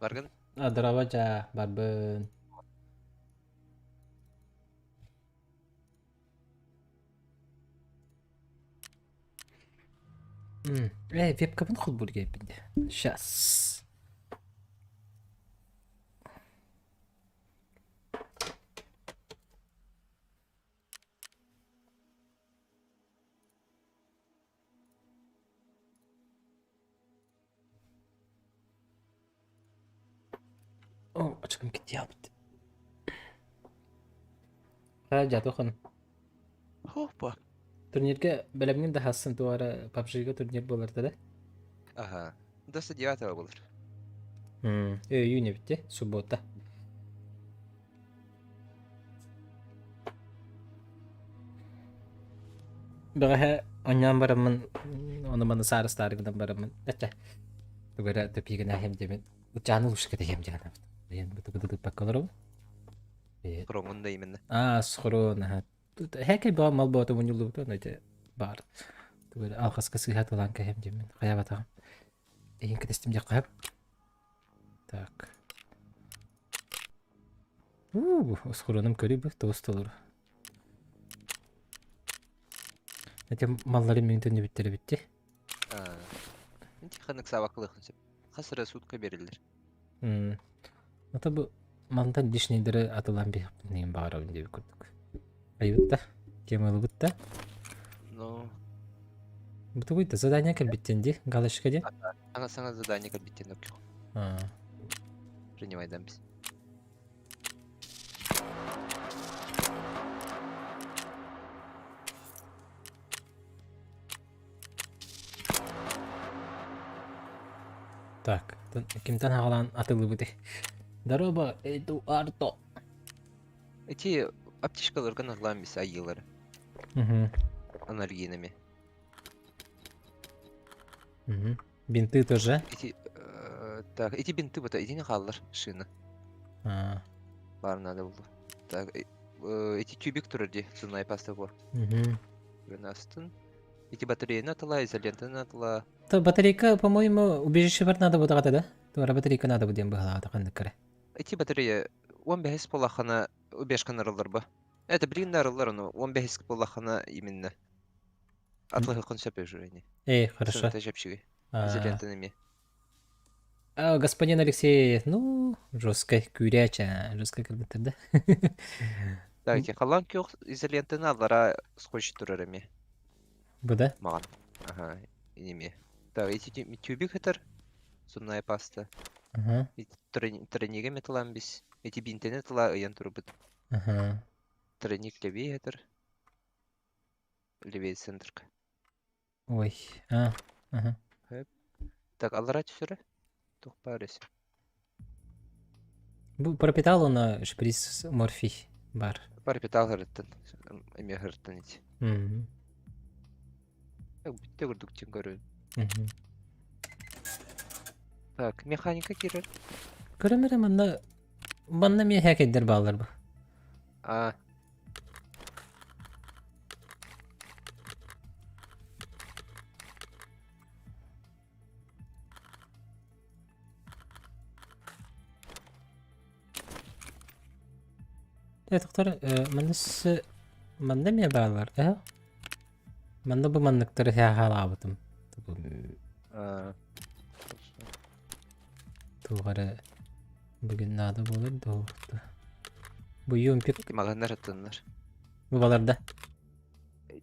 Баргын? Здорово, дьаа, барбын. Вебкабын холбуур киһиппин дии. Сейчас. О, очком китиябыт. Ха, дьатохон. Хоппа. Турнирга бэлэмҥин да хассын туора PUBG-га турнир буолар да? Ага. Доста девятого болар. Өйүүн эбитти, суббота. Бэҕэһээ оонньоон бараммын, ону-маны саарыстаары гынан бараммын, этэ, тугу эрэ тэпиигинээһим диэмин, ычааны лучше кэтэһиэм диэн санаабытым. Диэн бытыбытыппакка олоробун. Хроҥун да именно. Аа, схрон, аха. Хэкэй баа мал бооту мунньуллубута, ону ити баар. Тугу эрэ алҕаска сыыһа тылаан кэһэм диэммин, хайаабатаҕым. Эйин кэтэстим диэххэ сөп. Так. Уу, схроным көрүй бу, тоҕус толору. Эти маллары мин төннүбүттэрэ битти. Инти ханнык саабаккылыахын сөп. Хас эрэ сутка бериллэр. Ата бу мантан лишнийдери атылаан биһиэхпин баҕарабын диэбит курдук. Айбыт да, тема ылбыт да. Ну, Бу тугуй да задание кэлбиттин ди, галочка ди. Саҥа саҥа задание кэлбиттин окей. Принимайдан біз. Так, кимтэн хаҕалаан атыллыбытый? Здорово, Эдуардо. Эти аптечкаларга налаан бис айыылары. Угу. Анальгинами. Угу. Бинты тоже? Эти, так, эти бинты вот, эти не хааллар, шина. А. Бар надо было. Так, эти тюбик турар ди, зубная паста бар. Угу. Астын. Эти батареяны атыла, изолентаны атыла. То батарейка, по-моему, убежище бар надо будет да? Туора батарейка надо будет быһалаата ханнык кэрэ. Эти батарея 15 буоллаххына убежканы арыллар ба. Это блин арыллар ону 15 буоллаххына именно. Атлыһыккын сөп уже Эй, хорошо. Сыната чэпчиги. Изолентаны эмиэ. А, господин Алексей, ну, жесткой күүрээч, жесткой кыргыттар да. Так, халлаан күөх изолентаны аллара скотч турар эмиэ. Бу да? Маҕан. Ага, инеме. Так, эти тюбик этер, зубная паста. Ага. Тройнига металлан бис. Эти бинтени тыла ыйан турбут. Ага. Тройник левее этер. Левее центрка. Ой, а, ага. Так, аллара түсірі. Тух парысы. Бу пропитал оны шприц морфий бар. Пропитал хырыттын. Эме хырыттын ити. Мгм. Так, бүтте көрдүк тин көрөн. Мгм. Так, механика кирер. Көрөм эрэ манна манна эмиэ хээкэйдэр бааллар бу. А. Э, доктор, манна с манна эмиэ бааллар, э? Манна бу манныктары хаалаабытым. А. Туох эрэ бүгүн наада буолар да Бу юмпик Маҕаннар аттыннар. Бу баларда.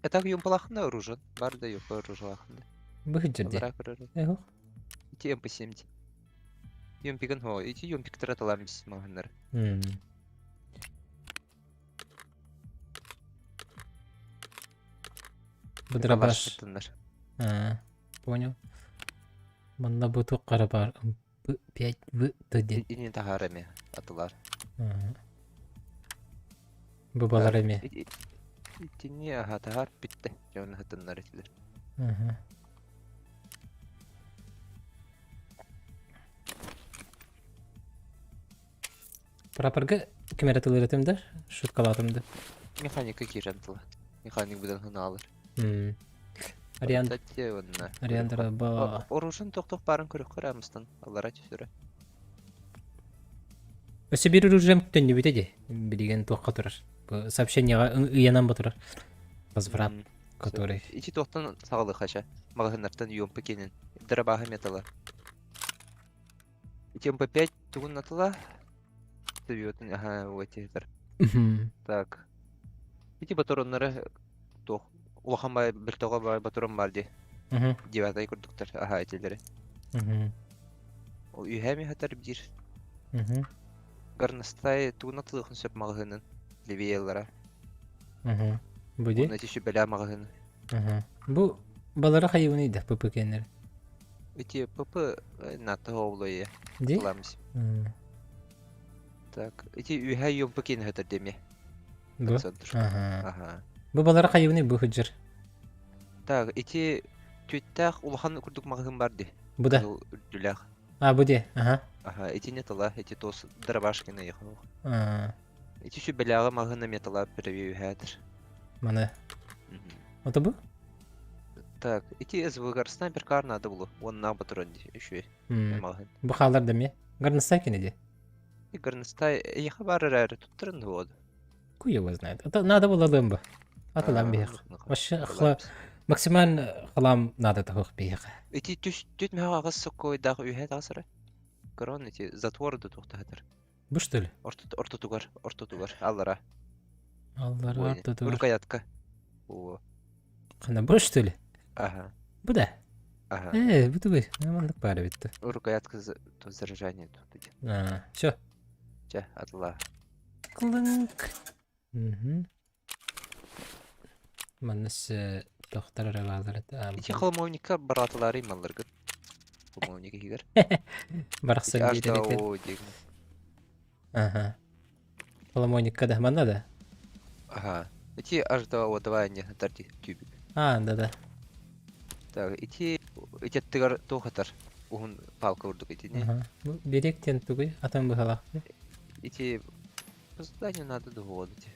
А так юмпалахында оружен. Бар да юмпа оружалахында. Бу хиджерде. Аллара көрөр. Эхо. Ити МП7. Юмпигын хо, ити юмпиктер аталам бис маҕаннар. Бу дробаш. А, понял. Манна бу туох бар 5 В Т диэн. Ини таһаар эми атылар. Бу балар эми. Итини аха таһаар бүтте. Дьон хатыннар этилер. Прапорга ким эрэ тылыыр да, шуткалаатым да. Механика киирэн тыла. Механик будан ханаалар. Ариан Ариандра ба Оружын тохтох барын көрөхкөр амыстан аллара түсөрө. Өссө биир оружием төннүбүтэ дии. Билигин туохха турар. Бу сообщениеҕа ыйанан бу турар. Возврат, который... Ити туохтан саҕалыха ча? Маҕаһыыннартан ЮМП киинин. Дырабааһы металла. Ити МП5 тугун атыла? Төбүөтүн аха уотиһитэр. Так. Ити батароннары туох улахан бай бөлтөҕө бай батарон бар дии. Девятай курдуктар аха этилери. Ол үһэ миһатар биир. Горностай тугун атылыахын сөп маҕаһыынын левиялара. Бу ди? Уонна ити сүбэлээ маҕаһыын. Бу балары хайыбыный да ППКннер? Ити ПП НАТО олойе. Ди? Ламс. Так, ити үһэ юмпы кин хөтөр деме. Бу? Центр. Аха. Аха. Бу балары хайыбыный бу хыджыр? Так, ити түттээх улахан курдук маҕаһыын бар ди. Бу да? Кызыл үрдүлээх. А, бу ди. Аха. Аха, итини тыла, ити тос дробашкины ехал. А, Ити сүбэлээҕи маҕаһыына металла превью үһээтир. маны. Ото бу? Так, ити СВГ снайперкар надо было. Он на патрон еще маҕаһыын. Бу хаалар да эмиэ. Горностай кини ди. И горностай эйиэхэ баар эрээри туттарын дуо? Хуй его знает. Это надо было лымба. Атылам биһиэх. Вообще хла максимально хлам надо тахых биһиэх. Ити түс түт мөһө аҕыс соккойдаах үһэ тахсара. Корон ити затвор да туохтаһатар. Бу что ли? Ортотугар, ортотугар, аллара. Аллара ортотугар. Рукоятка. О. Хана бу что ли? Ага. Бу да? Ага. Э, бу тугуй. Маннык баар эбит. Рукоятка то заряжание тут. А, все. Чэ, атла. Клынк. Угу. Манна тохтар эрэ бааллар этэ. Ити холмовникка бараатылары малларгыт. Холмовник иһигэр. Барахсан диир Ага. Холомойникка да манна да? Ага. Ити H2O давай не тарди тюбик. А, да-да. Так, ити ити аттыгар туох атар? Уһун палка курдук итини. Ага. Бу берек диэн тугуй? Атын быһалаах. Ити здание надо доводить.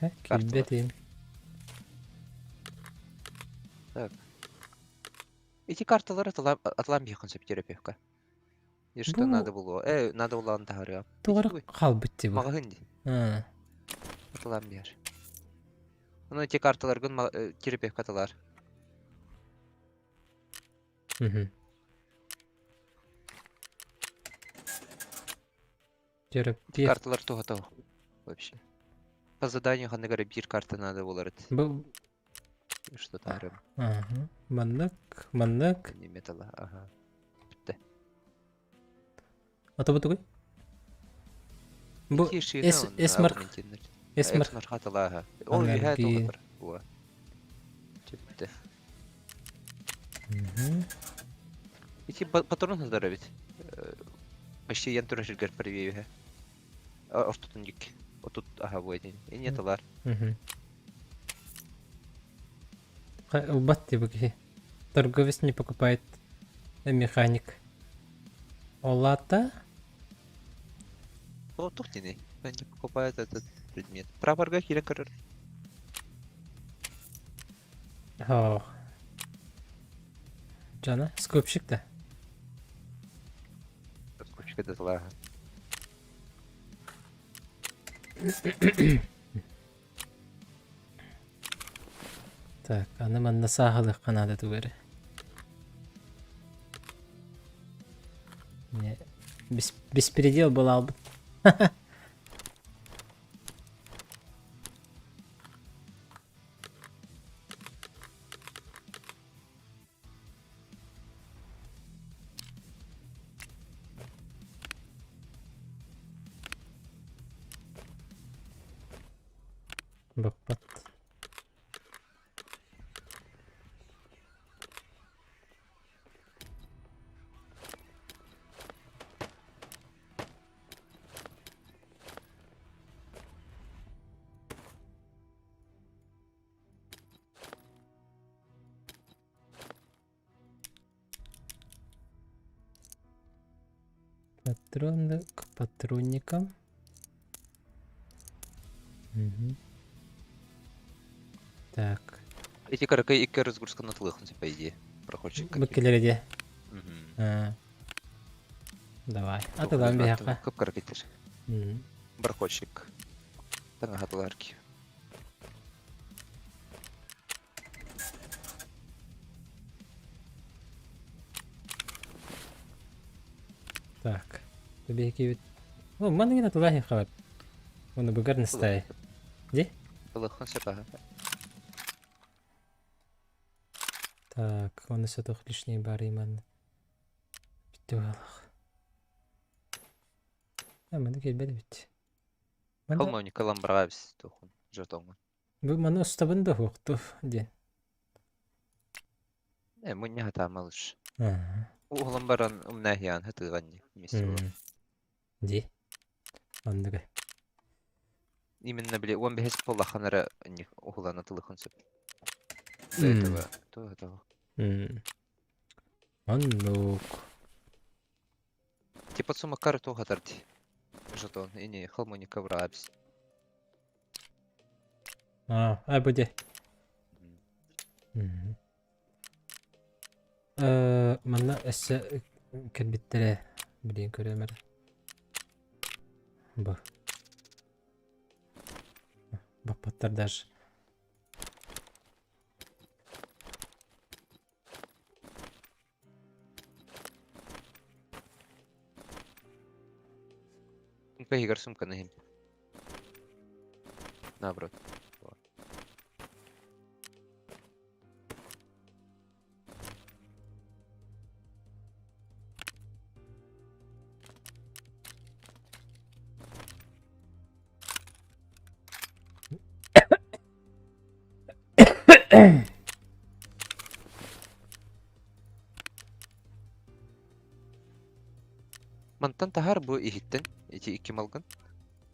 Хэ, киирбэтим. Так. Ити карталары атылаан биһиэххин сөп терапевка. И что надо было? Надо было таһарыам. Тугара хаалбыт дии бу. Маҕаһыын дии. Атылаан биэр. Ону ити карталаргын терапевка атылаар. Терапевт. Карталар туһата вообще. По заданию ханнык эрэ биир карта надо буолар эт. Бу Что таһарым. Ага. Маннык, маннык. Не металла, ага. Бүттэ. Ото бу тугуй? Бу Эс эсмар эсмар Эсмар хатылааха. Ол үһэ туһатар. Уа. Бүттэ. Ити патрон сылдар эбит. Почти ян турар сиргэр правее үһэ. Ортотун дик. Отут аха буэтин. Инне тылар. Ылбат дии бу киһи. Торговец не покупает механик. Олата? О, тух дини. Не покупает этот предмет. Прапорга киирэн көрөр. Ох. Жана, скупщик да? Скупщик это зла. Так, аны манна сааһылыахха наада тугу эрэ. Не, беспредел буолаалбыт. Баппат. Патроны к патронникам. Мгм. Так. Эти каракай икки разгрузка на тлыхнуть, по идее. Проходчик. Бу кэлэр Мгм. А. Давай. Атылаан биһиэхэ. Кып-кыра китир. Бархотчик. Таҥаһатылар ки. Так. Биһикибит. О, манныгын атылаахи хабат. Оны быгар настай. Ди? Ылыххан сөп аха. Так, оны сатох лишний бары манна. Бүттү балах. А, маны келбedi бит. Манда Холмовник ылан бараабис тухун жетоҥҥун. Бу маны устабын да хуохту диэн. Э, мунньа хатаама лучше. Уһулан баран умнаһыйаан хатыганни вместе буолан. Ди. Оннуга. Именно били 15 буоллахан эрэ уһулан атылыхын сөп. До этого то этого. Оннук. Типа сумакар то хатарди. Жетон ини холмоника врабис. А, а буде. Манна өссө кэлбиттэрэ билигин көрүөм эрэ. Бу. Баппаттар даже. Сумка иһигэр сумканы иһин. Наоборот. Мантан таһаар бу иһиттэн ити икки малгын.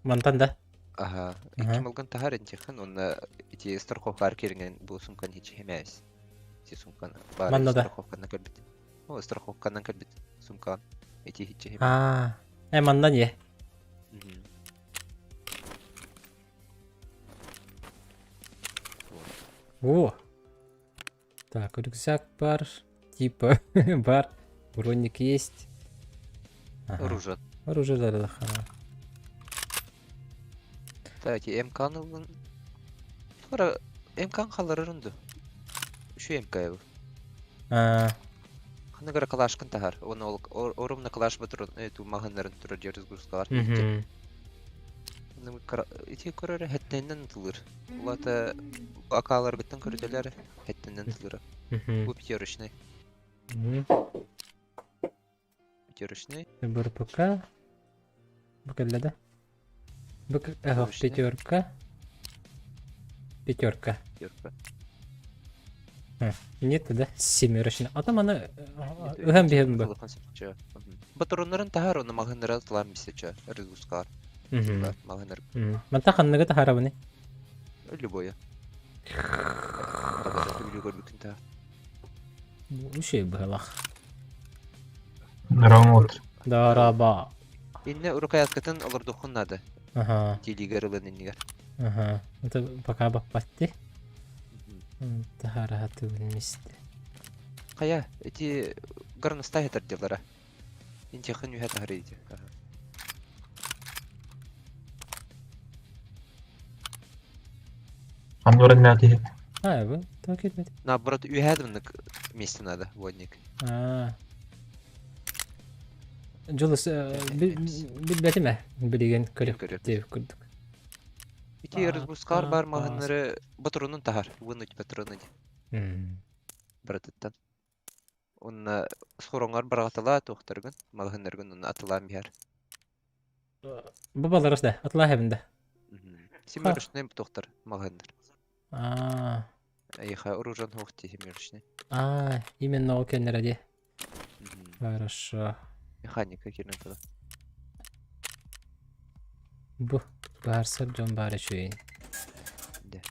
Мантан да? Аха, икки малгын таһаар интихэн уонна ити страховкаар кириҥэн бу сумканы хичи хэмээс. Ити сумканы баар Манна да? страховканан көрбүт. О, страховканан көрбүт сумкаҕын. Ити хичи хэмээ. Аа, э манна не? О! Так, рюкзак бар, типа бар, броник есть. Ага. Оружие. Оружие да, Так, МК-ны ылын. Тура МК-н халларырын ду. Үчүгэй МК бу. А, Ханна гара калашкын таһар. Оны ол орумна калаш батырын ту маһыннарын турар дьиэ разгрузкалар. Ити көрөр хэттэннэн тылыр. Улата акаларгыттан көрүтэлэр хэттэннэн тылыра. Бу пятерочный. Пятерочный. БРПК. Бу кэллэ да? Бу пятерка. Пятерка. Пятерка. Нет, да, семерочный. А там она ыһан биһэн бу. Батроннарын таһар, оны маһыннара тылаан бисече, разгрузкалар. Маһыннар. Манта ханныгы таһарабыны? Любое. Көрбүкүн таһар. Үчүгэй быһалах. Рамот. Дараба. Инне рукояткатын олордуххун надо. Ага. Тилигер ылын иннигер. Ага. Это пока баппатти. Таһараһа тыгын мисте. Хайа, эти горностай делара. Интихан үһэ таһары ити. Анноран мяти. А, бу так кетмedi. Наоборот, үһэ дымнык месте надо, водник. А. Жолус билбэтим билеген көрүк деп көрдүк. Ити разгрузкалар бар маһыннары батронун таһар, вынуть патроны. Братыттан. Онна схороңар баратала туохтаргын, маһыннаргын онна атылаан биһэр. Бу баларас да, атылаа хэбинде. Семерочный туохтар маһыннар. А. Эйха оружан хуохти семерочный. А, именно ол кеннере ди. Хорошо. Механика кирнен туда. Бу барсар дьон баар үчүгэй. Де.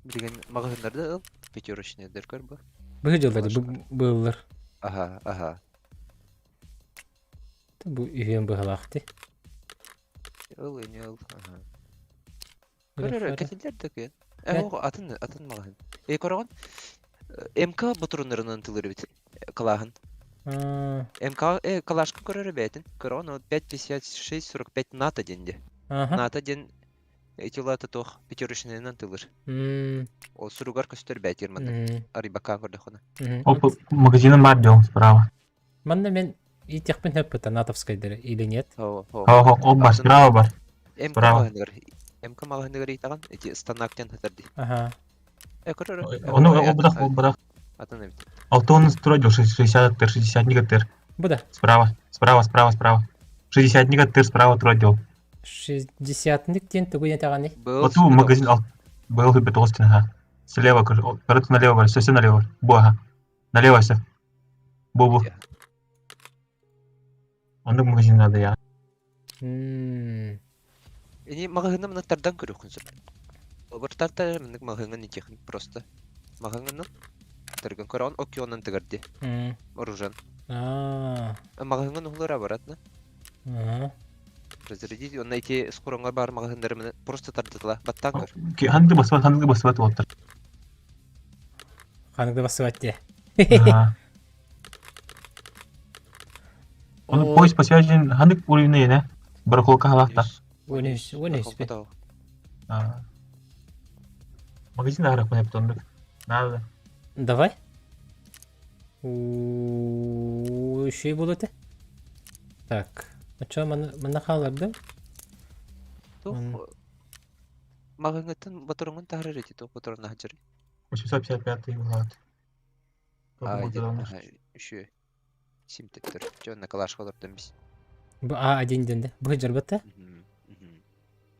Билген маҕаһыыннарда ыл, пятерочный дыркар бу. Быһы дьыллар бу быыллар. Аха, аха. Бу үһүөн быһалаахты. Ыл, ини ыл, аха. Көрөр, кэтиллэр да кыйын. Э, атын, атын маҕаһын. Э, көрөҕүн? МК ботуруннарынан тылыр эбит. Кылааһын. МК калашка көрөр эбээтин. Көрөҕүн ол 5.56-45 НАТО диэн дии. НАТО диэн ити улаата туох пятерочнайынан тылыр. Ол суругар көстөр бээтир манна. Арыйбакка көрдөххүнэ. Ол магазинын бар дион справа. Манна мен иитиэхпин сөп натовскайдары или нет? Ол бар справа бар. МК маҕаһыныгар МК маҕаһыныгар ыйтаҕын ити станок диэн сытар дии. Аха. Э көрөр. Ону ол быдах ол быдах. Атын эбит. Алтон строил 60 тыр, 60 тыр. Бу да. Справа, справа, справа, справа. 60 тыр справа тродил. Шестьдесятник диэн тугу этэҕиний? Вот магазин был бетон ага. Слева, короче, налево, все, все налево. Бу, ага. Налево все. Бу, бу. Оннук магазин надо я. Ини маҕаһыына маны тардан көрүөххүн сөп. Обуртартар маннык маҕаһыыҥҥа техник просто. Маҕаһыыҥҥын тарган көрөҕүн океанын тыгар дии. Оружан. Маҕаһыыҥҥын уһулар обратно. Разрядить, онно ити скороҥҥа баар маҕаһыыннары маны просто тардытыла. Баттаан көр. Ханнык баспат, ханнык баспат уолтар. Ханнык да баспат дии. Ону поезд по связи ханнык уровень иэнэ? Барахолка халаахта. Уонүс, уонүс. Магазин аарах мын Надо. Давай. Еще и это. Так. А чё, манна хаалардым? Туох маҕаһыыҥҥыттан ботуруҥун таһаарар эти туох ботуруҥна сылдьарый? 855 улаат. Үчүгэй. Симтеттер. Дьэ онно калашка олордон бис. Бу А1 диэн да? Бу дьарбат да?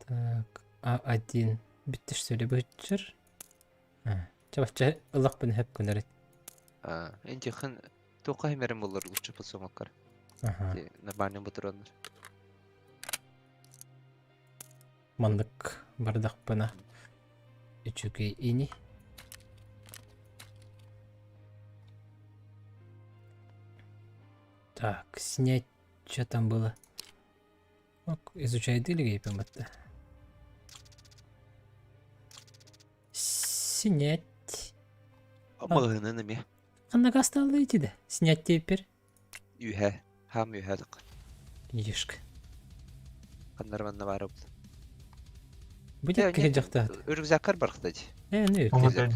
Так, А1 бүттэ что ли быһыччыр? Чабачча ыллахпын хөп көнөрөт. А, энтихэн туохха химерин буллар лучше подсумоккар. Нормальный ботуроннар. Маннык бардахпына үчүгэй ини. Так, снять, что там было? Ок, изучай дылиги батта. Снять. Маҕаһыынын эмиэ. Ханна стало идти да? Снять теперь. Үһэ. Хам үһэ дык. Ешка. Ханнар манна баар обут. Будет киһи дьахтаат. Рюкзаккар барахта дии. Э, ну рюкзак.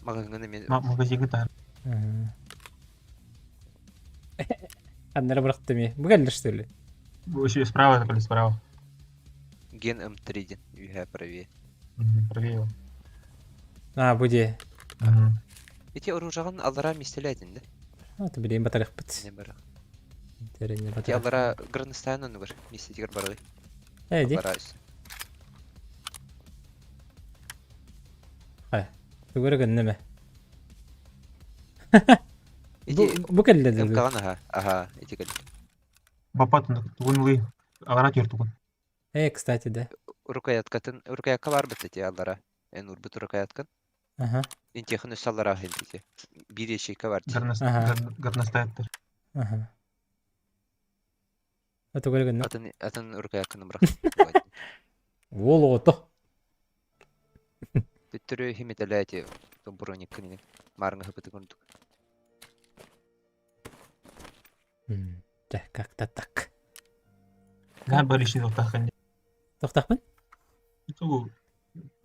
Маҕаһыыҥҥын эмиэ. Магазиҥҥа таһар. Ханнара бырахтым ээ. Бу кэллэ что ли? Бу еще справа такой справа. Ген М3 диэн үһэ правее. Правее. А, бу дии. Ити оружаҕын аллараа миэстэлээтин да? А, билигин батарыахпыт. Не барах. Тэринне Ити аллараа Гранстайн оннугар миэстэтигэр барый. Э, ди. Аллараа өссө. Хай. Тугу эрэ гынным ээ. Ити Бу кэллэ дуу? МК-ҕын аһа, аһа, ити кэллэ. Баппат тугун ылый. Аллараа түөр тугун. Э, кстати, да. Рукояткатын, рукоятка баар бит ити аллара. Эн урбут рукояткын. Аха. Интиэхин өссө аллараа иһин ити. Биир ячейка бар дии. Горностаевтар. Аха. А тугу эрэ гынным. Атын атын рукоятканы бырах. Уол оҕото. Төттөрү химитэлээти брониккын маарыҥа хыпыты курдук. Дьэ, как-то так. Наһаа барышный тохтаххын. Тохтахпын? Ту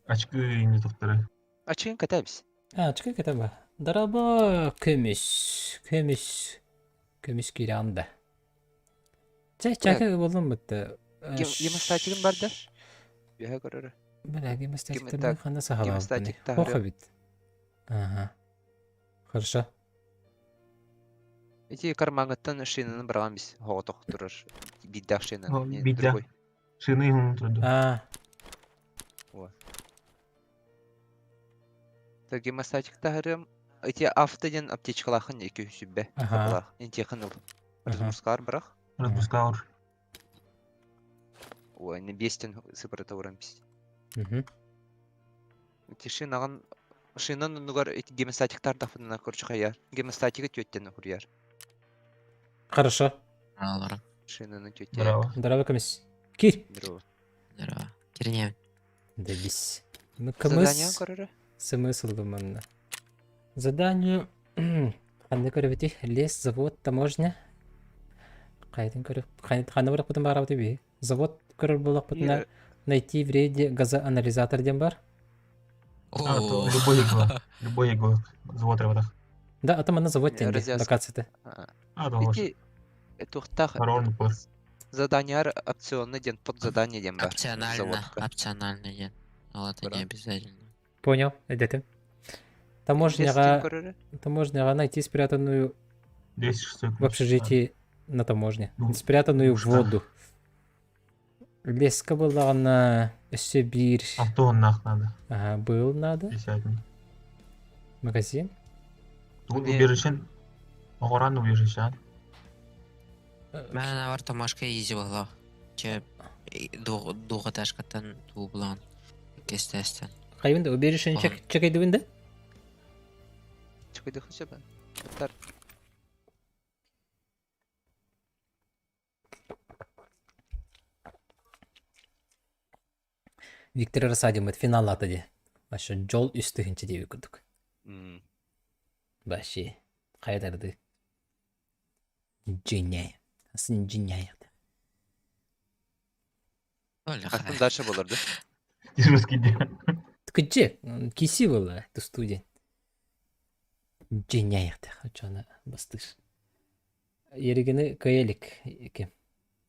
очки не тохтары. Ачыгын кэтэбис. А, очки кэтэбэ. Дороба көмүс, көмүс, көмүс киирэн да. Чэ, чака болдум бытта. Гемостатигын бар да? Үһэ көрөрө. Бля, гемостатиктарбын ханна сахалаабыппыный? Хох эбит. Ага. Хорошо. Ити кармаҥыттан шинаны быраҕан бис оҕотох турар. Биирдээх шина. Биирдээх. Шины иһин турду. А. Вот. Так гемостатик таһарыам. Ити авто диэн аптечкалаахын икки сүбэ. Ага. Интиэхин ыл. Разгрузкаар бырах. Разгрузкаар. Ой, не бестен сыпырата уран бис. Ити шинаҕын шинан оннугар ити гемостатиктардаахпытына короче хайа гемостатигы түөттэн уруйар. Хорошо. Алара. Шинаны түөттэ. Браво. Здорово, көмүс. Кир. Здорово. Здорово. Кирнеевин. Добись. Ну, Задание кымыс көрөрө? смысл манна. Задание. Ханна көрөбүтүй? Лес, завод, таможня. Хайатын көрө ханна барахпытын баарабыт би. Завод көрөр буоллахпытына найти в рейде газоанализатор диэн бар. А, то любой игла. Любой игла. Завод работах. Да, ата манна завод диэн локацията. А, да, Ити туохтаах заданиялар опционный диэн подзадание диэн бар. Опционально, опционально диэн. Ол это не обязательно. Понял, эдетим. Таможняға, таможняға найти спрятанную в общежитии на таможне. Спрятанную в воду. Леска буоллаҕына өссө биир Автооннаах надо. Ага, был надо. Десятник. Магазин. Тут убежищен. Оҕоран убежищан. Мен бар томашка изи буолла. Че дуҕаташкаттан туу булан кестестен. Хайбын да убежищен чекайдыбын да? Чекайдыхын сөбен. Тар. Виктор Рассадиммыт финаллаата дии. Вообще дьол үс тыһыынча диэбит курдук. Вообще хайа тардыы. Дьиҥнээх. Сын дьиҥнээх. Атын дальше болар да? Русский день. Кыдьык, киси была эту студия. Дьиҥнээх очоно бастыыр. Еригини кыайа илик ким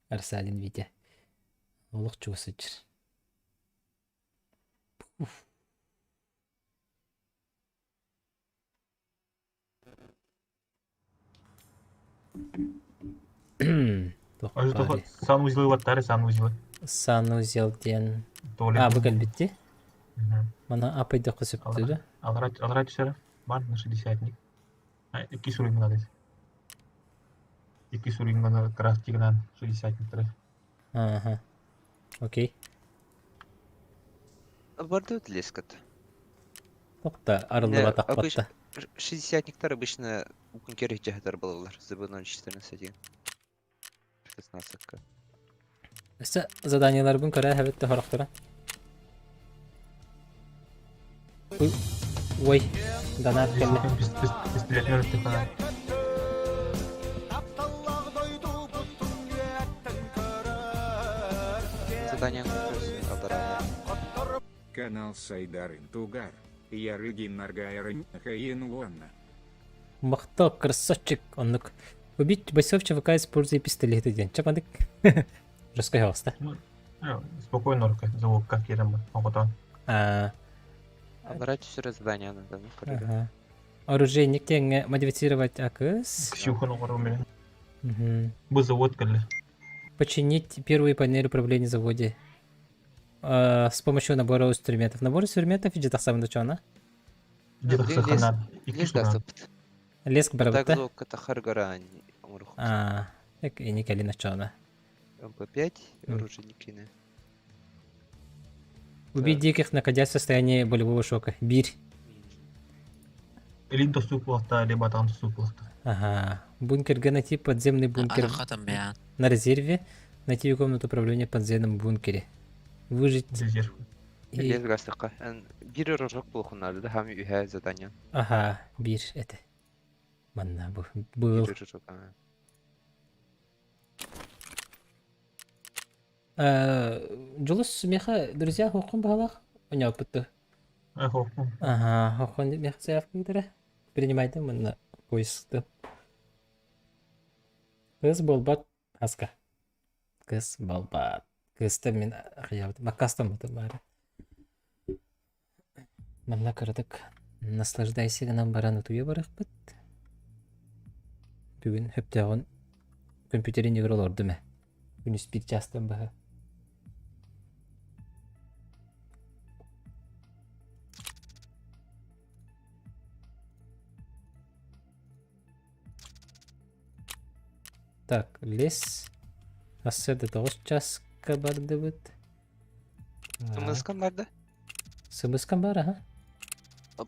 Арсалин Витя олох чугас сылдьар. Туох баарый? Санузелы баттары санузелы. Санузел диэн А, бу кэлбит дии. Мана апайдахха сөптүү Алара түсэрэ бар на шестидесятник. Икки суруйгунан Икки суруйгунан крафтигынан шестидесятниктары. Ага. Окей. Бардыбыт лескат. Тохта арыллыбатахпатта. Шестидесятниктар обычно бункер дьаһатар балалар. ЗБ-014. 16-ка. Өссө заданиеларбын көрө эһэбит да сорохторо. Ой, донат кэллэ. Пистолетнер тыхана. Задание Канал Сайдарын Тугар. Ярыгин Наргайрын Хаин Уонна. Махтал, красавчик, оннук. Убить бойцов ЧВК, используя пистолеты диэн. Чапандык. Жесткая оста. Спокойно рука, звук как кирем оҕотон. А, Аллара түсірі задание надо. ага. Оружейник теңе модифицировать АКС. Ксюханы оҕору мен. Мгм. Бу завод кэллэ. Починить первую панель управления заводе. С помощью набора инструментов. Набор инструментов идет тахсабын чона. Где тахсаханар? Икки Лес суран. дасыпт. Леск Так барабыта. зоокка харгаран оҥорух. А, эк ини кэлин очоона. МП5 оружейникины. Убить диких, находясь в состоянии болевого шока. Бир. Илин тостук буолта, либо атаҕын тостук буолта. Ага. Бункерга найти подземный бункер Атахатым бэйэн. на резерве. Найти комнату управления в подземном бункере. Выжить Резерв. и... Лес гастыкка. Бир рожок булхунарды да хам үһэ задание. Ага, бир это. Манна бу. Был. Бир рожок. Дьулус меха друзья хоққун баһалаах оньооппутту. Хоққун. Ага, хоққун меха заявка ыытара. Принимайте манна поиск Кыз буолбат аска. Кыз буолбат. Кыста мин ахыйабыт. Маккастаммытым баара. Манна кыратык наслаждайся гынан баран утуйа барыахпыт. Бүгүн хөптөөҕүн компьютерин игр олордум ээ. Күнүс биир чаастан быһа. Так, лес. Сарсыарда тоҕус чааска бардыбыт. Сымыскан барда. Сымыскан бар, аха.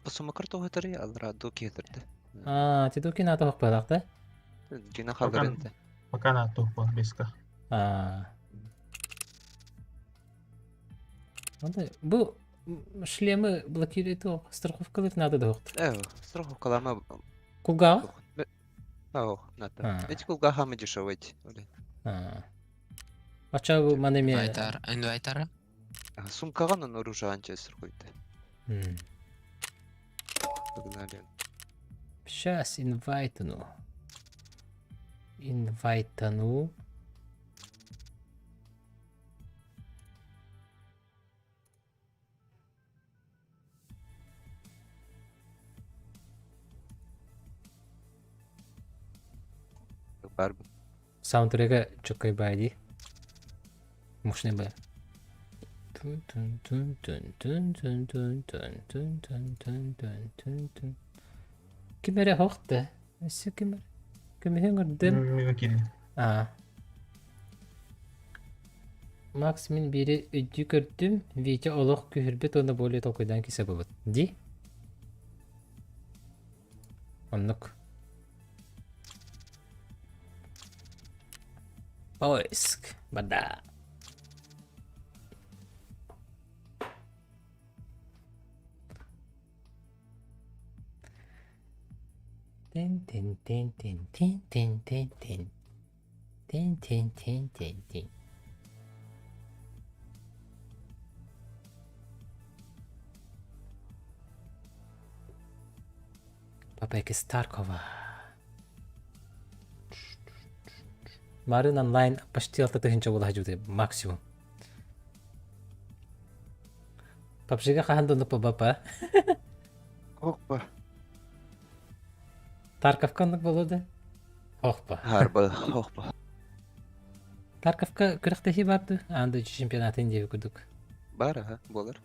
Сумакар тоҕотары алра ду киһитэрдэ. Аа, Тидукин аата хохпалаах да? Гина халларында. Пока на тухпа беска. Аа. Бу шлемы блокирует страховкалар надо да Э, страховкалама Кулгааҕа? Ох, ната. Эти кулга хамы дешевый. Ача бу маны ме... Инвайтар, инвайтара? Сумкаҕа он оружие анча сыргуйда. Погнали. Сейчас инвайтану. Инвайтану. Бар Саундтрега чөккөй бай дии. Мощный бай. Тун тун тун тун тун тун тун тун тун тун тун тун тун тун. Ким эрэ оһох да? Өссө ким эрэ? Көмүһү ыҥырдым. Мига киирдим. Аа. Макс мин биири өйдүү көрдүм, Витя олох күһүрбүт уонна более толкуйдаан кисе буолбут. Дии? Оннук. Поиск. Вода. Тин тин тин тин тин тин тин тин. Тин тин тин тин тин. Побег из Таркова. Марын онлайн почти 6000 буола сылдьыбыта максимум. PUBG-га хаһан да оннук буолбаппа. Опа. Тарковка оннук буолуо да? Охпа. Харба, охпа. Тарковка күрэхтэһии баар дуу? Аан дойду чемпионатын диэби курдук. Бар, аха, буолар.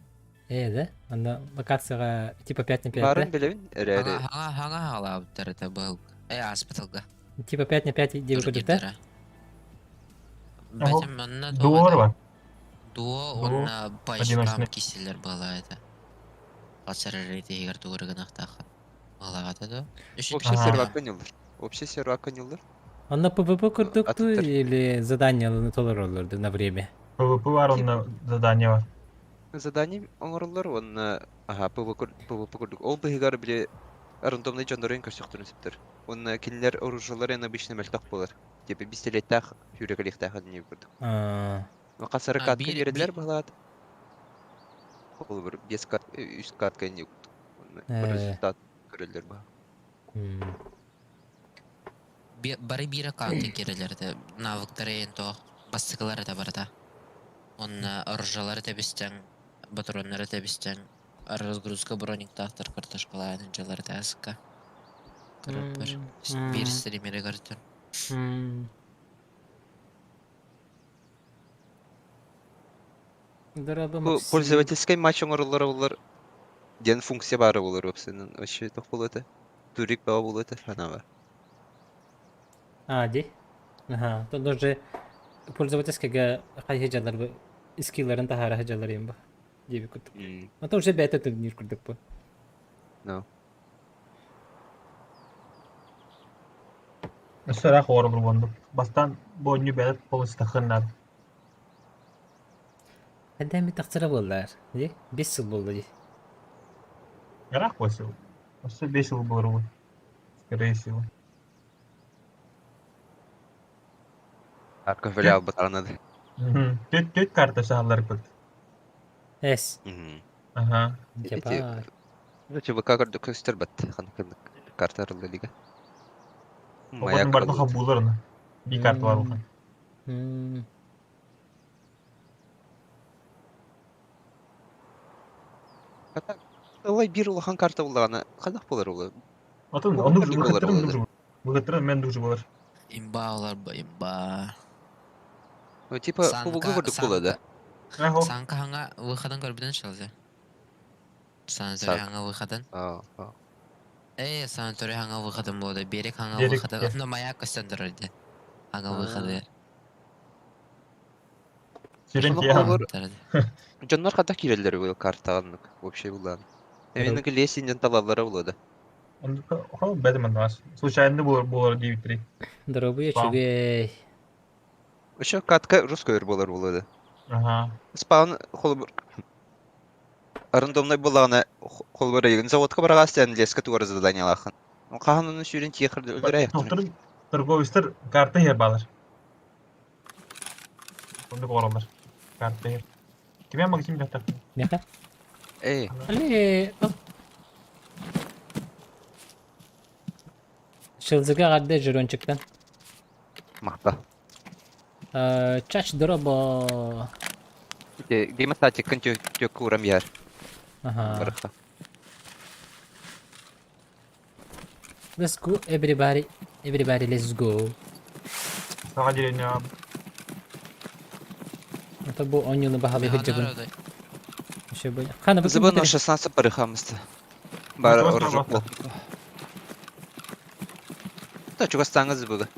Ээ да? Онно локацияҕа типа 5 на 5 Баарын да? билэбин, эрээри. Хаҥа хаҥа хаҥа хаалаабыттар этэ быһыл. Э ааспытылга. Типа 5 на 5 диэби курдук да? Турнирдара. Бэтим онно туох Дуор этэ? бар. Дуо Дуо, уонна одиночный. пачкам киселер была это. Хасар рейтингер тугур гынахтаха. Малаҕата да. Общий Ага. сервакка ньыллар. Общий сервакка ньыллар. Онно ПВП курдук дуу Атыттар. или задание толороллор на время? ПВП бар, онно задание бар. Задание оҥороллор уонна аха ПВП курдук. Ол быһыгар били рандомный дьоннорун көрсөхтөрүн сөптөр. Уонна кинилэр оружиелара обычно мөлтөх буолар. Типа пистолеттаах, сүүрэкэлиэхтээх диэн курдук. Аа, Хасары А, катка биир биэрэллэр биир баһылаат. Холобур, биэс кат, үс катка инни курдук. Уонна ээ, результат көрөллөр баһа. м. Бары биир аккаунтка киирэллэр этэ. Навыктары эйэн тоох бастакылар этэ барыта. Уонна оружиелары тэбистэҥ, ботуруоннары тэбистэҥ, разгрузка брониктаахтар картошкалаан дьалар этэ аска. Көрөрбөр. М, Биир м, стримери көрдүм. м. Дорообо, Бу Максим. пользовательскай матч оҥороллоро булар диэн функция баара буолар уопсайынан. Вообще туох буолуо этэ? Турик бөҕө буолуо этэ ханаба. А, ди? Аха, то даже пользовательскайга хайы дьаллар бу скилларын таһаара сылдьаллар им бу диэби курдук. Это уже бэйэтэ турнир курдук бу. No. Өссө ыраах оҕоро буолбут. Бастаан бу оонньуу бэйэтэ полностью наада. Эдээми тахсара буоллар. Ди? 5 сыл буолла ди. Ыраах буолсу. Өссө 5 сыл буолар Скорее всего. Арка филиал бытаанады. Түт түт карта сааллар кут. Эс. Ага. Эти Дьабаар. ЧВК көрдүк көстөр бат. Ханнык карта арылла лига. Оҕотун Маяк барда арыллыбыт. хабуулар оны. Би карта бар улахан. М. Хата Ылай биир улахан карта буллаҕына ханах буолар ула? Отun Бу оннук курдук буолар выхыттарын буолар. дугжу. Выхыттарын мен дугжу болар. Имба олар ба имба. Ну типа кубугу Санка курдук буола да. санка Ахо. санка хаҥа выходын көрбүтүн шалза. Санаторий Сак. хаҥа выходын. Аа. аа. Э, санаторий хаҥа выходын буолда. Берег хаҥа Берег, выходын. иә. Онно маяк көстөн турар дии. Хаҥа Аа. выходы. Сирен Онно тиэхэ. холобур дьоннор хата киирэллэр буол картаҕаннык вообще булаан. Эмиэ лесинен талаллара буолла да. Оннук хо бэдэмэн бас. Случайно болар болар диэбиттэрий. Дорообуйа Вау. үчүгэй. Еще катка русская буолар буолла да. Ага. Спаун холобур рандомный буллаҕына холобур эйигин заводка бараҕас тэн леска тугар заданиялаахын. Хаһан ону сүүрэн тиэхэр өлөрө Тохторун торговецтар карта иһэр баалар. Оннук оҥороллор. Карта иһэр. Кимиэн Максим дьахтар. Миэхэ? Эй. Али. Шылзыга аҕарда Жирончиктан. Махта. Чач дроба. Дима статиккын түөккэ ууран биһэр. Ага. Барыта. Let's go everybody. Everybody let's go. Саҥа деревня. Это бу оонньууну баһылыы сылдьабын. Хана Зыбын 16 барыхамыста. Бар оружок бол. Та чугастааҥы зыбыга.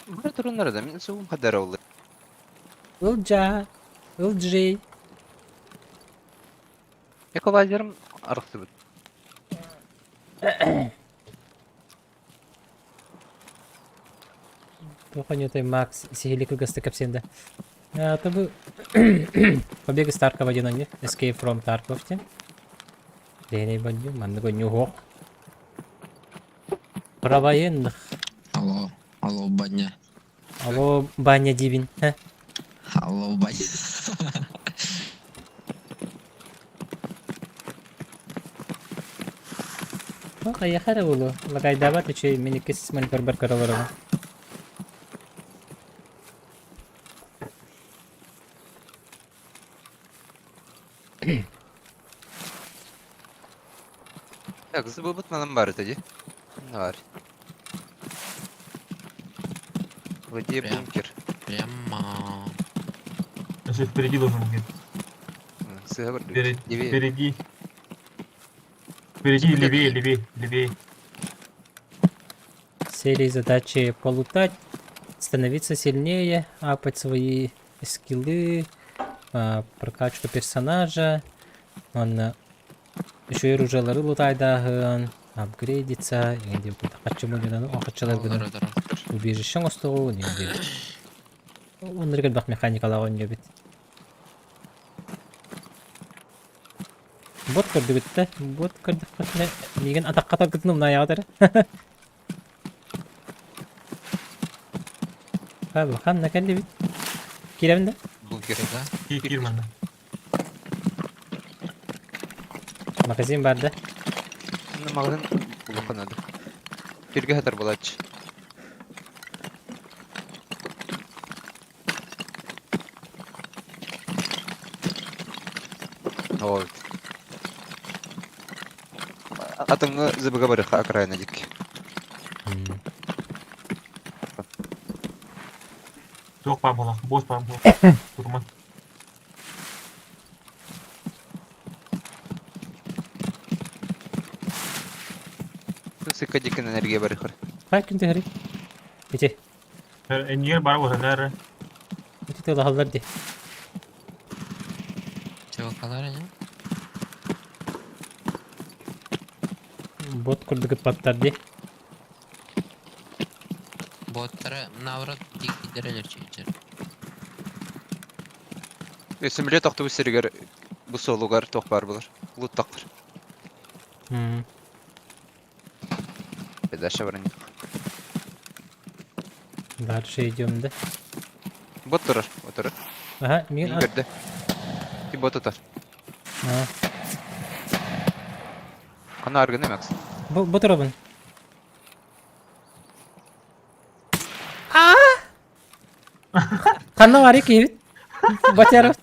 Бары туруннар да мин сугум хадара олы. Ылдьаа, Ылдьый. Эквалайзерым арахсыбыт. Туох оонньуутай Макс сиһилии кылгастык кэпсиэн да. Это бу Побег из Таркова диэн оонньуу. Escape from Tarkov диэн. Лиэнэй бонньуу, маннык оонньуу суох. Про военных. Алло, алло, баня. Алло, баня диибин. Алло, баня. Ну, хайаха эрэ буолуо. Лагайдаабат үчүгэй мин иккис мониторбар көрө олоробун. Так, забыбыт манан баар этэ дии. Бар. Где Прям. бункер? Прямо. Значит, впереди должен быть. Сыга бар. Впереди. Левее. Впереди. Впереди, левее, левее, левее. Цели и задачи полутать, становиться сильнее, апать свои скиллы, прокачку персонажа, уонна үчүгэй оружиелары лутайдааһын, апгрейдиться, эҥин диэн хаччы мунньунан хаччыларгынан убежище оҥостоҕун эҥин диэбит. Оннук элбэх механикалаах оонньуу эбит. Бот көрдүгүт да, бот көрдөххүтүнэ миигин атахха таргытын умнаайаҕыт эрэ. Хаба ханна кэллибит? Киирэбин да? Бункер. Киир, киир манна. Магазин бар да? Магазин улахан надо. Тиргэ хатар булааччы. Вот. Атыҥҥа зыбыга барыха окраина дик. Туох баар буолла? Босс баар буолла. Турман. Сыкка дикин энергия барыхар. Хай күн түһэрий? Ити. Эннигэр баар буолла, Ити тылаһаллар дии. Чувакалар ини? Бот курдук ыппаттар дии. Боттары наоборот дикидер өлөрчүчүр. Сөмөлүөт охтубут сиригэр бу суолугар туох баар буолар. Луттаххар. Дальше баран. Дальше идем да. Бот турар, отурар. Ага, мин Көрдө. Ти бот отар. Ана аргыны Макс. Бу бу турабын. Ханна барый киһибит? Батяров.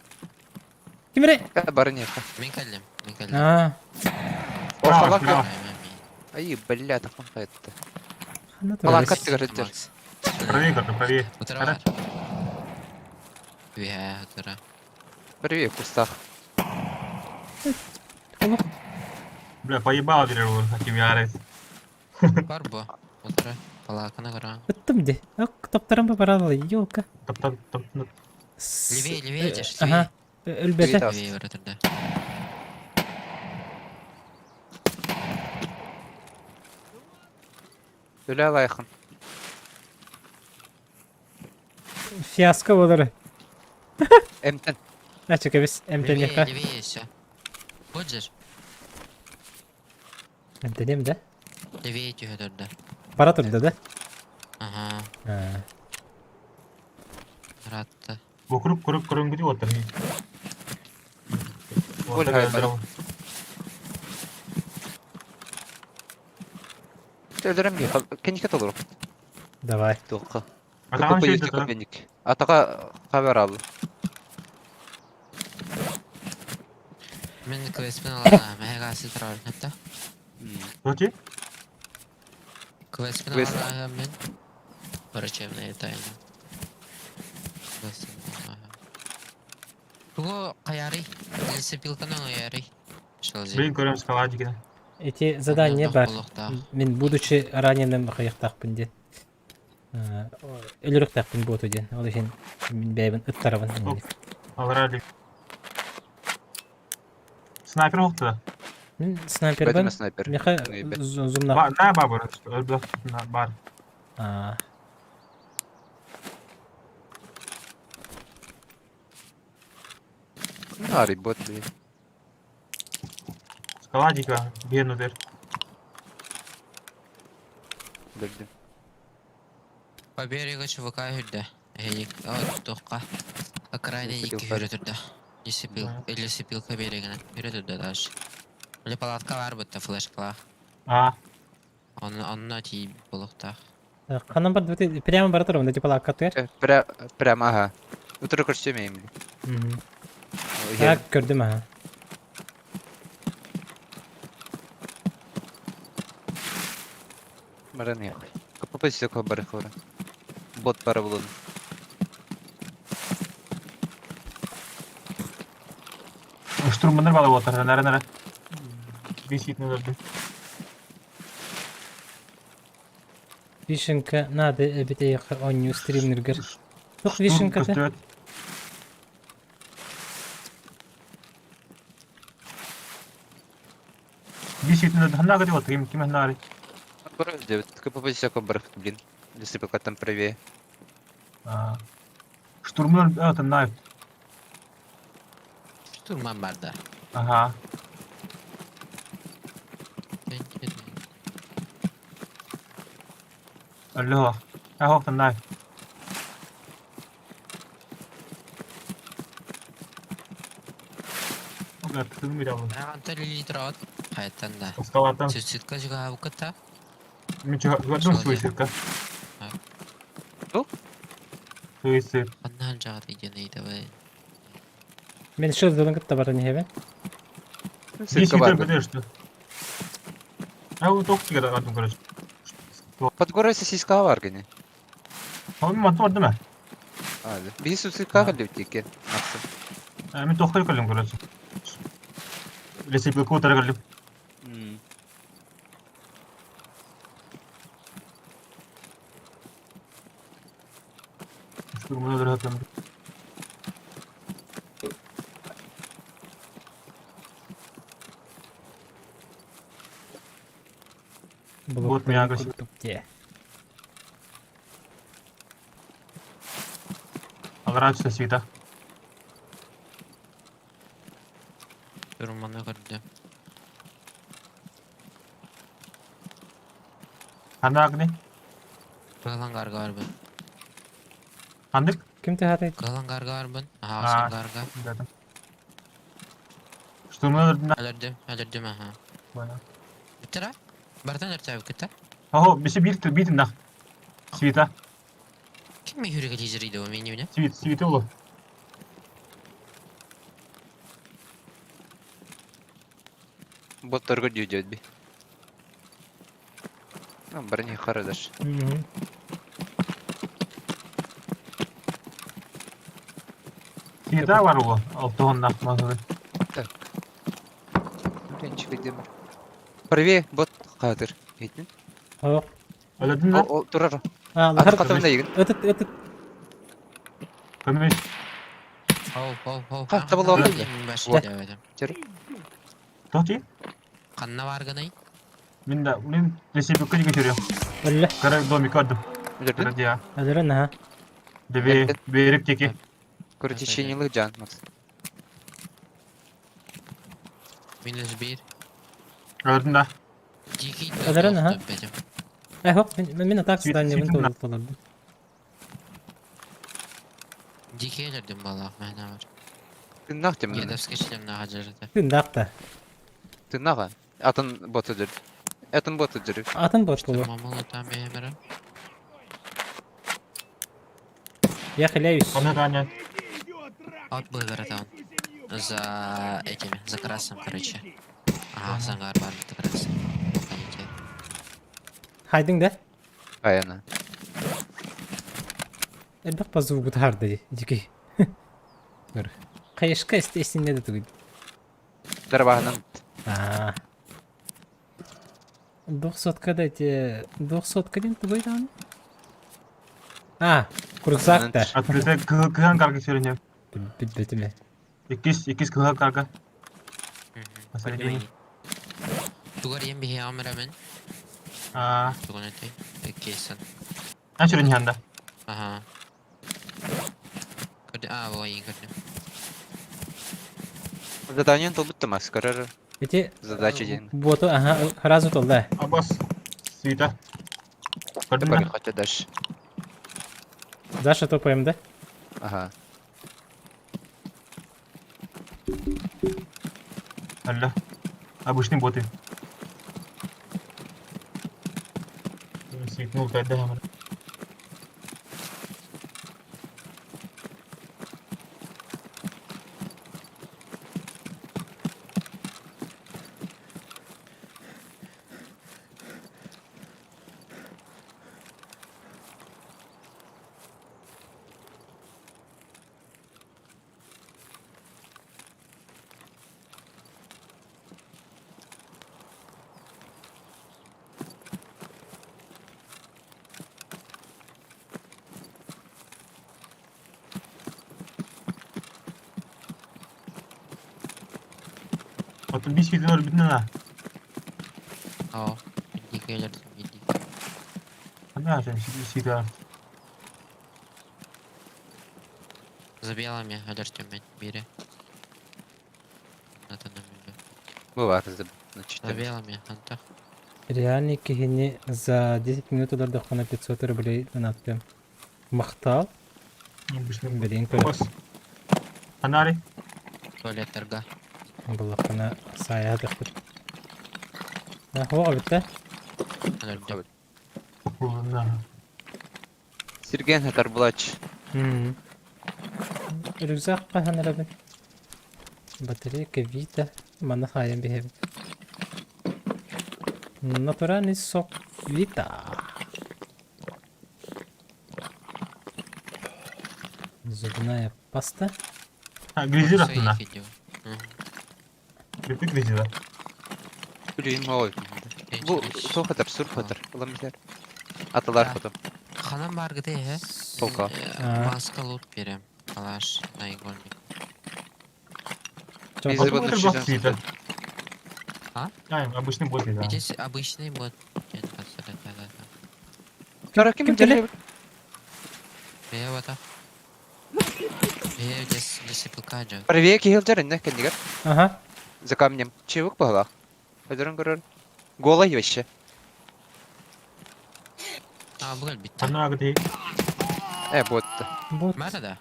Ким эрэ? Бары нехта. Мин кэллим, мин кэллим. Аа. О, Ай, бля, тахан хайатта. Ханна турар? Халакка тыгар Правее, как правее. Утара бар. Үһэ, утара. Правее в кустах. Бля, поебал дерево, хотим я орать. Бар бу. Утары палааканы көрөҕүн. Ыттым ди. Ок, таптарым ба баралла, ёлка. Таптар, таптар. Левее, левее идешь, Ага, левее. өлбөтө. Левее бара турда. Өлө алайхын. Фиаско болар. Эмтен. Ачы кебис, Левее, эмтенеха. левее все. Вот же. Эмтенем да? Левее түһэ турда. Бара турда да? Ага, А, ыраатта. Вокруг курuk көрөнгүдү отыр. Бол хай бар. Өлөрөм ки. Кеники толору. Давай. Туққа. Атаҕын шөйдө Кенник. Атака хабар алды. Мин квестпин алаам, эһэгаасы турар хатта. Тоти? Квестпин Квест. алаам мин. Врачебная тайна. Квестпин алаам. Тугу каярый? Лесопилканы оярый. Шалзи. Блин көрөм скала дигене. Эти задания бар. Олохтаах. Мин будучи раненым хайыктаахпын диэн. Өлөрүктаахпын буоту диэн. Ол иһин мин бэйэбин ыттарабын. Алара ли. Снайпер оқты. Мин снайпербен Бэтмен снайпер. меха Ебет. зумна. Ба, на бар, бар, на бар. А, Нари бот ли. Скала дика, бен удер. Билдим. По берегу ЧВК хүрдэ. Эһиник тоққа. Окраина Лесопилка. икки хүрэ турда. Лесопил, лесопилка берегинен хүрэ турда даже. Или палатка бар бытта флешкалаах. А, Онно онно тиий буолуохтаах. Ханан бар прямо бара турабын, типа лакка туер. Пря прямо ага. Утро көрсөмөйм. Так, көрдүм аха. Баран yok. Капы сөк бар хора. Бот бара булун. штурмандар бала отыр, нара нара. Висит на дорде. Вишенка надо эбите онню стримнергер. Тух вишенка та. Висит на дорде, ханна отыр, ким ким ханна Бара девет. Капы сөк бар блин. Лесопилка там правее. А. Штурман, это найт. Штурман барда. Ага. Алло. Ага, там найт. Бля, ты умерел. Антон литр Хайтан да. Скала там. Суицидка жугаабыккыта. Ничего, дум суицидка. Ну? Суицид. Ханнаан жаҕат идиэн ыйдабай. Мен шылдылын кытта баран иһэбин. Ссылка бар. Висит, что? А вот только тебе одну, короче. Под горой сосиска бар гене. Он мотор дыма. А, да. Биһи суицидка каллыбыт Максим. Мен тоқтар көлім, короче. Лесопилка утар көлім. Штурмана дыргатым. Блок меня агрессив. Где? Алрачта свита. Штурманы көрдүм. Хана агни. Кыһыл барбын. Хандык? Ким ты хаты? Кыһыл барбын. А. Аһа, ангарга. Да. Штурмана дыргатым. Өлөрдүм, өлөрдүм аһа. Бүттүрэ? Бартан өртөөбүккүтэ? Ого, биси бир битин нах. Свита. Ким мехүрүгэ лизер иде мен эмне? Свит, свит улу. Боттарга дүйдөт би. Ну, барни харадаш. Свита бар улу. Алтыгын нах мазы. Так. Блин, чего где Правее бот кадр. Видно? Оһох. Өлөдүн да? Ол турар. А, Атын лахар хатымна егин. Ытыт, ытыт. Көмүс. Оу, оу, оу. Ха, табыл олорду. Баш дебедим. Тоти? Ханна баргыный? Мин да, мин лесипикка диге көрүм. Өллө. Кара домик көрдүм. Өлөрдүн. Кара дия. Өлөрөн аха. Дебе, берип теки. Кровотечениелы жан. Минус 1. Өлөрдүн да. Дикий Өлөрөн аха. Э, хоп, мин мин атак зданиябын Свет- толордум. Дикий өлөрдүм балаах мээнэ бар. Тыннах тем. Дедовский шлем наха жырды. Тындаах да. Тыннаха. Атын боты жүр. Атын боты жүр. Атын бот болу. Мамыл там бэйэмэрэ. Я хиляюсь. Аны Таня. От быгыратан. За этими, за красным, короче. Ага, сангар бар бит красный. Хайдың да? Айана. Элбэх по звуку тарды дикий. Кайышка естественно да тугуй. Дарбаһынан. А. Двухсотка дайте. Двухсотка ден тугуй там. А, рюкзак да. Открыты кыһан карга сүрүнү. Бит битиме. Иккис, иккис кыһан карга. Посередине. Тугар ем бихи амырамын. А, Туган этой. Кейсэн. а сүрүнү ханда. Ага. Көрдү, а, во, ең көрдүм. Заданиен толбут тамас. Көрөр Эти задача ден. боту, ага, сразу толда. Абас. Свита. Көрдүн Бари да? хотя дальше. Даша топаем, да? Ага. Алла. Обычный боты. Светнул тогда. Отun bir şeyden öyle bildin ha. О, дикий өлөрдүм, дикий. Ана sen bir şeyden. За белыми өлөрдүм мен бири. Натан Бу бар за За белыми, антах. Реальный кихини за 10 минут удар на 500 рублей донаттым. Махтал. Обычный бот. Блин, көрө. Абас. Анари. Туалеттерга. Буллахына сая дыхпыт. Хуа битте. Өлөрдүм. Kullanma. Сирген хатар булач. Рюкзак кахан рабын. Батарейка Вита. Мана хайын бихеб. Натуральный сок Вита. Зубная паста. Ha grizli aslında. Мгм. Bitti grizli. Үлүйім ой. Бу сол хатар, сур хатар. Ыламыздар. Аталар Да. хатар. Ханам бар где, э? Толка. А. Маска лут берем. Калаш на игольник. Чё, Из- Потом вот это на бот свита. А? А, обычный бот, да. Здесь обычный бот. Нет, да, да, да, да. Кара ким Ким келе? Я вот так. Я здесь лесопилка жа. Правее кихилдер инне кендигер. Ага. За камнем. Чевык багла. Өдөрөн көрөр. Голый вообще. А, бұл битті. Ана где? Э, бот. Вот. Мара да.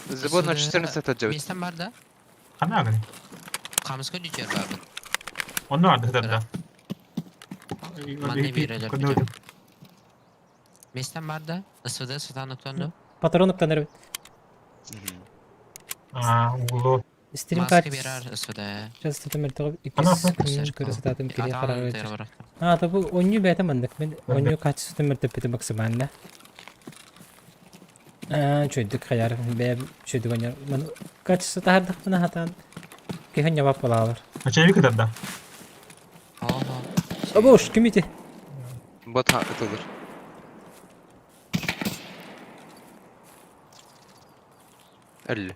Забот на 14 это Местен бар да. Ана где? Камыска дүтер бар бұл. Onu vardı da. Манны берелер битем. Местен бар да. СВД сатан уктанды. Патрон уктаныр. А, углу. Стрим Маска карт. берер СВД. Сейчас это мертвый. Ана, Икис көрө сататым кире Атан карар. тер бар. А, то бу оню бәтә мандык. Мен оню качествосы мертвый максимально. А, чөйдүк хаяр. Бә чөйдүк оню. Мен качество тахардык мына хатан. Кихен явап балалар. Начальник kadar da. Ого. Обош, ким ити? Бот ытылыр. Өллө.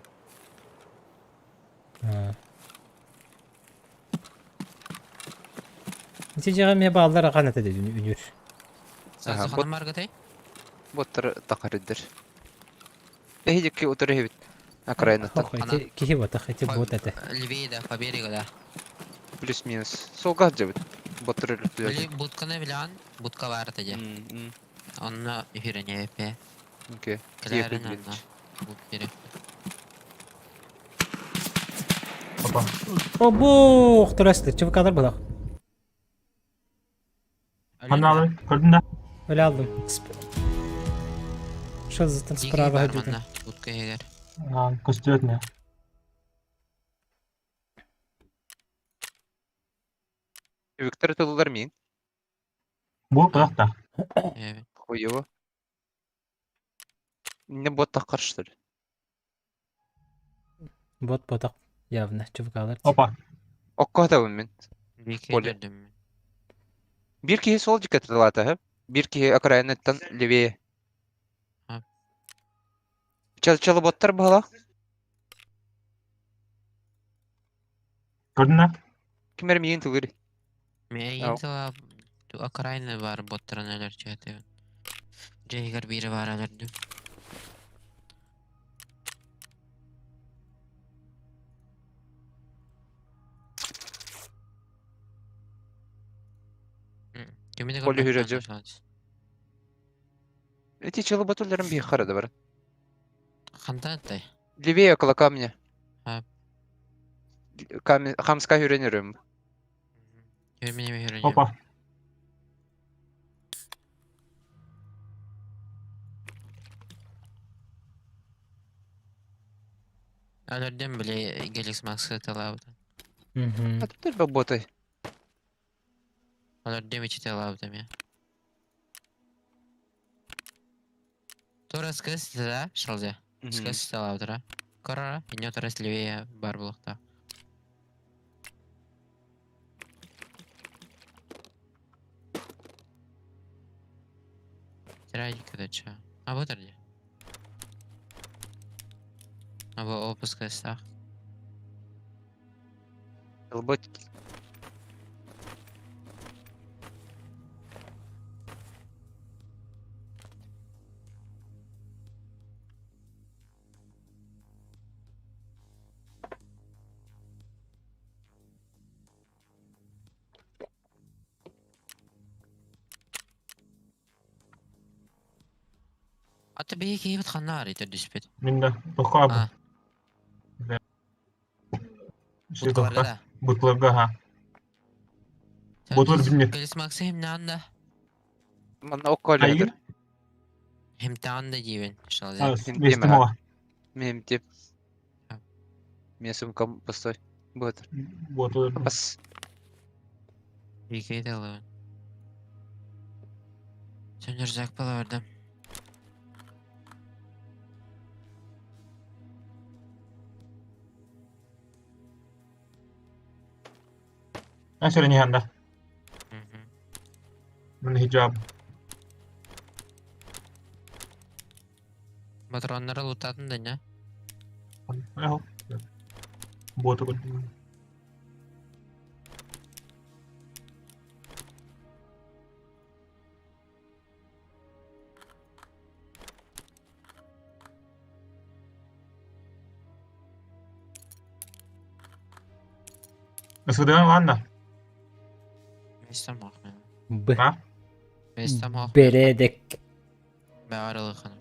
Ити дьиэҕэ эмиэ бааллар ахан этэ үнүр. Саханан маргатай? Боттар тахарыдыр. Эһидикки утары иһибит. Окраинаттан. Ити киһи ботах, ити бот этэ. Левее да, по берегу да. Плюс-минус. Солга дьэбит. Боттар өлүктүлэр. Били будканы билэҕин? Будка баар этэ дьэ. Онно үһүрэнэ Окей. Кэлээрин онно. Бу бери. Опа. Обух, турасты, ЧВКлар булах. Ханна көрдүн да? Өлө алдым. Шылзытын справа һөдүтүн. Будка иһигэр. Көстүөт не. Виктор тыллар мин. Бу пырахта. Хуево. Не бот таххар что ли? Бот ботах явно ЧВКлар. Опа. Окко атабын мин. Поле. Биир киһи суол дьиккэ тылаата, биир киһи окраинаттан левее. Чал-чалы боттар баһала. Көрдүн да? Ким эрэ миигин тылыр. Миигин тыла окраина бар боттаран өлөр чээтибин. Дьиэһигэр биирэ баар өлөрдүм. Кимини Поле көрбөттөн хүрөдьү. шанс. Эти чалы ботулларын биир харада бар. Хантан этэй? Левее около камня. А. Камень, хамска хүренерім. Хүрмени хүренем. Опа. Өлөрдүм били Геликс Макс тылаабытын. А тут боты. Өлөрдүм ичи тылаабытым я. Тура скыс да, шалзе. Скыс тылаабытыра. Корора, инне турас левее бар булукта. Тирайдик это А вот где? Або опуска стах. Бот. Ата биһи киһибит ханна арыйта түспүт. Мин да тоққа А. Будкаларга да. Бутларга ха. Ботур билмет. Гелис Максы химнан да. Манна окко өлөдür. Химтан да диибин. Шалзе. Местим Мем тип. Мен сумкам пустой. Вот. Ботур. Бас. Биһи талабын. Сен рюкзак балабардым. Әсер не ханда. Мин хиджаб. Патроннары лутатын да не? Ахо. Ботур. Ысыдыган ладно. Местом ох мен. Б. А? Местом ох. Бередек. Баарылыхын.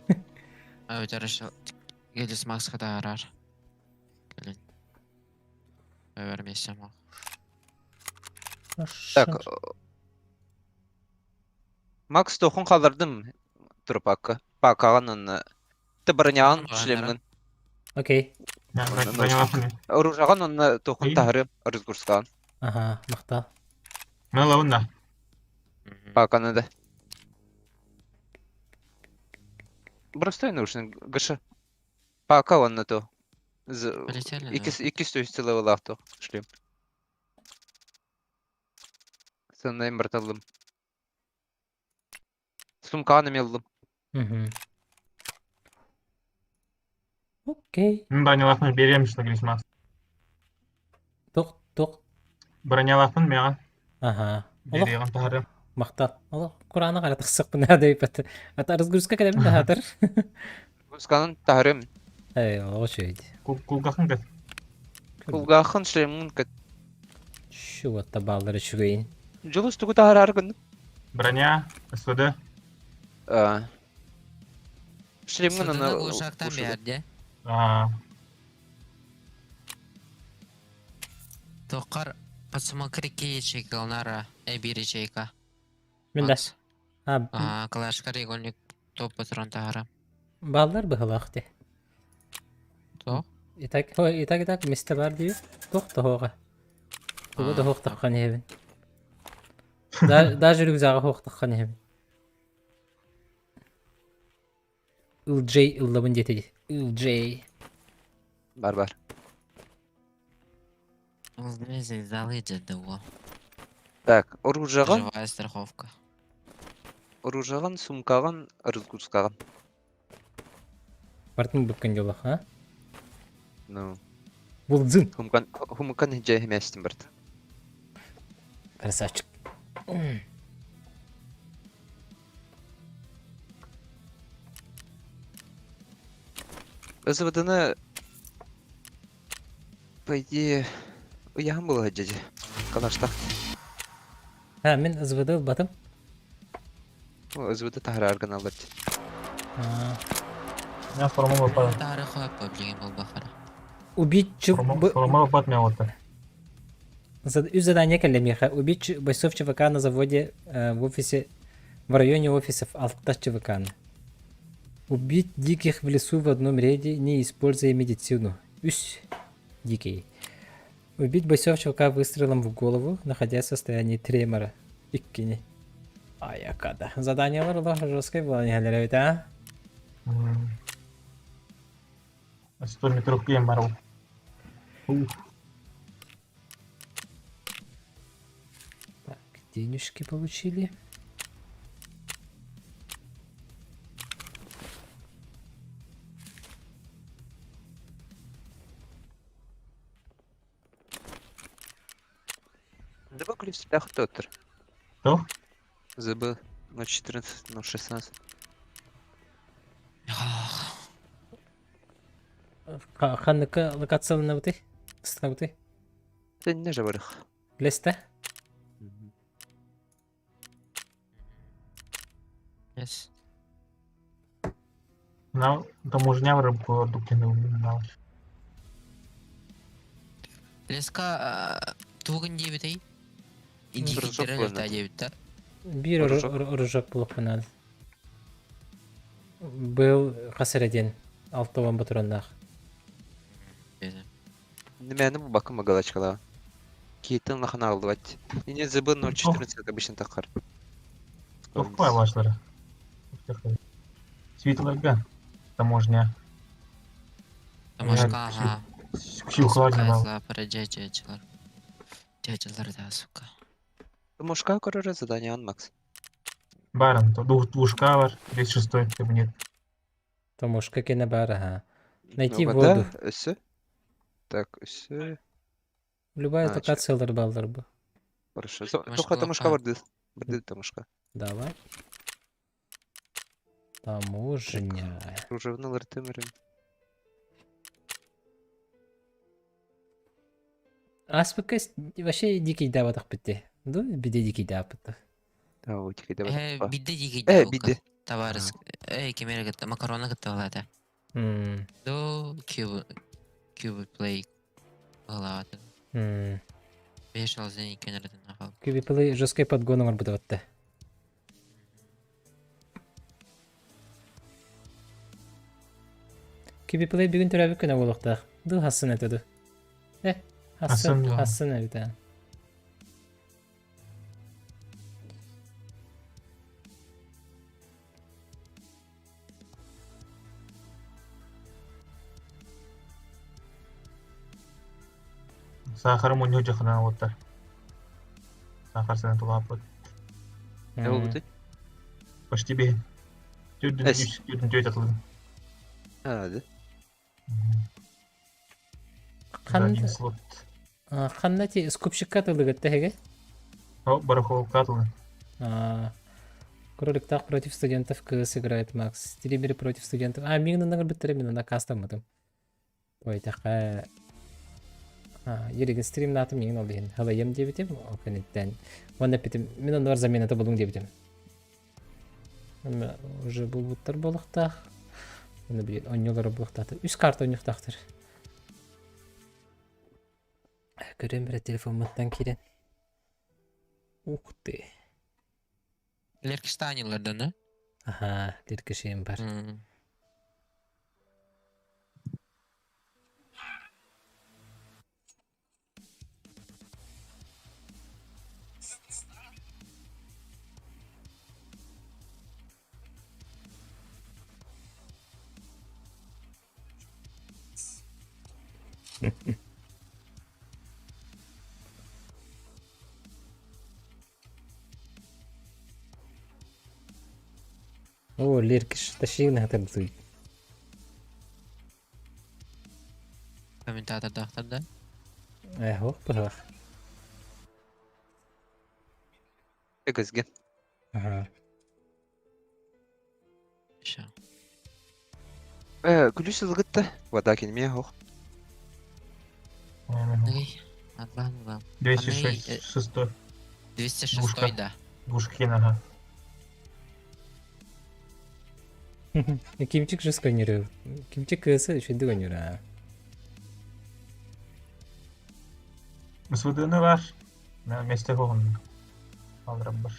Өтөрүш Гелис Макска да арар. Келин. Өбөр местом ох. Так. Макс тохун қалдырдым турпакка. Пакаган онны. Ты бронян шлемгин. Окей. Оружаган онны тохун тахары разгрузкан. Ага, махта. Мына Паканы да. Простой нужен, Гаша. Пака он на то. Полетели, Икис икис то есть левел авто шлем. Сыннайым браталлым. Сумкаҕын эмиэ ыллым. Мгм. Окей. Мин бронялаахпын биэриэм что Грисмас. Тух, тух. Бронялаахпын миэхэ Аха. Олох биэриэҕин таһарым. махтал. Олох кураанах эрэ тахсыахпын наада эбит. Ата разгрузка кэлэбин да аһатар. Разгрузканан таһарым. Эй, олох үчүгэй. Кулгаахын кэт. Кулгаахын шлемун кэт. Чугатта бааллар үчүгэйин. Дьулус тугу таһараары гынным? Броня, СВД. А. Шлемҥин аны Сыдыны глушактан биэрде. А, Тоххар посмотри ячейка нара эбир ячейка. Мин да. Макс. А, А, калашка регольник топ патрон тахара. бааллар быһылаах дии. То? Итак, ой, итак, итак, мистер бар дии. Туох тоһуоҕа. Тугу да хуохтаххан иһэбин. Даже рюкзага хуохтаххан иһэбин. Ылджей ыллабын диэтэ дии. Ылджей. Бар бар. Так, оружиеҕын, Живая страховка. оружиеҕын, сумкаҕын, разгрузкаҕын. Бартын буккан дьолох, а? Ну, Булдзын. хумкан, хумкан дьэ химээстин барт. Красавчик. СВД-ны по идее ыйаһын буолар дьэ Калаштах. А, мин СВД ылбатым. СВД таһараар гыналлар. Я форма выпадет. Тары хоп билген болбахара. Убить чу... Форма выпад меня вот так. Үс задание кэллэ миэхэ. Убить бойцов ЧВК на заводе в офисе в районе офисов алта ЧВК. Убить диких в лесу в одном рейде, не используя медицину. Үс дикий. Убить бойцов ЧВК выстрелом в голову, находясь в состоянии тремора. Иккини. Айакада. Заданиелар олох жесткай буолан иһэллэр эбит, а? 100 метров киэн барыл. Ух. Так, денежки получили. Давай ключ тотер. Что? ЗБ 014, 016. Ханныка локацияланабытый? Станабытый? Сен же барых. Лесте? Yes. На, таможня рыбку дукину. Леска тугын диэбитэй? Ружок Индикиттэрэ буолла. өлтө диэбиттэр. Биир Оружок. оружок буолуохпун наада. Был хас эрэ диэн 60 ботуруоннаах. Немени бу бакын магалачкала. Кийтин лахан алдыбат. Ине ЗБ 014 обычно такар. Тухпай башлары. Светлага. Таможня. Таможка, ага. Ксюха не Лапара дядячылар. Дядялар да, сука. Мушка көрөр задание он Макс. Барон, то двушка бар, 206 кабинет. Таможка кэнэ баар аха. Найти Ну, воду. вода, өссө. Так, өссө. Любая А, локациялар бааллар бу. Хорошо. Тамашка Тоха тамашка лака. барды. Барды тамашка. Давай. Таможня. Кружевнылар тымырым. Аспыкка вообще дикий даабатах битте. Ду биде дикий дааппыт. Да, утики давай. Э, бидде дикий Э, даабыкка. бидде. Товарыс. Эй, кемере кытта, макарона кытта балата. До кюб кюб плей балата. Беш алзен икенерден ахал. Кюбиплей жесткий подгон оҥорбут Кюбиплей бүгүн төрөөбүт күнэ буолуохтаах. Ду хассын этэ ду. Э, хассын, Хассын дуо? хассын эбит аа. Сахарым у него жахана вот так. Сахар сына тулааппыт. Не болбуты? Почти бэһин. Төрдүн үс, төрдүн төрт атылым. Hadi. Ханна ханна ти скупщикка атылыгытта эһиги? О, барахолка атылы. Кроликтах против студентов КС играет Макс. Стримеры против студентов. А, мин оннугар бүттэрэ мин онно кастаммытым. Ой, Ереген стримнаатым миигин ол иһин халайым диэбитим, ол кэнниттэн уонна эппитим мин оннугар замената булуҥ диэбитим. Уже булбуттар буолуохтаах. Уонна билин онньулара буолуохтаахтар. Үс карта онньуохтаахтар. Көрүөм эрэ телефоммуттан киирэн. Ух ты. Леркиштанилардан, да? Аха, Леркишин бар. О, Леркиш, тащи хатырдый. Комментатордаахтар да? Э, быһах. Эгезген. Ага. Ща. Э, күлүс ылгытта. Вода кинме хох. Эй, Адлан, Адлан. 206, шестой. 206 да. Двушки, ага. Кимчик же сканерил. Кимчик кысы үчүдү гонюра. СВД-ны бар. На месте хоғын. Алдырам бар.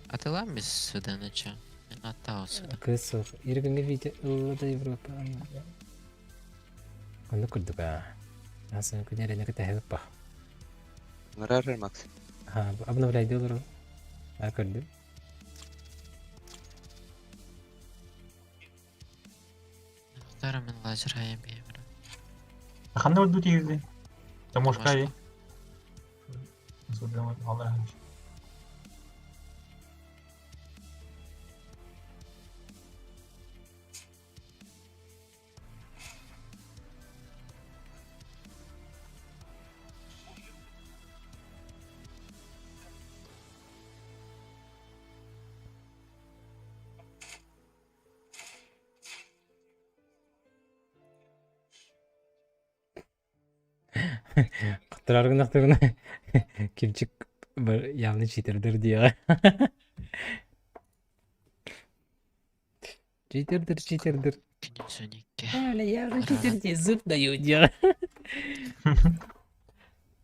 Атылам без СВД-ны ча. Аттау СВД. Кысы Иргенге видео ыллада Европа. Онну курдук аа. Асан күнер эне кытаһыбыт ба. Нырар Макс. Ха, обновляйды олору. А көрдүм. Вторым лазер хайым бейбір. Ханна өлдү тигизди? Тамошка и. СВД-ны алдырам. Кыттырар гынахтырына Кимчик бір явно читердер диэҕэ. Читердер, читердер. Күнүн Аля, явно читер дии, зуб даю диэҕэ.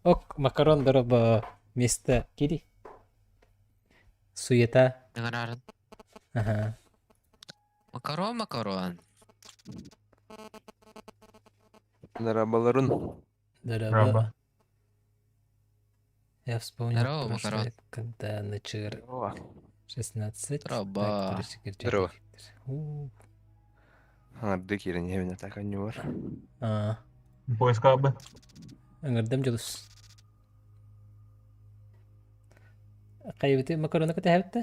Ок, макарон дороба место кири. Суета. Нырарын. Ага. Макарон, макарон. Нарабаларун. Дороба. Раба. Я вспомнил Здорово, прошлое, макарон. когда на ЧР 16. Здорово. Здорово. Здорово. Арды кирен хемне так анюар. А, Поиска бы. ыңырдым дьулус. Хайбыты макароны көтөһөбүттэ?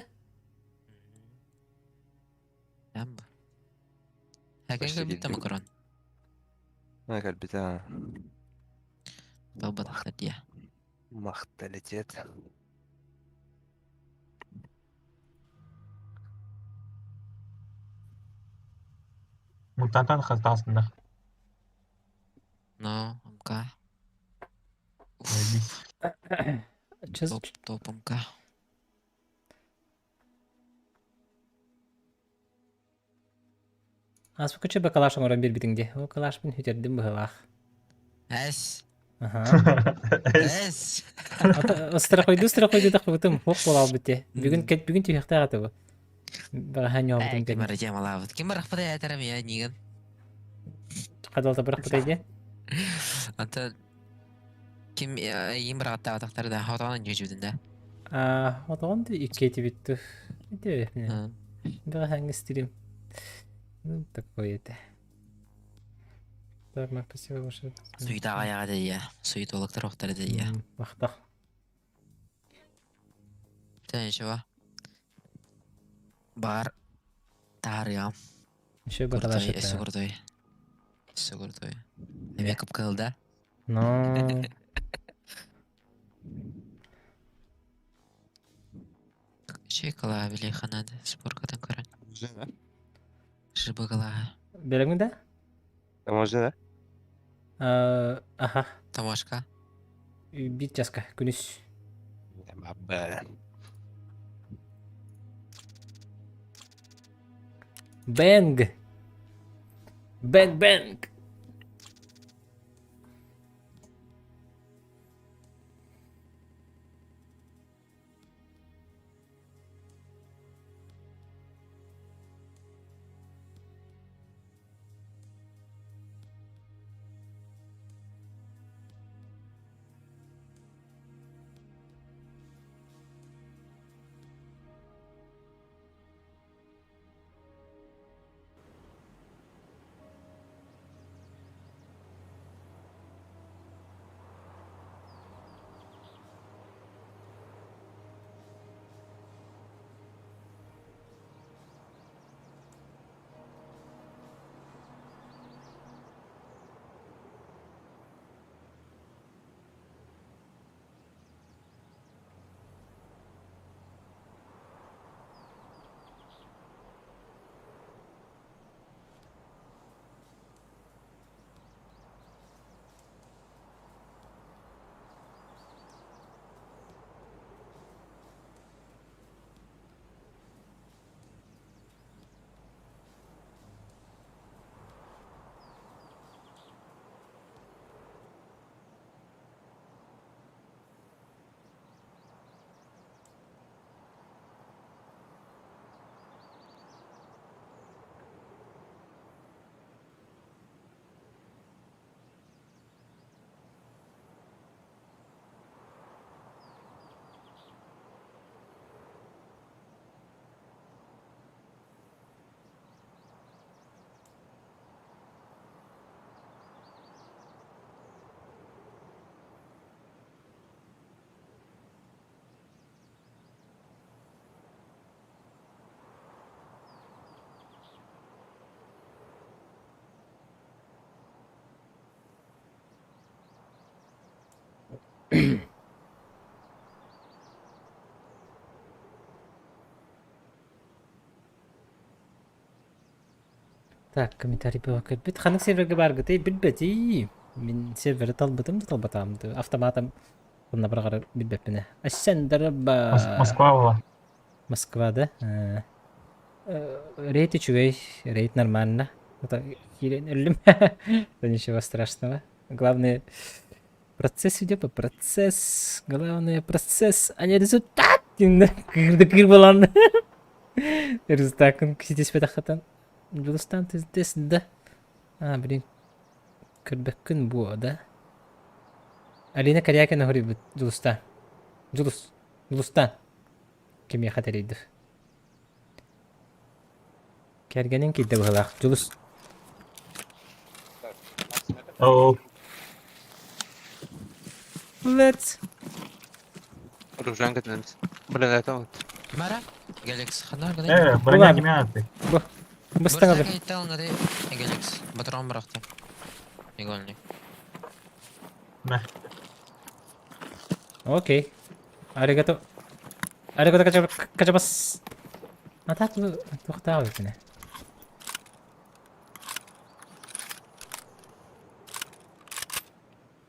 Ямба. Хәгән Почти битте килдим. макарон. На кальбита. Балбатахтар дия. Махталитет. Мутантан хастасында. Но, МК. Заебись. Чыз Топ, топ МК. Аспыкычы бакалаш оҥорон биэрбитиҥ дии. Ол калашпын сүтэрдим быһыылаах. Эс. Аха. Эс. Ыстырахойду ыстырахойду тахпытым хуох буолаалбыт дии. Бүгүн кэт бүгүн түһүөхтээх этэ бу. Бэҕэһээ ньообутум Ким кэннэ. ара темалаабыт. Ким барахпыта ятарам я ниган. Хадалта бырахпытай дии. Anta ким им барахтаабатахтар да хотоон жүжүдүн да. Аа, отоҕон ди икки этибит Ити бэҕэһээҥҥи стрим. Ну, такое это. Так, Мак, спасибо большое. Суйта аяга да я. Суйтологтар охтар да я. Махтах. Да ничего. Бар таарыам. Еще Крутой, баталашыта. өссө крутой. Өссө крутой. Эмиэ кып-кыһыл да? Но... Чей кылаа ханады сборкадан көрөн. Жыбы кылаа. Беремин да? Можно, Э, Аха. Тамашка. Бир часка күнүс. да? Бэнг! Бэнг бэнг! Так, комментарий бөҕө Ханнык сервергэ бааргытый билбэтий. Мин сервери талбытым да талбатаам да автоматом онно быраҕары билбэппинэ. Ассендерба Москва была. Москва да? Рейд үчүгэй, рейд нормально. Это киирэн өллүм. Это ничего страшного. Главное, процесс идет по процесс. Главное процесс, а не результат. Кырды кыр балан. Результатын ситиспэтэххитин. Дьулустаан ты здесь, да? А, блин. Көрбөккүн буо, да? Алина Корякина хоруйбут Дьулустаан. Дьулус. Дьулустаан. Кимиэхэ тэрийдир? Кэргэнин киирдэ быһыылаах. Дьулус. О, Let's. Оружием кэтэнэмс. Блин, это вот. Кимара? Гелекс ханар гына. броня Ладно. не мятый. Быстаҥа Быртак айталын Гелекс. Батырон бырахты. Игольник. Окей. Аригато. Аригато качабас. А так туохтаах эбитинэ.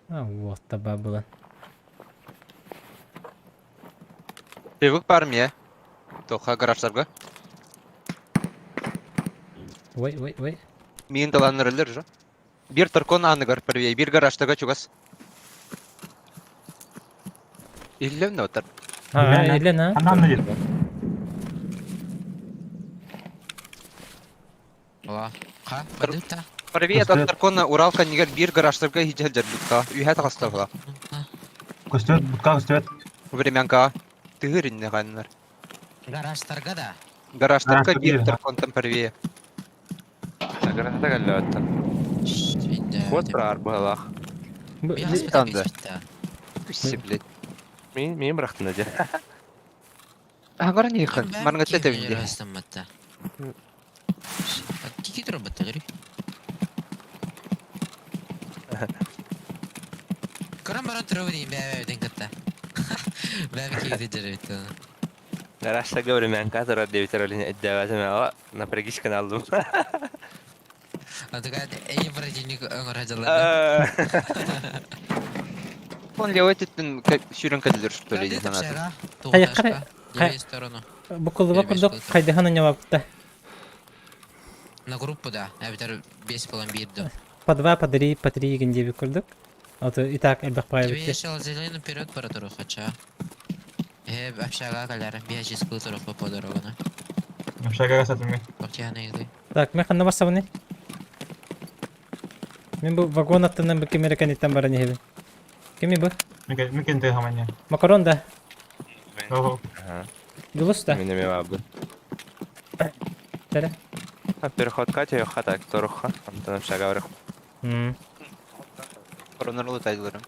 А вот таба была. Привык парме. Тоха гараждарга. Ой, ой, ой. Миин таланнырылыр же. Бир таркон аныгар первее, бир гаражтага чугас. Иллем нотар. А, Елена. Елена. Она надет. Ола. Ха, бадыта. Правее Көстүөт. таркона Уралка нигер бир гараждарга хиджел бутка. Үйә тагастагла. Көстүөт, бутка көстүөт. Времянка. Тыгыринне ганнар. Гаражтарга да. Гараждарга Гаражда бир бир. таркон там правее. Гаражда галлөттен. Вот прар быһалаах. Танды. Күссе, блядь. Мин мин бырахтын дии. Аһаҥар нихын, марҥытта тэбинди. Астамматта. Тики турбатта гри. Көрөн баран турабын дейм бэбэ кытта. Бэбэ киирди дьэрбит. Рашта времянка турар диэбитэр олин эддэбэтим аҕа напрягись каналдым. Атыга эй противник өҥөр дьаллар. Он левый өттүн сүүрэн кэллэр что ли санаатым. Хайаххара Левую сторону. Букуллуба курдук хайдахан онньолообутта. На группу да, эбэтэр 5 болан биир да. По два, по три, по три игин диэбит курдук. Вот и так элбэх Тебе баайбыт. еще зеленый вперед пора хача. Э, общага калар, биологическую туруху по дорогу. Общага сатымы. Тохтяны Так, мен ханна барсабыный? Мен бу вагон аттынан бу ким эрэ кэнниттэн баран иһэбин. Кими бу? Микен ты хаманья. Макарон да? Ого. Дулус да? Мин эмиэ баабын. Тэре. Переходка түйөххэ так торуха. Онтон общага барых. М. Коронарлы тайларым.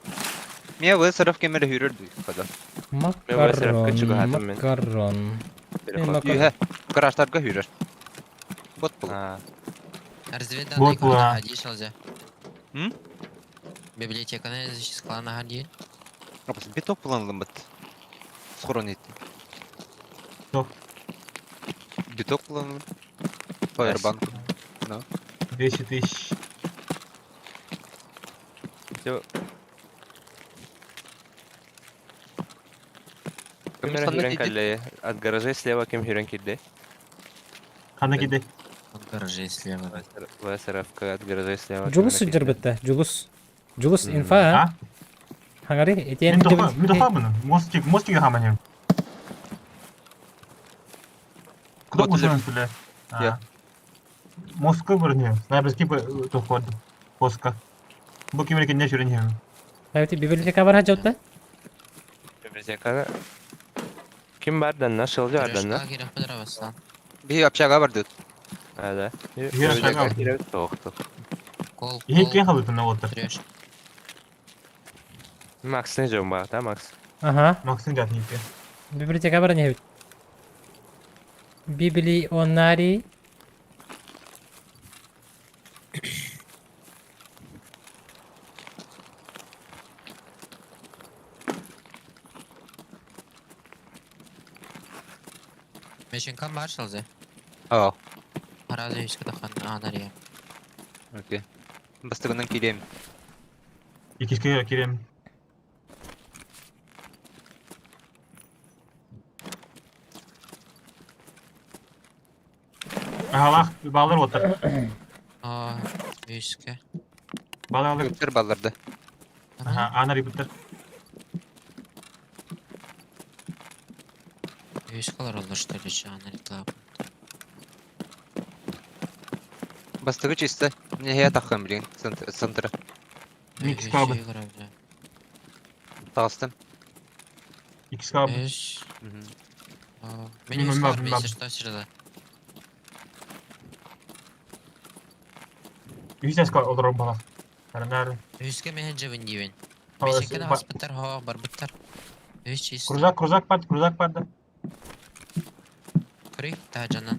Мия вы сарaf кемере хүрөр дүй када. Макарон, чугаһатым мен. макарон. Переход. Үйе гараждарга хүрөр. Бот бул. А, Разведданные Вот ла. ходи шалзя. М? Библиотеканы склана ходи. Апас биток планлым бит. Схорон ит. Топ. Биток планлым. Фаербанк. 200 тысяч. Всё. Ким Ким ханна хүрэн тиийдит? кэллэ? От гаражей слева ким хүрэн киирдэ? Ханна киди. От гаражей слева. ВСРФК от гаражей слева. Дьулус ким сылдьар бытта. Дьулус. Дьулус М. инфа, а? А? Хаҥари, итиэн Мин тоха, мин тоха бұны. Мостик, мостик хаманья. Куда Вот машина стреляет? Я. Москва вроде. Снайперский тоход. Поска. Бу кимер кине жүрен Хайбити библиотека бар хажотта? Библиотеканы Ким бар данна? Шылжы бар данна? Трешка керек подравастан. Би общага бар дут. А, да. Я шагал. Тоқтық. Кол, Ең кол, кен қалды отыр. треш. Макс не жөн бар, да, Макс? Ага. Максың жатын екен. Библиотека бар не Библионарий. Мешенкам бар шалзя. Аа. Разве есть кадахан анария. Окей. Бастыгынан килем. Икиске керем. Ағалақ, балалар отыр. А, вишке. Балалар. Көптөр балларды. Аха, анар ибіттер. Вишкалар олды что ли, анария Бастыгы чисто. Мне я тахым блин. Центр. Микс кабы. Тагыстым. Икиске абы. Эш. Мгм. Меня Мимо, ускар, мимо. если что, сюда. Үйсәске олар балақ. Арнар. Вишке мен жабын дивен. Мешенкені баспыттар, хо, барбыттар. Виш чист. Крузак, крузак барды, крузак барды. Кры, та жана.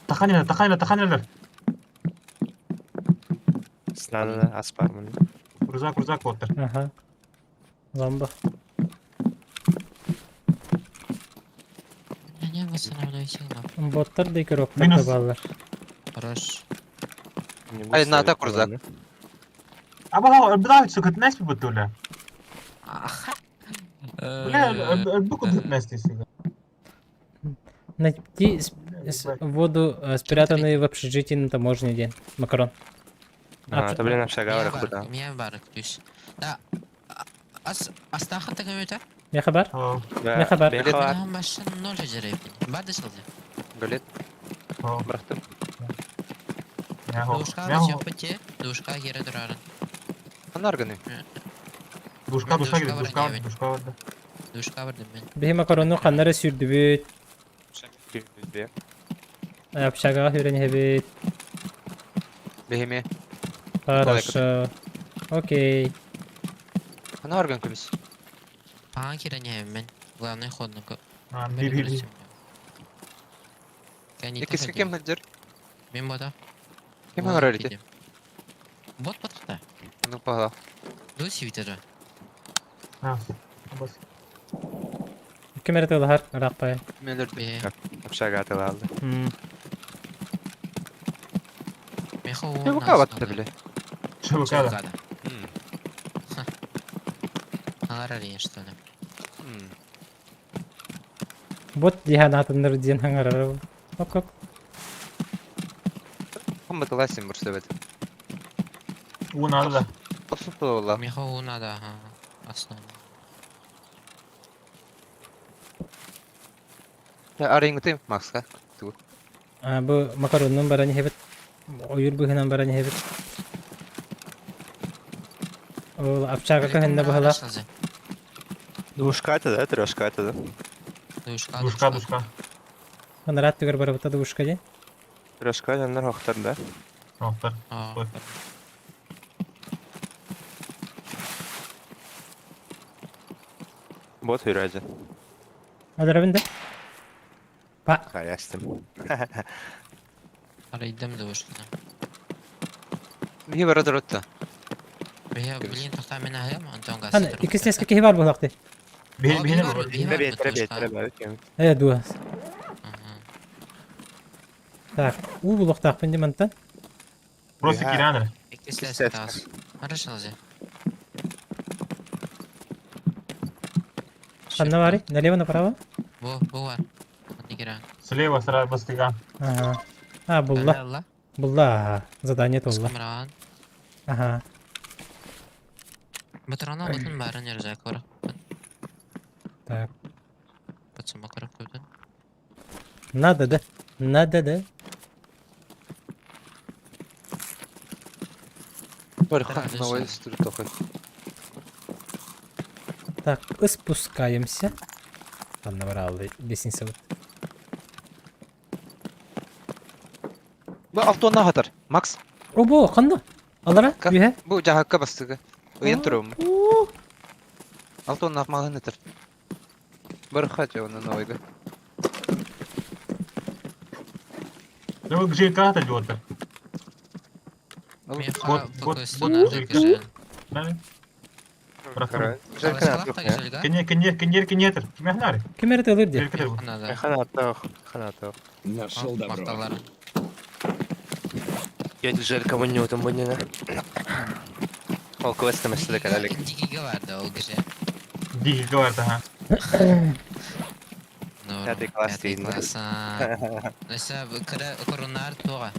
Таханелер, таханелер, таханелер. Снаны аспармын. Крузак, крузак отыр. Ага. Зомба. Я не восстанавливаю силу. Боттар да игроктар да Минус. баллар. Хорош. Ай, на атаку рюкзак. А баға, бідавит сүкіт мәс бі бұттулі. Аха. Бля, бүкіт мәс дейсің. Найти воду, спрятанную в общежитии на таможне день. Макарон. А, то, блин, общага Меня бар бар, меня бар, ключ. Да. Ас, астаха так это? Не хабар? Да, Мехабар. Мехабар. Меня машина ноль жеребин. Бады шалды. Галет. Бырахтым. Душка, все пути. Душка, гера дурарын. Ханна арганы. Душка, душка керек, Душка душка, бар, душка бар. Душка бар мен. Биһи макарону ханнары сүрдүбүт, общагаҕа хүрэн иһэбит. Бехеме. Хорошо. Окей. Ханна арган көмүс. Паға кире не мен. Главный ходник. А, бир бир. Иккискэ ким сылдьар? Мин бота. Ким оҥорор ити? Бот батта. Ну пала. Ду сивитера. А, бас. Ким эрэ тылаһар ыраахпай. Мен өлөрдүм. Общага атылаалды. Меха ЧВК батта бile. ЧВК да. Аңарар что ли? Бот диһан атыннар диэн хаҥарар. Оп оп. Кым батыласин бурсабет. Уу надо да. Посупла. Меха уу надо, ага. Основа. Арыйыҥытый Макска. А бу макароннун баран иһэбит. Ойуур быһынан баран иһэбит. Ол общага көһүннэ быһалаах. Двушка это, да? Трешка это, да? Душка, Душка, душка. Анараат түгэр барабыта двушка дии. Трешка дьоннор охтор, да? Охтар. А, Бот үрәді. Адарабын да. Па. Хаястым. Арыйдым двушканы. Биһи бара турутта. Бия, блин, тоқта мен аһыам, Антон газ. Аны иккис леска киһи бар буолахты. Биһи биһи Бе, бе, бе, бе, Э дуа. Так, уу булуохтаахпын дии мантан. Просто киранер. Иккис леска таас. Хорошо, лазе. Ханна баарый? Налево, направо? Бу, бу бар. Нигера. Слева сразу бастыга. Ага. А, булла. Алла. Булла, ага. Задание толла. Скамран. Ага. Батырана бутын барын рюкзак бар. Так. Пацан көріп көбден. Надо, да? Надо, да? Бархан новый турутохой. Так, спускаемся. Ханна бараалды лестница вот. Бу алтонна хатар. Макс, Обо, ханна? Алара, Как? үһэ. бу жаһакка бастыгы. Ыйан турум. Оо. Алтонна маҕын этер. Бархат оны новыйга. Да вы ЖК это делать. Меха Вот, вот, ПКС вот, надо вот. кежел. Да? Просто. Кежелга? Кене кене кене кенетер. Кимә нари? Ким эрэ тылыр дии? Надо. Ханатох, ханатох. Нашел добро. Мақталар. Я желька мунню там муннюна. Ол квест мәселе кәләлек. Дигиге барды ол кеше. Дигиге бар ага. Пятый класс Пятый дейін. класс. Нәсә кіре корунар туға.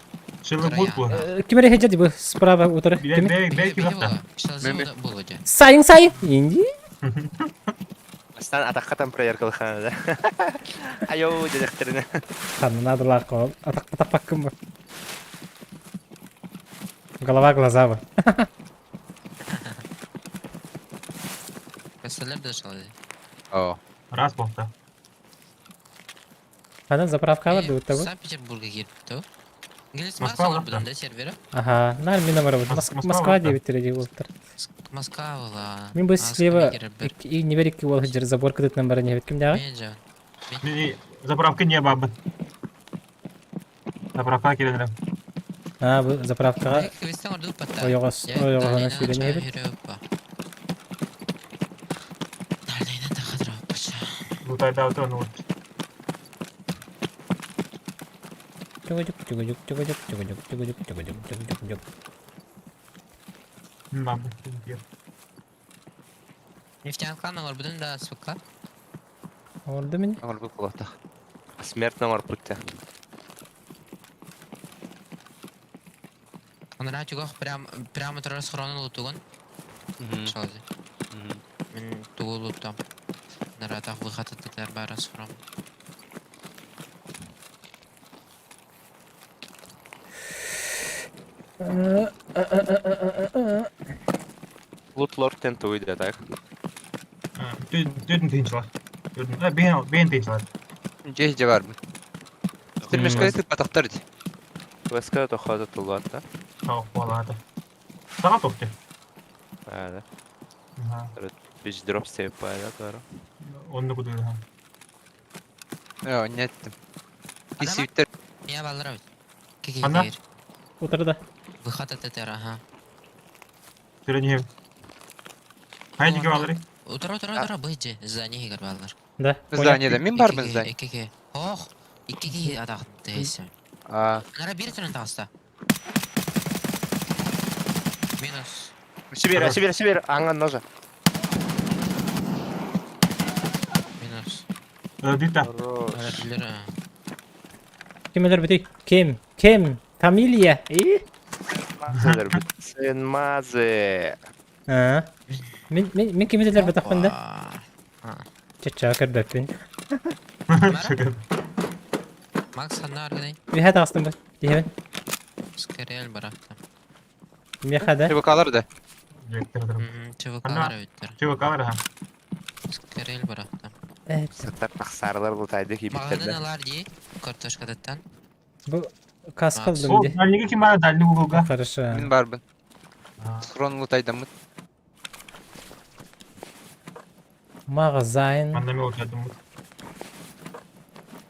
Шилы бут бу. Ким эрэ хеджа бу справа утары. Бе Ким? бе бе ким Шалзы болу де. Сайын сайын. Инди. Астан атаққа проверка хана да. Айо дедектерine. Ханна надо лақо. Атак атак бу. Голова глаза бу. Кәсәләр дә шалзы. О. Раз болта. Ханна заправка бар дуу табы. Санкт-Петербургка кирип ту. Инглиз Москва Москва бар, бұдан да сервері. Ага, нар мен бар бу. Москва деп тире болуптар. Москва була. Мен бу слева и не берик бол жер забор кытытынан бара не ким дагы? Мен жа. Мен заправка не бабы. Заправка киренер. А, бу заправкага Квестен орду патта. ойогос ойогона сүйлөнө бит. Дальнейна да хадра пача. Лутай да вот ну. Чугудук чугудук чугудук чугудук чугудук чугудук чугудук чугудук. Бабы. Нефтянканы орбудун да сука. Орду мени. Оңор бу кулата. Смертно марпутта. Онра чугах прям прямо турар схрону лутугун. Шалзы. Мен тугу луттам. Наратах выход от бара схрон. Лут лорд тен туйда, так? Дүдүн тыйынчылар. Дүдүн. Бен бен тыйынчылар. Же же бар. Стремешка тып атактар ди. Квестка тохода туллатта. Тау болады. Сага топты. А, да. Ага. Бич дроп степ пайда тора. Онны куды. Э, не еттим. Кисииттэр Я баллар эбит. Ханна? Кикигир. Утары да. Выход от этер, ага. Түрен иһэбин. Хайа диэки баалларый? Утары, утары, утары, быйдьы. Здание иһигэр бааллар. Да, понял. Здание да. Мин барбын здание. Икки Ох, икки киһи атаҕын тыһыйса. А, Нара биир түрүн таҕыста. Минус. Сибирь, Сибирь, Сибирь, аңан ножа. Минус. Өлдүт да. Хорош. Өлөр. Ким өлөр бүтүй? Ким? Ким? Фамилия? И? Мазылар бүтсін, мазы. А. Мин мин мин кими өлөр бэтахпын да? Чача көрбөппүн. Макс ханна аргынай. Үһэ таҕыстым бу. Диһэбин. Скорее барахта. Миэхэ да. ЧВКлар да. ЧВКлар эбиттер. ЧВКлар аха. Скорее барахта. Сыттар тахсарылар бұлтайды Маҕаһыынан кейбиттерді. алар дии. Картошкадаттан. Бу каска Макс. ылдым О, ди. дальнига ким баар? Дальний уголга. Хорошо. Мин барбын. Схрон лутайдаммыт. Магазин. Манна мен утардым.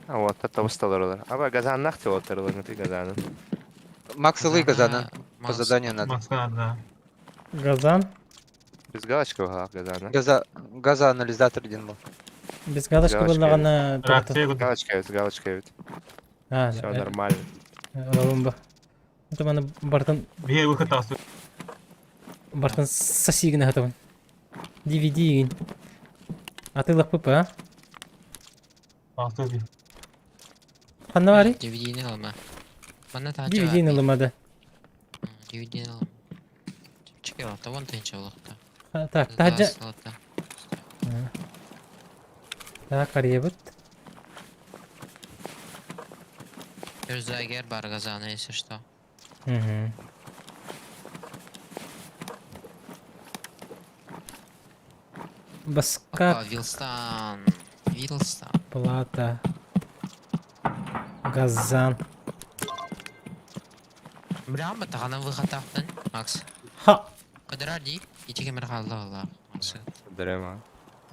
А вот, табысталар олар. Аба газаннах деп отырылар, ты газанын. Макс ылый газанан. По Макс. заданию надо. Макска надо, да. Газан. Без галочка бағақ газаны. Газа, газоанализатор один был. Без галочка Галочка. буллагана Реакция курдук. Галочка эбит, галочка эбит. А, Все нормально. Ылабын бу. Это маны бартын Бие выход тахсы. бартын сосигин хатабын. DVD игин. Атылык пып, а? Тахсы би. Ханна барый? DVD-ни алма. Манна таача. DVD-ни ылымады. DVD-ни алма. Чеке алта, вон тынча олохта. Так, таджа. Так, арыйбыт. Gözler бар газаны, если что. Угу. Баска Опа, Вилстан. Вилстан. плата. Газан. Бля, тағанан выход тақтын, Макс. Ха! Кыдырар дей, итеге мір қалды алла. Макс. Дрема.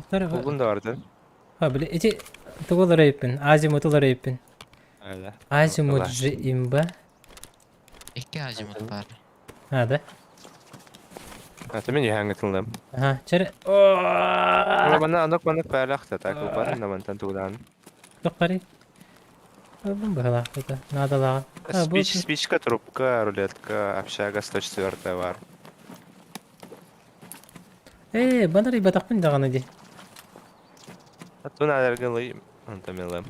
Тары Кулгун да барды. Ха, били, эти тугулар эйппин, азимут улар эйппин. Öyle. Азимут же имба. Икки азимут бар. А, да? А, мен яңы тылдым. Ага, чары. Бана анок манок бәләхтә так бар намантан тугдан. Токкари. Бу бала, это надо ла. Спич, спичка, трубка, рулетка, общага 104 бар. Э, банари батакпын даганы ди. Тун алергылы антамелы.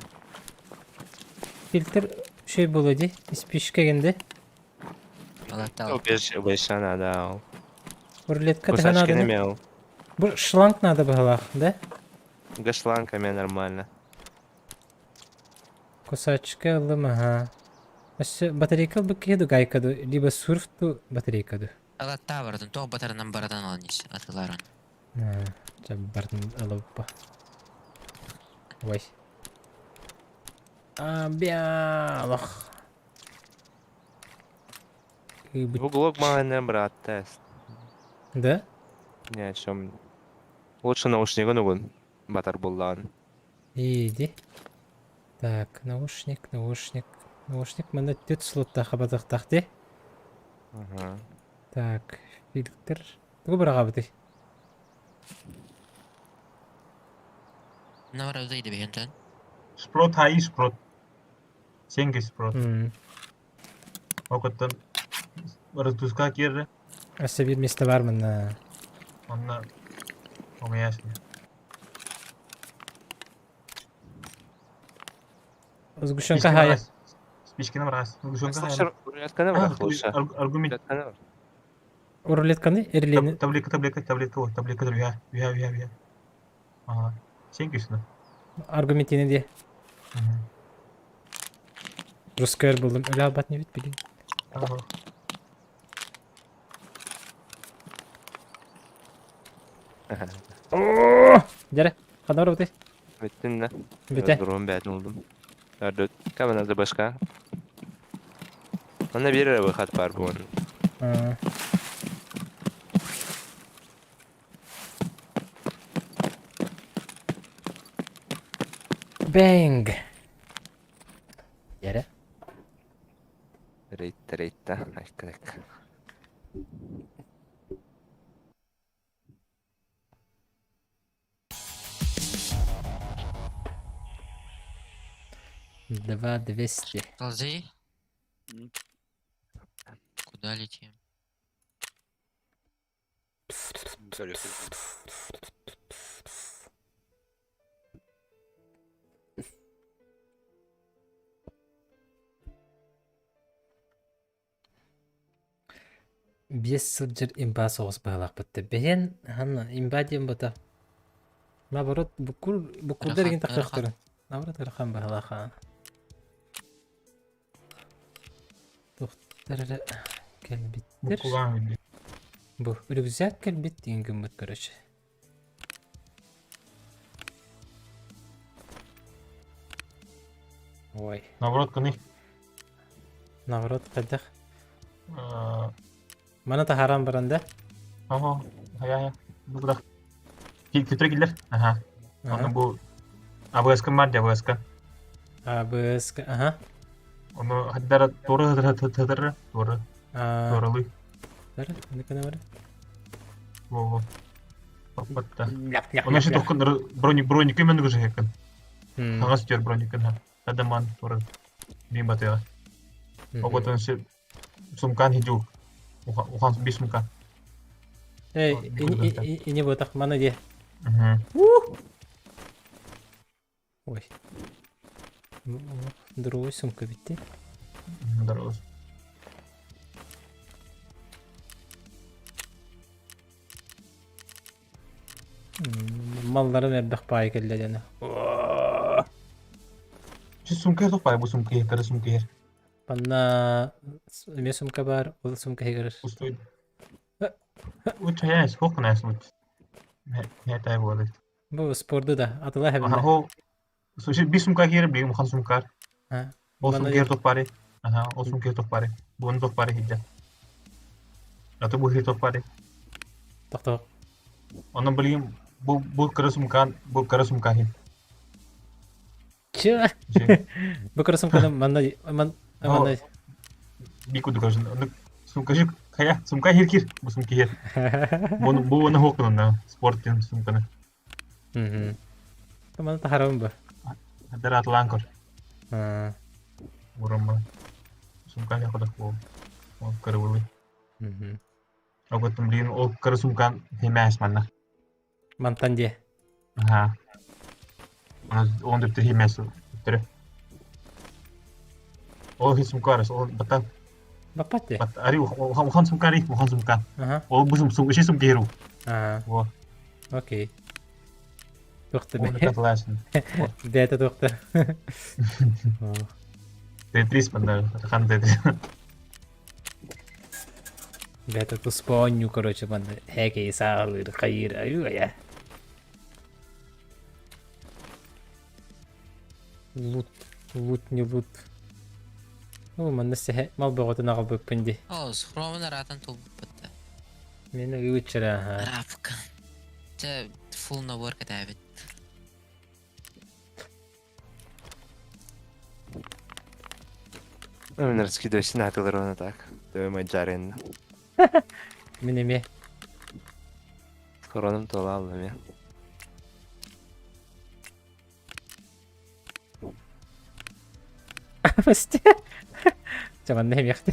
Фильтр şey болу ди. Спичка кенде. Алаттал. Беш бешана да. Рулетка тага Кусачки надо. немел. Бу шланг надо было, да? Гашланка мен нормально. Кусачка ылым, ага. Өссө батарейка бу кеду гайкаду, либо сурфту батарейкаду. Алатта бардын, тоқ батарынан барадан алынис, атыларын. Бардын алыппа. Ой. А, бялах. Бу глок маған брат тест. Да? Ни о чем. Лучше наушнигын угун. Батар буллан. Иди. Так, наушник, наушник. Наушник мында төт слотта хабатықтақты. Ага. Так, фильтр. Тугу бір ағабыты. Мына бар өйді бігентен. Шпрот хаи шпрот. Сенге шпрот. М. Окоттан разгрузка кирре. Өсө бир месте бар мында. Онна омаясың. Сгущенка хая. Спичкины брас. Сгущенка Слушай, хая. рулетканы бар, лучше. Аргумент. Рулетканы бар. Рулетканы эрлени. Таблетка, таблетка, таблетка, вот, таблетка, вия, вия, вия, вия. Ага. Сенге сюда. Аргументини де. Рускер булдum. Өлө албат не бит билин. Ага. Жаре. Ханар быты. Бүттүн да. Бите. Дурун бәтін болдум. Төрдөт. Каменазы башка. Мында бир выход бар буун. А. Бэнг. Айка-айка. 2 200. Ползи. Куда летим? Биэс сылдьар имба соҕус быһалаахпыт да. Бэһиэн ханна имба диэн бута. Наоборот, буккур буккурдар игин Ыарахан, ыарахан. тахсыахтарын. Наоборот, ыарахан быһалаах аа. Туохтар эрэ кэлбиттэр. Буккулаан билди. Бу рюкзак кэлбит диэн гыммыт короче. Ой. Наоборот, кыны. Наоборот, хайдах? Маны таһааран баран да? Ага, хайа, хайа. Бу куда? Көтөр киллер. Ага. Оны бу АБС-ка бар дии АБС-ка. АБС-ка, ага. Ону хаддара туора хаддара туора туоралыы. Бары, аны бары. Во-во. Топпатта. Оны еще тохкун броник броник мен уже хеккен. Хагас тер броник на. Адаман туора. Бим батыга. Оготон се сумкан хидю. Ухан би сумка. Эй, ини ботах мана де. Ой. Другой сумка битти. Здорово. Малларын элбэх паай кэллэ дьэни. Чи сумка тоқ бай бу сумка кара сумка ер. Манна эмиэ сумка бар, ол сумка иһигэр. Пустой. Уч хаяс, хохнас уч. Не тай болот. Бу спорду да, атыла Аха, хэбинэ. хо. Слушай, би сумка киэр, би мухан сумкар. Ол Манна сумка тоқ бари. Аха, ол сумка тоқ бари. Буын тоқ бари хидя. Аты бу хит тоқ бари. Тохтоо. Онон билигин бу бу кыра сумкан, бу кыра сумка хин. Чё? Бу кыра сумканы манна ман манна Би кудук аны сумка жик хая сумка хир кир бу сумка хир. Бу бу оны хокунна спорт ден сумканы. Мгм. Маны таһарабын бу. Хаддар атлаан көр. Аа. Урамма. Сумка хакыдах бу. Ол кырыбылы. Мгм. Оготтум блин ол кыра сумкан химээс манна. Мантан дие. Аха. Он дөптөр химээс өттөрө. Ол хи сумка арас, ол бата Баппат дии. бат ари ухан сумка ари ухан сумка. Аха. Ол бу сум сум иши сумка херу. Аа. Во. Окей. Туохта Оны каталасын. Бэйэтэ туохта. Тетрис манна хан Тетрис. Бэйэтэ туспа оонньуу короче манна һээкэйи сааҕалыыр хайыыр айуу айа. Лут, лут не лут. Ну, манна сэһэ мал бөҕөтүн аҕалбыппын дии. О, схромун араатан туолбуппут да. Мин ыыбыччара аһаа. Рапка. Чэ, full набор кэтээбит. Ну, мен раскидывайся на ровно так. Давай мой джарен. Мин эмиэ. Короным тола аллам я. Прости. Чэ, манна эмиэхти.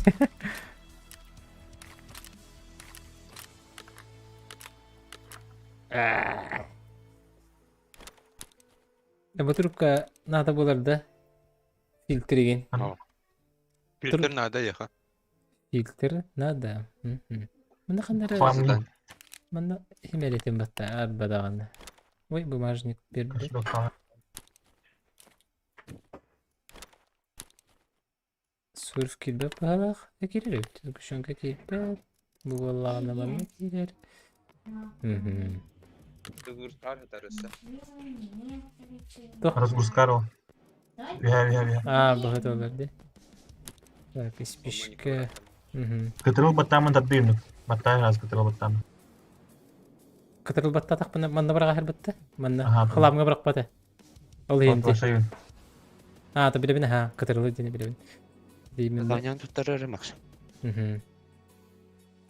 Бу трубка надо булар да? Фильтр Фильтр надо ехать. Фильтр надо. Манна ханнара Хламни. манна химеритин батта арба даҕаны. Ой, бумажник берди. Сурф киирбэт быһалаах киирэр эбит. Сгущенка киирбэт. Бу буоллаҕына манна киирэр. Мгм. Туох? Разгрузкарова. Виха, виха, виха. Аа, быһыт олор дии. Так, испишкэ. Мгм. Кытырыл баттаамын тардыйымнык. Баттаан раз кытырыл баттаамын. Кытырылбаттатахпына манна быраҕаһарбытта. Манна Аха. хламҥа бырахпата. Ол иһин дии. Шайын. Аа, то билэбин аха, кытырылы диэни билэбин. Дии Занян туттарар Макс. Мгм.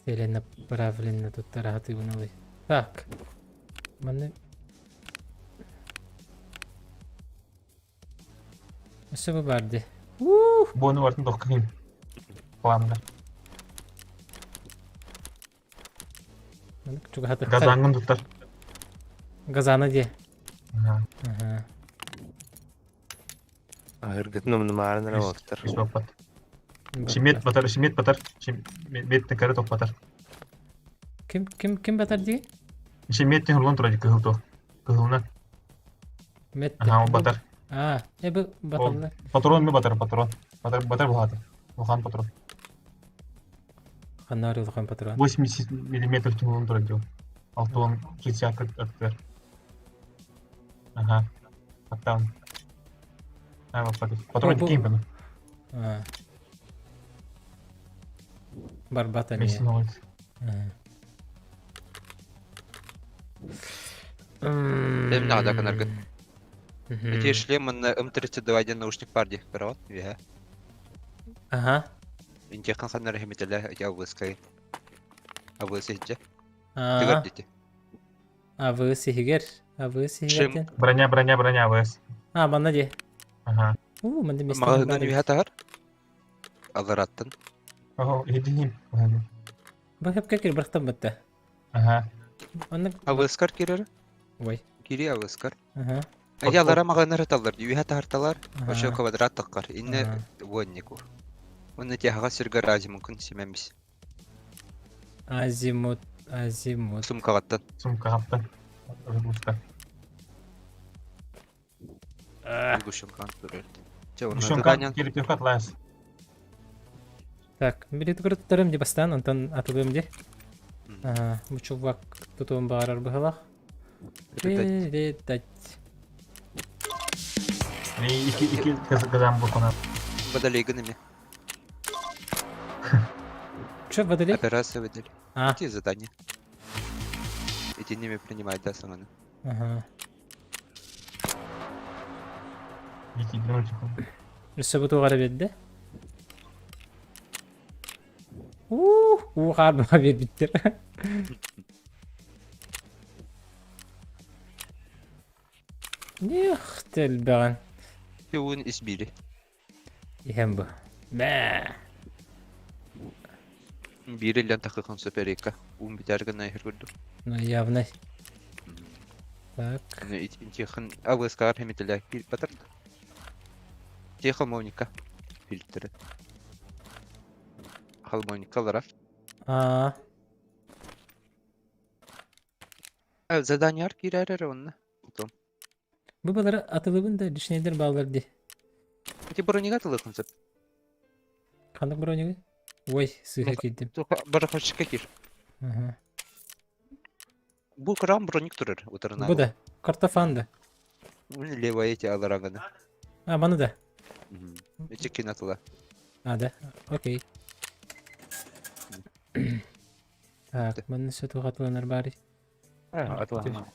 Целенаправленно туттара сатыыбын ылый. Так. Манны Өссө бу баар дии. Буону бартын тохкайым. Планда. Маннык чугаһатыктар. Газаҥҥын туттар. Газана дии. Аха. Аха. Аһыргытын умнумаарын эрэ уолаттар. Үс баппат. Шимет батар, шимет батар. Шиметтен кәрі тоқ батар. Ким ким ким батар дии? Шиметтен хұрлан тұрады кыһыл тоқ. Кыһылынан. Мет. Аха, ол батар. А, э бу баталлар. Патрон ми батар, патрон. Батар, батар булхаты. Улахан патрон. Ханна улахан патрон. 80 миллиметр түңүлүн турар дии. 60 аттар. Аха. Аттаан. Аа, патрон Бу- ким баны? А. Барбата Мессин эмиэ. оҕойт. Эм наада гынаргын. Мгм. Эти шлем манна М32 диэн наушник баар дии, көрөҕүт үөһэ. Аха. Интиэххин ханнара иһимитэлэ ити абыскай. Абыс иһдьэ. Аа. Тыгар дити. Абыс иһигэр. Абыс иһигэр Шлем диэн. Броня, броня, броня АВС. А, манна дии. Аха. Уу, манна миэстэ Маҕаһыынан баар эбит. үөһэ таһар. Аллараттан. Оһо, иһдиһим. Бу хэпкэ кирбахтан бытта. Аха. Онно Абыскар киирэр. Ой. Кири абыскар. Аха. Эти аллара маҕаһыыннар ыталлар дии. Үөһэ таһарталар. Ошо Аха. квадрат таххар. Инне Аха. уоннику. Уонна тиһаҕа сиргэ разимукун симэмис. Азимут, азимут. Сумкаҕыттан. Сумкаҕыттан. Разгрузка. Гущенкан турар. Чэ, уонна Гущенкан заданиен кирпиха атлас. Так, били тугуруттарым ди бастаан, онтон атылыам ди. Ага, бу чувак тутуон баҕарар быһылах. Передать. Передать. Ики ики газам букона. Водолейгын эми. Че, водолей? Операция выдали. А, Эти задания. Эти ними принимать, да, саҥаны. ага. Ики дрочку. Өссө бу туох эрэ биэрдэ? Уу, уу хаарбаҕа биэрбиттэр. Эх, элбэҕин. Уун ис биири. Иһэн бу. Мэ. Биири илэн тахыхан сөп эрика. Уун бүтээр гына иһэр курдук. Ну, явно. Так. Интихан АВСК хемителя батар. Те холмовника. Фильтры. Холмовникалара. А, Задание киирэр онно. Потом. Бу балары атылыбын да лишнейдер баалар ди. Эти бронига тылыхын сөп. Ханнык бронигы? Ой, сыыһа киирдим. Барахочка кир. Ага. Бу крам броник турар утарына. Бу да. Картофан да. Левая эти алараганы. А, маны да. Эти кинатыла. А, да. Окей. Так, манна сөту хатыланар баары. Атылаһына.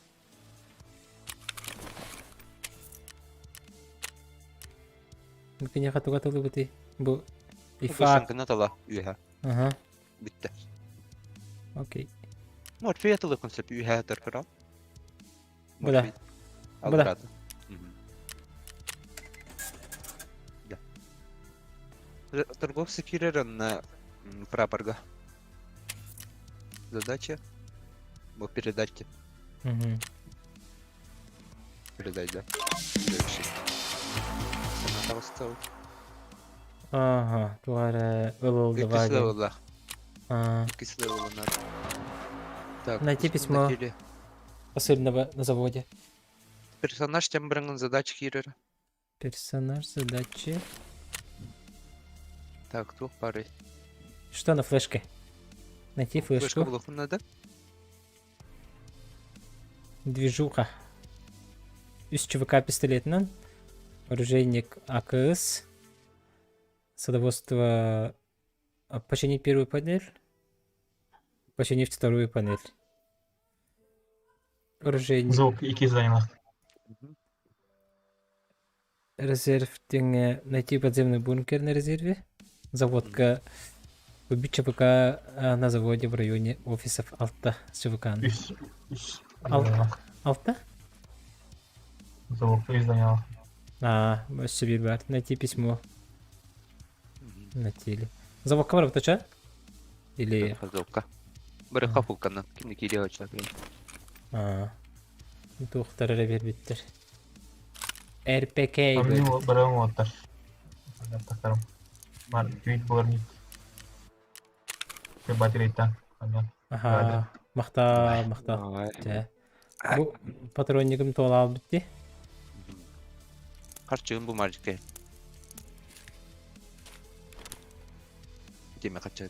Бу киниэхэ туга тылыбытый? Бу ифак. Кинатыла үһэ. Ага, Бүттэ. окей. Морфия тылыхын сөп үһэ тар крам. Бу да. Бу да. Да. Торговцы кирер на прапорга. Задача. Бу передать. Мгм. Передать, да. Завершить. Санаталстал. Ага, туара ылыл Икки левела. А, Икки левела надо. Так, Найти письмо. Посыльного на заводе. Персонаж тем бранган задачи кирер. Персонаж, задачи. Так, двух пары. Что на флешке? Найти Флешка флешку. блоку надо. Движуха. Үс ЧВК пистолетынан. Оружейник АКС. Садоводство. А, Починить первую панель. Починить вторую панель. Оружейник. Звук ики заняла. Резерв диэҥҥэ найти подземный бункер на резерве. Заводка. Убить ЧПК на заводе в районе офисов Алта ЧВК. Үс, үс. Ал- Алта? Заводка издания. А, өссө биир баар. Найти письмо. На теле. Заводка бар бутача? Или... Заводка. Барыха фулканан. Кини киириэ оча. А. Туохтар эрэ биэрбиттэр. РПК Барыам уоттар. Тахтарым. Бар, түйт болар нет. Батарейта. Аха. Махта, махта. Дьэ. Бу патроннигым туолаабыт дии. Харчыгын бу мальчикке. Диме харчы.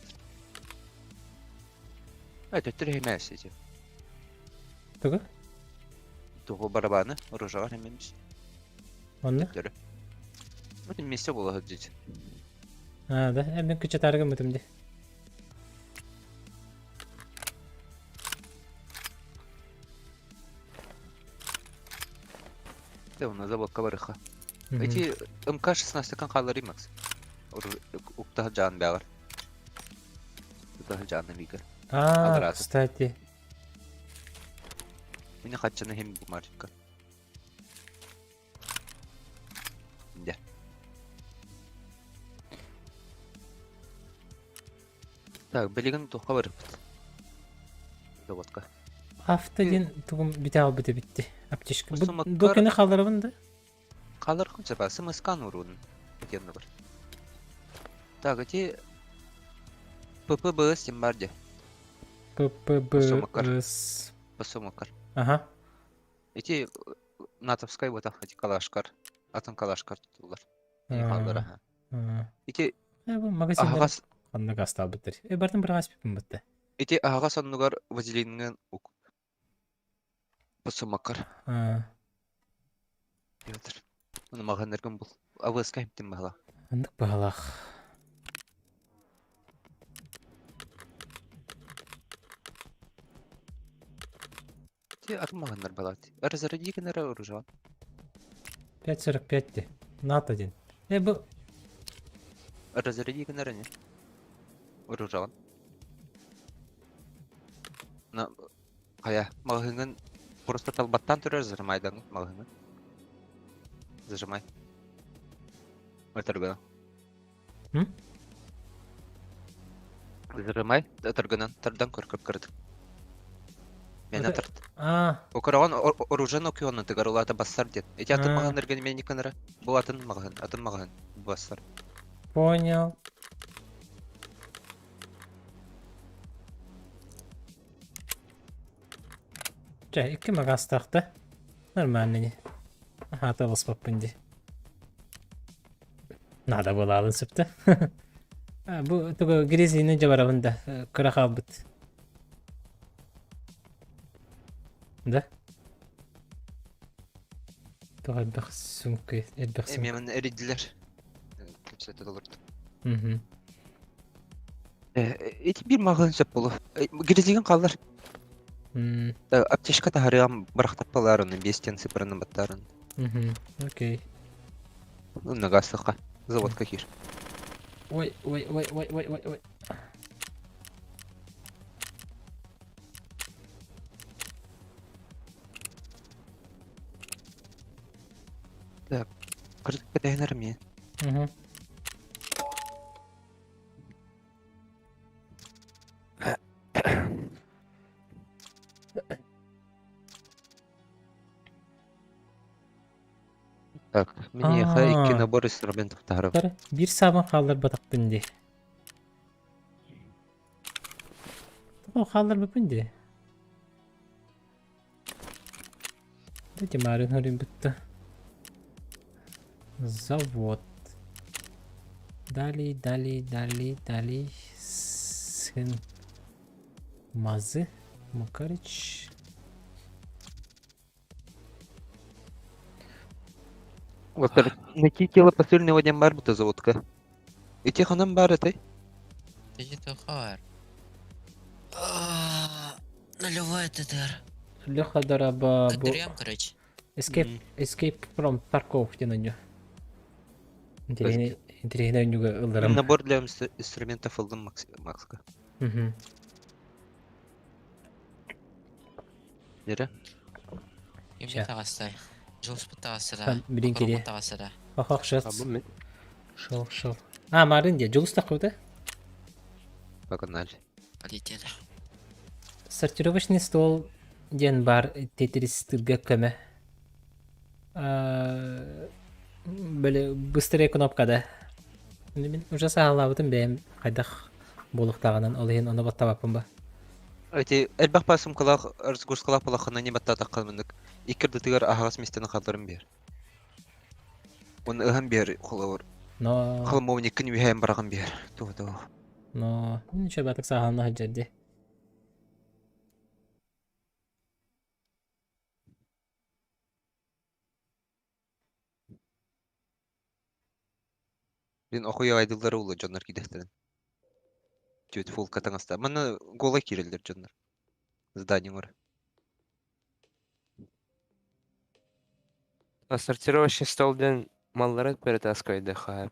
Төттөр хемээс ити. Тугу? Тугу барабаны оружаҕар хемемис. Онно? Төттөрү. Вот вместе буола сылдьыт. А, да, мен кычатаарга мытым ди. Те онно заводка барыха. Эти МК-16 кан хаалларый Макс. Уктаһа жаан бэҕэр. Уктаһа жаанна миигэр. А, кстати. Мини хаччаны хим бумарка. Дьэ. Так, билигин туохха барыппыт? Заводка. Авто диэн тугум бүтэ албыт эбитти. Аптечка. Бу докены хаалларабын да? Хааллархын сөп, сымыскан уруун диэн бар. Так, эти ППБС диэн бар дии. ППБС. Посумакар. Ага. Ити натовскай буотах ити калашкар. Атын калашкар тутуллар. Хааллара. Ити бу магазиннар ханна гастаабыттар. Э бартын бір аспиппин бытта. Ити аһаҕас оннугар вазелиҥҥын ук. Посумакар. Петр. Ону маҕаһыыннаргын бул. Абыаска иһиптим баһала. Андык баһалаах. Ти атын маҕаһыыннар балаат. Разради гынара оружан. 5.45 ти. НАТО один. Э бу Разради гынара не? Оружан. На хайа маҕаһыыҥҥын просто талбаттаан турар зажимайдаҥ маҕаһыыҥҥын. Зажимай. Ытыргынан. М? Зажимай, ытыргынан тардан көр кып-кырдык. Мені тарт. А. Окороҕон оружен океонун тыгар улаата бассар диэн. Ити атын маҕаһын эргэн мени кынара. Бу атын маҕаһын, атын маҕаһын бассар. Понял. Чэ, икки магаастаах да. Нормально не. Аха, табыспаппын дии. Надо было алын сөптө. Бу тугу грязины дьабарабын да кыра хаалбыт. Да? Туох элбэх сумка, элбэх сумка. Эмиэ манна эрийдилэр. Кэпсэтэ толордум. Мгм. Ити биир маҕаһыын сөп буолуо. Грязигин хааллар. Аптечка таһарыам бырахтаппалаар ону биэстэн сыпыраны баттаарын. Окей. Нагасыха. Заводка киир. Ой, ой, ой, ой, ой, ой, ой. Так, кырдык кэтэһинэр эмиэ. Угу. Так, миниэхэ икки набор инструментов таһарабын. Биир саабын хаалларбатахпын дии. Тоҕо хаалларбыппын дии. Дайте Марин бүттэ. Завод. Далее, далее, далее, далее. Сын Мазы Макарыч. Во-первых, найти тело посыльного диэн баар бута заводка. Ити ханан баар этэй? Ити тухар. Нулевой ТТР. Леха Дараба... Катырем, короче. Escape, Escape from Tarkov диэн ойньо. Интэриэһинэй. интэриэһинэй оонньууга ылларам. Набор для инструментов ыллым Макска. Дere. Кимне таҕыстай? Дьулуспут таҕыста да. Билин кири. таҕыста да. Охох шел. Шел, шел. А, марын де, Дьулус таххыбыта? Погнали. Полетели. Сортировочный стол диэн бар Тетрис-тырга көмө. Били быстрее кнопкада. Мин уже саҕалаабытым бэйэм хайдах буолуохтааҕынан ол иһин ону баттабаппын ба. Эти элбэх баар сумкалаах разгрузкалаах балаххына не баттаатахха маннык икки ардытыгар аһаҕас миэстэни хаалларан биэр. Уонна ыһан биэр холобур. Но Холмовниккын үһээн быраҕан биэр. Туох туох. Но ничего батык саҕалана сылдьар дии. Мин охуй айдыллары улла дьоннор кидэхтэрин. Түөт фулка таҥаста. Манна голай киирэллэр дьоннор. Здание оҥоро. Сортировочный стол диэн маллары перетаскивайдыхха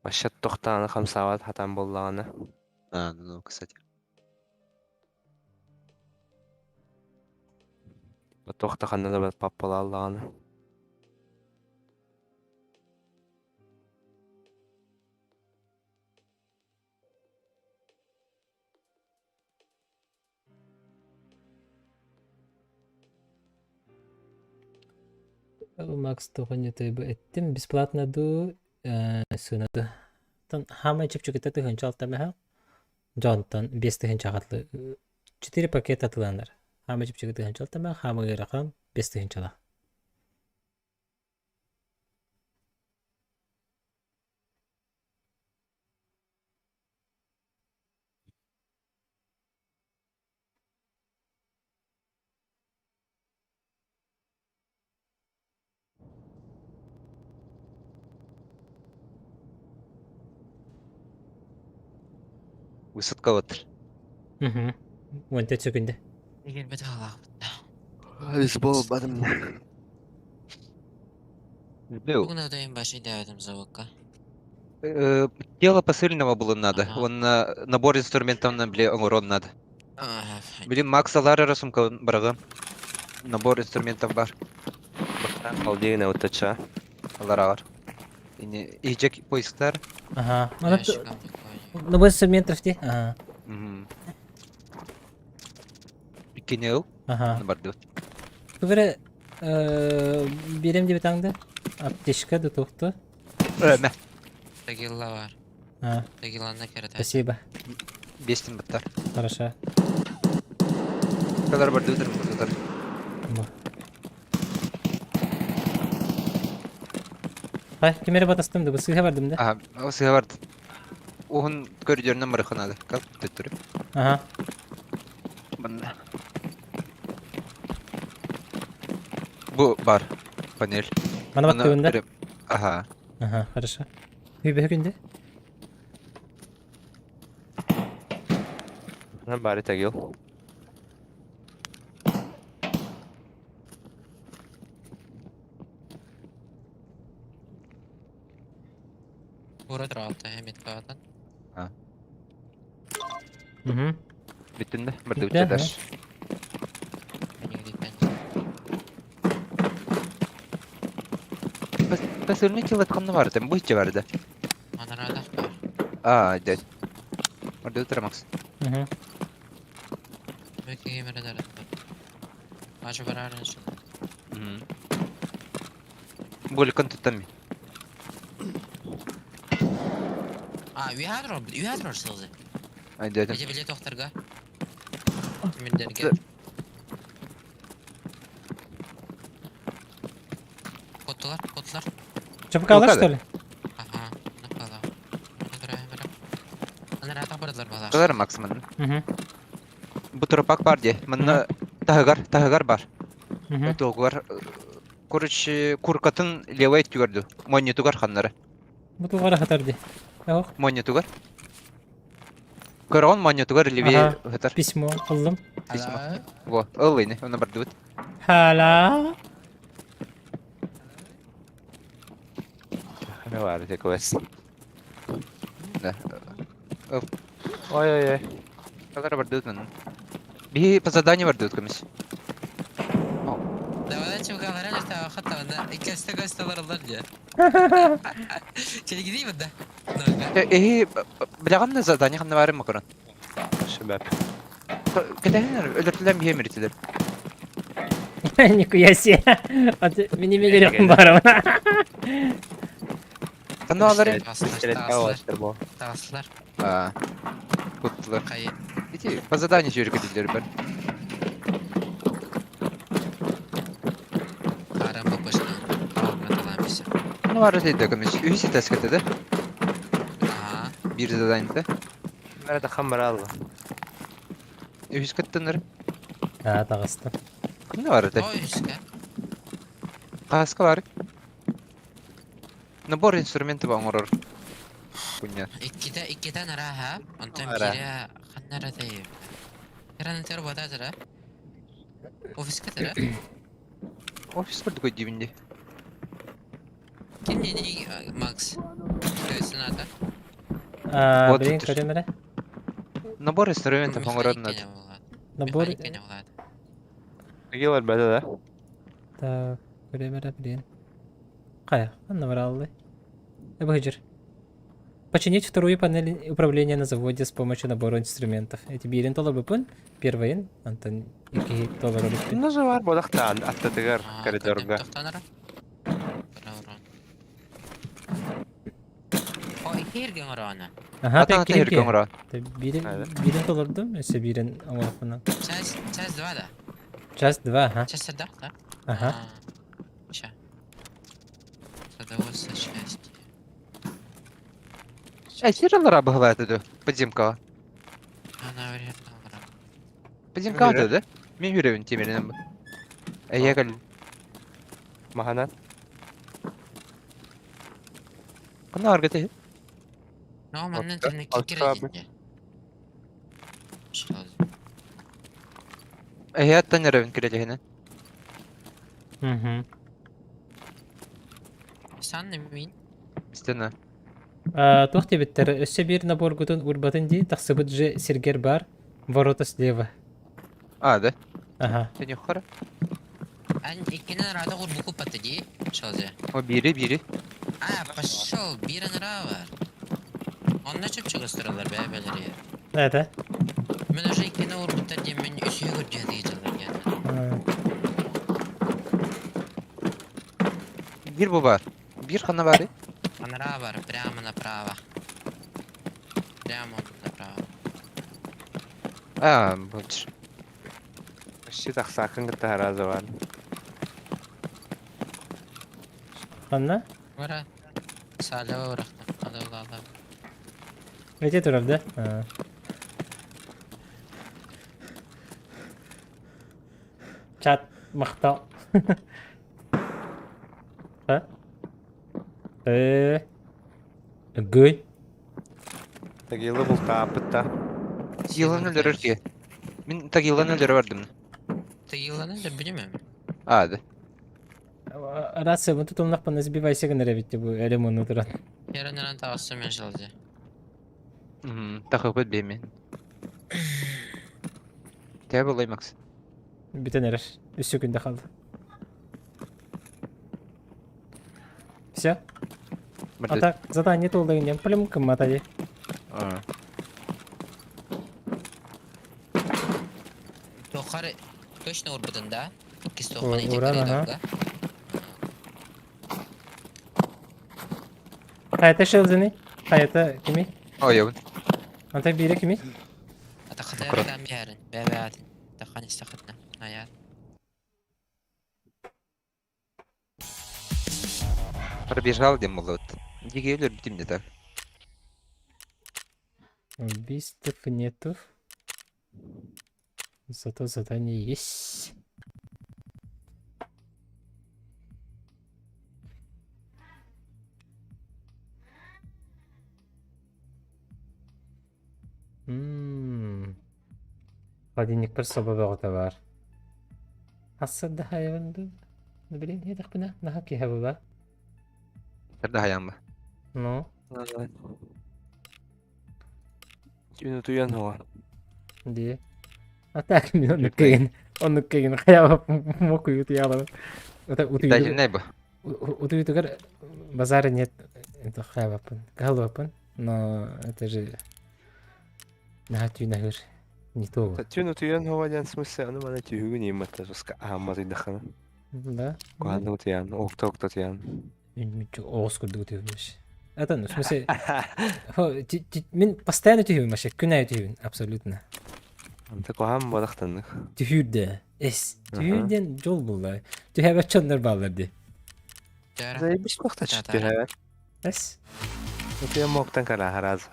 Вообще тохтааны хамсаабат хатан буоллаҕына. А, ну, ну, кстати. Туох да ханна да паппалааллаҕына. Макс тоҕонньотой бу эттим бесплатно дуу сыана дуу. Оттон хаамай чэпчэкитэ тыһыынча алта мэһэ дьонтон 5 тыһыынча хатлы четыре пакета атыланар. Хаамай чэпчэки тыһыынча алта мэһэ, хаамай ыарахан 5 тыһыынчалаах. Высадка вот. Угу. 14 секунда. Егербет хаалаахпыт. Бейсбол бадым. Бил. Бүгүн өтөйүн башый дээбитим заводка. Тело посыльного было надо. Ага. Он набор инструментов на били оҥорон надо. Блин, Макс алар сумка барагы. Набор инструментов бар. Алдигина утача. Алар агар. Ини ижек поисктар. Ага. Ну, 80 метров ти. Ага. Иккини Ага. барды. Күбәрә бирем дип таңды. Аптечка да тохту. Мә. Тагилла бар. А, Тагилланы керете. спасибо. Бестин баттар. Хорошо. Калар барды өтөр баттар. Хай, кимере батастым да, бысыга бардым да. Ага, осыга барды. Уһун көрдөрүнөн барыханады. Кал төттөрү. Ага. Манна. Бу бар. Панель. Мана баттыбын да. Ага. Ага, хорошо. Үйбе күндө. Бары тагил. Ура тұралты әмет қағатан. Угу. Бүттүн да? Барды Бүттэ, бүтті Посыльный тело ханна барды. Бу иче барды. Манарадах бар. А, дядь. Барды өтөр Макс. Угу. Бөке кемере дарат бар. Ачы барар ачы. Боликон туттам. А, үйәдір, үйәдір сылзы. Ай, дядя. Эти билет тоқтарға. Кімдерге. Коттулар, коттулар. Чапкалар, что ли? Ага, напала. Ана бардылар бала. Калар Макс манна. Угу. Бу турапак бар де. Манна таһыгар, таһыгар бар. Угу. Тугар. Короче, куркатын левай түгәрдү. Монни тугар ханнары. Бу тугара хатар ди. Ох, Монни тугар. Көрөн монни тугар левей Ага. хатар. Письмо алдым. Письмо. Во, ылыйны, оны барды бит. Хала. Бар ити квест. Да. Ой-ой-ой. Kalara бардыбыт манна. Биһи по заданию бардыбыт көмүс. Давай чугалара лета хаттаванда иккесте көстөлөр дьэ. Челигидей да. Эһи билэҕин задание ханна баарын макарон. Шебеп. Кэтэһин өлөртүлэн биһи эмиритилер. Нихуя себе. А ты меня миллион баров. Ханна алары? Таслар. Аа. Куттулар. Ити по заданию жөргүдүлөр бар. Харам бабашка. Ну бары дейді көмүс. Үһүс этээскэ да? Биир заданиета. Мэрэ хаммар алла. Үһүс кыттыныр. Аа, таҕыста. Кимне бар этэй? Кааска бар. Набор инструменты оҥорор. Кунья. Иккитэ иккитэ нараха, онтон биирэ ханнара дейм. Хранитер вода Офиска тара. Офис курдук өйдүүбүн дии. Ким диний Макс? Көйсүн ата. Аа, блин, көрөм эрэ. Набор инструментов оҥорор надо. Набор... Тагилар бәдә да? Так, көрөм эрэ, блин. Хайа, ханна бараллы? Эбыһыдьыр. Починить вторую панель управления на заводе с помощью набора инструментов. Эти биирин толорбупун, первыйын, антон икки толороруппун. Ну же бар бодахтаан аттатыгар коридорга. Аха, икки оҥоро. Биирин биирин толордум, өссө биирин оҥорохпунан. Часть, часть 2 да? Часть 2, ага. Часть 2, да? Ага. Ща. Садоводство счастье. Эй, сиралара быһылаата ду, подземкаҕа. Она вряд Подземкаҕа да? Мин үрэбин тимиринэн бу. Эйэ кэл. Маханан. Ханна арга тэһи? Но манна тэнэ киккирэ Эйэ аттан эрэбин кирэлэһинэн. Угу. Санны мин. Истина. Туох диэбиттэр, өссө биир наборгутун уурбатын дии, тахсыбыт же сиргэр баар, ворота слева. А, да? Ага. Тенюхара. Ан иккинен рада урбуку патты дии, шалзе. О, бири, бири. А, пошел, бир нра бар. Онно чөпчүк ыстыралар бээ бэлэри. Это? Мен уже иккини урбуттар диэн мен үсүһү көрдүө дии дьаллар Бир бу бар. Бир ханна бары? Анара бар, прямо направо. Прямо направо. А, больше. Почти тахсаакын кытта хараза бар. Ханна? Бара. Салева урахта. Ада ала. Эти турар, да? А. Чат махтал. А? Э. Гөй. Тагилы бултааппыт та. Тагиланы өлөрөр ки. Мин тагиланы өлөрө бардым. Тагиланы да билемем. А, да. Рация, бу тутулнахпына сбивайся гынар эбит бу элемону туран. Ярынан тағысы мен жылды. Тахыпыт бемен. Тә болай, Макс. Бүтэн эрэр. Үс секунда қалды. Все? А так, задание толды гинен плем кыммата А. Тохар точно урбудun да? Иккис О, тохан ити уран, ага. коридорга. Хайта шелзини? Хайта кими? Ой, ябын. Анта бире кими? Атахата Аккурат. там ярын. Бәбә Тахан истахатна. Аят. Пробежал дем вот. Диге өлөр битим де так. Убийств нету. Зато задание есть. Ммм. Холодильник бір соба бөҕөтө бар. Хасса да хайванды. Блин, я так пына, наха киһэ була. Терде хаян ба. Ну? Түүн утуйан оҕо. Дии. А так мин оннук кэгин, оннук кэгин хайа мокуй утуйаалабын. Это Питательнай бу. Утуйутугар базара нет, это хайабаппын, каһалыбаппын, но это же наһаа түүн аһыыр не то. Түүн утуйан оҕо диэн смысле аны маны түһүгүн иимматта суска ааммат ыйдаххына. Да. Куһаанна утуйан, окта-окта утуйан. Оҕус курдук утуйбун Это, ну, в смысле, мин постоянно түһүүбүн вообще, күн аайы түһүүбүн, абсолютно. Анта куһаан буолахтаннык. Түһүүр да. Эс, түһүүр диэн дьол булла. Түһээбэт дьоннор бааллар дии. Заебись махтач түһээбэт. Эс. Утуйан моктан кара хараза.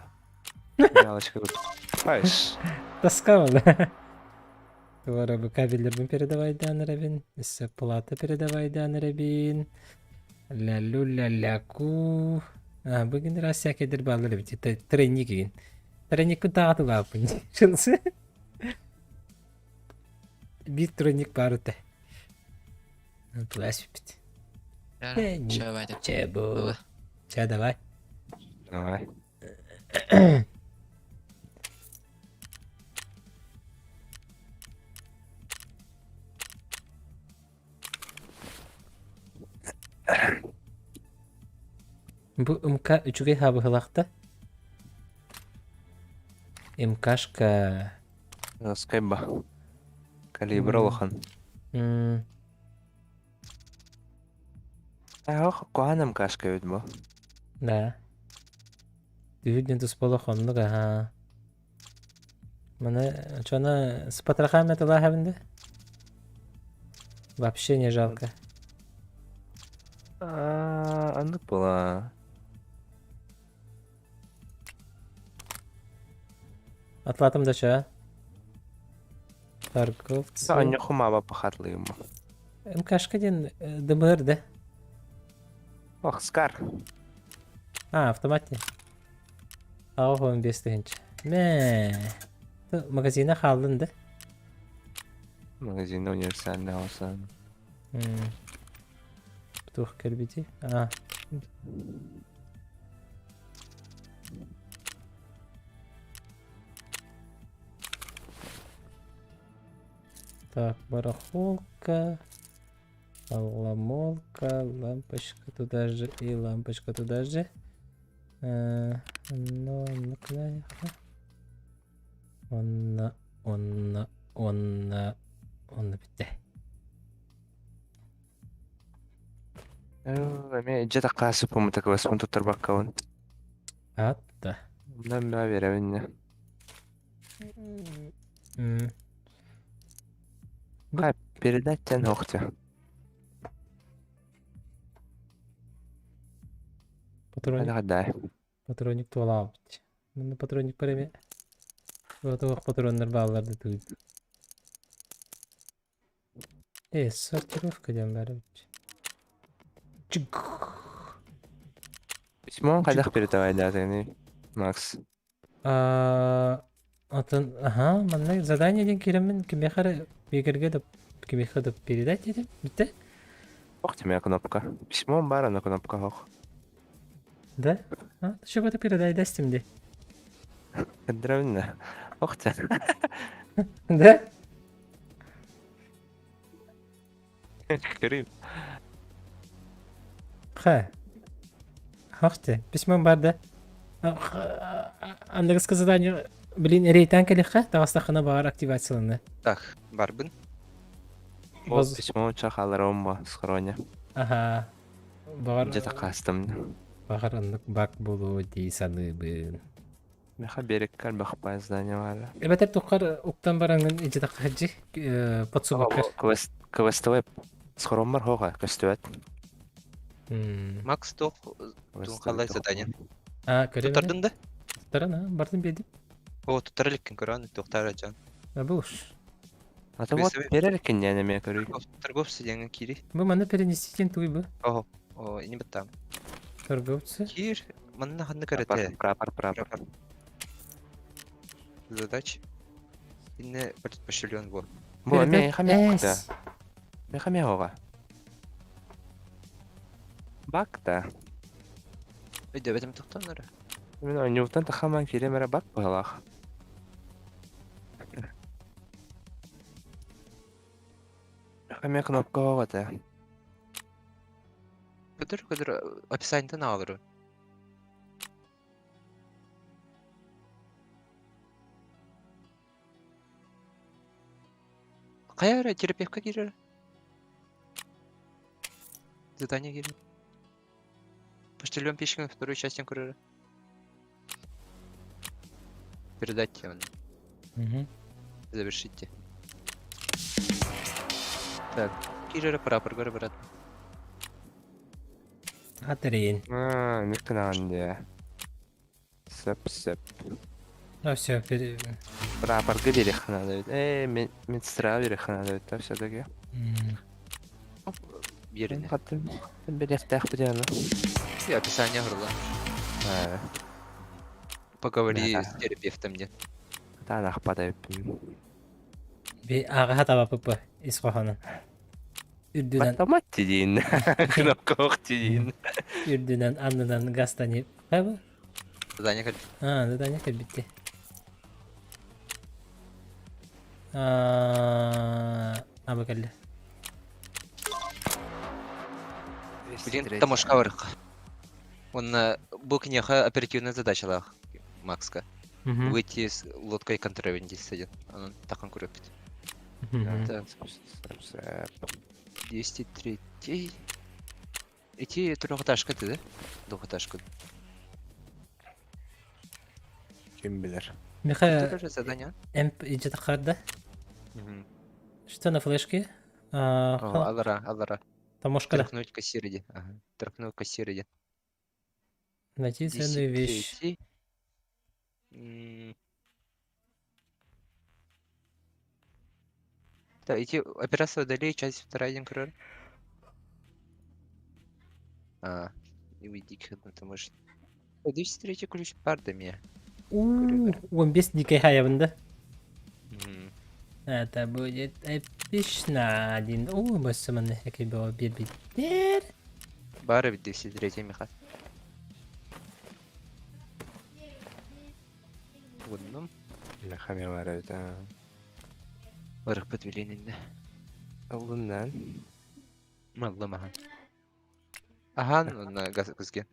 Галочка Пайш. Тоска буолла. Туора бу кабеллербин передавайдаан эрэбин, өссө плата передавайдаан эрэбин. Ля-лю-ля-ля-ку. А, бу генерация кедер баалар эбит. Тройник игин. Тройникпын таҕатылааппын. Шансы. Биир тройник баар этэ. Тулаас бүппүт. Чэ бу. Чэ давай. Давай. Бу МК үчүгэй хабыһылахта. МКшка. Скайба. Калибр улахан. Ах, куһаан МКшка эбит бу. Да. Түүн туспала хоннук аха. Маны чона с потрохами тылаһабын да? Вообще не жалко. А, оннук була. Атлатым да ча. Торговцы. Анньа хумаба пахатлыйым. МКшка диэн ДМР да? Ох, Скар. А, автомат диэн. 85 тыһыынча. Мэ. Магазина хааллын да? Магазина универсальный алсан. Туох кэлбити? А. Так, барахолка. Ламолка, лампочка туда же и лампочка туда же. Но Онно, онно, онно, онно бүттэ. Эмиэ дьэ таккаасы пуммута кыбаспын туттарбаккабын. Атта. Онно эмиэ биэрэбин Хай, передать тен охте. Патроник. Да. Патроник туолаабыт. Манна патроник бар эми. Туох патроннар бааллар да тыый. Э, сортировка диэн баар эбит. Чик. Письмо хайдах передавай Макс? А, атын, аха, манна задание диэн киирэммин кимиэхэ эрэ биэрэргэ да кимиэхэ да передать этим, бүттэ? Ох, тебе кнопка. Письмо баар на кнопка ох. Да? А, что это передай дастим де? Кыдыравынна. Ох ты. Да? Көрүм. Ха. Ох ты, письмо бар да? Андырыска задание, блин, рейтан кэлихха, таҕыстаххына баҕар активацияланна. Так, барбын. Ол письмо чахаларым схроне. Аха. Баҕар Где-то кастом. Баҕар оннук бак буолуо дии саныыбын. Меха береккер бахпай здание баар. Эбэтэр туххар уктан бараҥҥын илдьитахха сылдьы подсубаккар. Квест квестовый схроммар хоға көстүбэт. Макс туох халай задание. А, көрөбүн. Туттардын да? Туттаран, а, бартын биэрдим. О, туттара иликкин көрөөн, туохтаар дьон. А, буш. А то вот берер экен яне мен көрүй. Торговцы диэҥҥэ киири. Бу манна перенести тугуй бу? Оһо, о, ини баттаам. Торговцы. Киир, манна ханнык эрэтэ? Прапор, прапор. Задач. Инне почтальон бу. Бу мен хамяқта. Мен хамяға. Бакта. Өйдөөбөтүм тохтоннор. Мин оонньуубуттан тахаман киириэм эрэ бат быһалаах. Эмиэ кнопка оҕо этэ. Көтөр көтөр описаниетын аҕалар. Хайа эрэ терапевка киирэр. Задание киирэр. Почтальон Пишкин вторую часть көрөр. Передать он. Угу. Завершите. Так, киирэрэ прапор брат. Атырин. Аа, миккынаан дии. Сөп, сөп. Ну все, Прапорга биэриэххэ наада эбит. Ээ, медсестраҕа биэриэххэ наада эбит да все-таки. Биэринэ. Хаттын биэриэхтээхпит аны. И описание горла. Ээ, Поговори Да. с терапевтом диэн. таанахпат эбиппин. Би ааҕа табаппыппы ис хоһоонун. Үрдүнэн Баттамат тидиин. Кнопка ох тидиин. үрдүнэн аннынан гастани. Хайа Задание кэлбит. А, задание кэлбитти. А, аба кэллэ. Блин, таможка барык. Он бу киниэхэ оперативная задачалаах Макска. Выйти с лодкой контрабандист один. Онон тахан көрөппүт. Так, 203. Эти трехэтажка ты, да? Двухэтажка. Ким билэр. Миха Это же задание. эмп идет харда. Что на флешке? О, алара, алара. Таможка да. Трахнуть кассир иди. Ага. Трахнуть кассир иди. Найти ценную вещь. 203. М. Так, идти операция удали, часть вторая, один король. А, и уйди, ты можешь. 203 ключ пардами. У, он без дикой хаябын да? Мгм. Это будет эпично один. О, басыманы әкей баба бербиттер. Бары ведь 203 меха. Одном. Мехаме бар эбит. Барых подвеленинде. Ылыннан. Маллымахан. Ахан, онна газ көзге.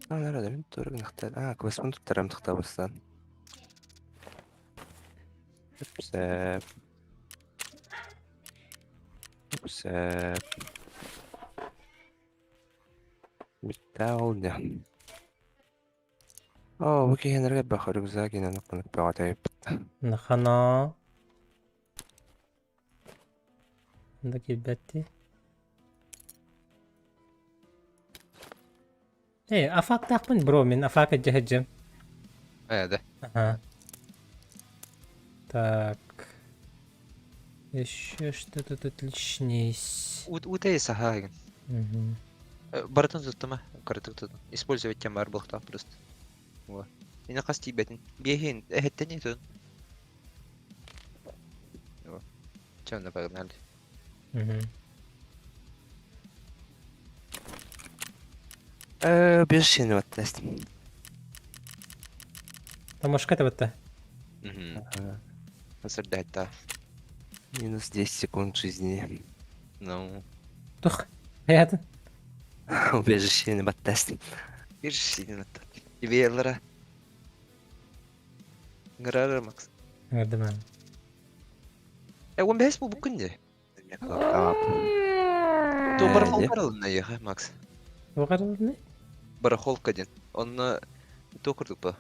Анара да мин туры гынахтар. Аа, квеспын туттарам тахтабыстан. Сөп. Сөп. Бүтtä ол дя. Оо, бу киһинерге бах рюкзак инен кынып бөҕөтөйүппүт. Нахана. Да килбэтти. Эй, афактаахпын бро, мин афака дьэһэдьэм. Э, да. Ага. Так. Еще что-то тут лишнее. Утей саха. Мгм. Барытын туттума, карытык тутун. Использовать тем бар буохтаах просто. Во. Ина хас тиийбэтин. Биэһин, эһэттэн тутун. Во. Чё, на погнали. Мгм. Э, бешеный вот тест. Таможка это вот Угу. Сырдайта. Минус 10 секунд жизни. Ну. Тух. Это. Убежище вот тест. Бир Ибиэллара. Грара Макс. Эрдеман. Э, он бэс бу күнде. То Э, барахолка алынна еха, Макс. Угарны? Барахолка ден. Онно то курдук ба.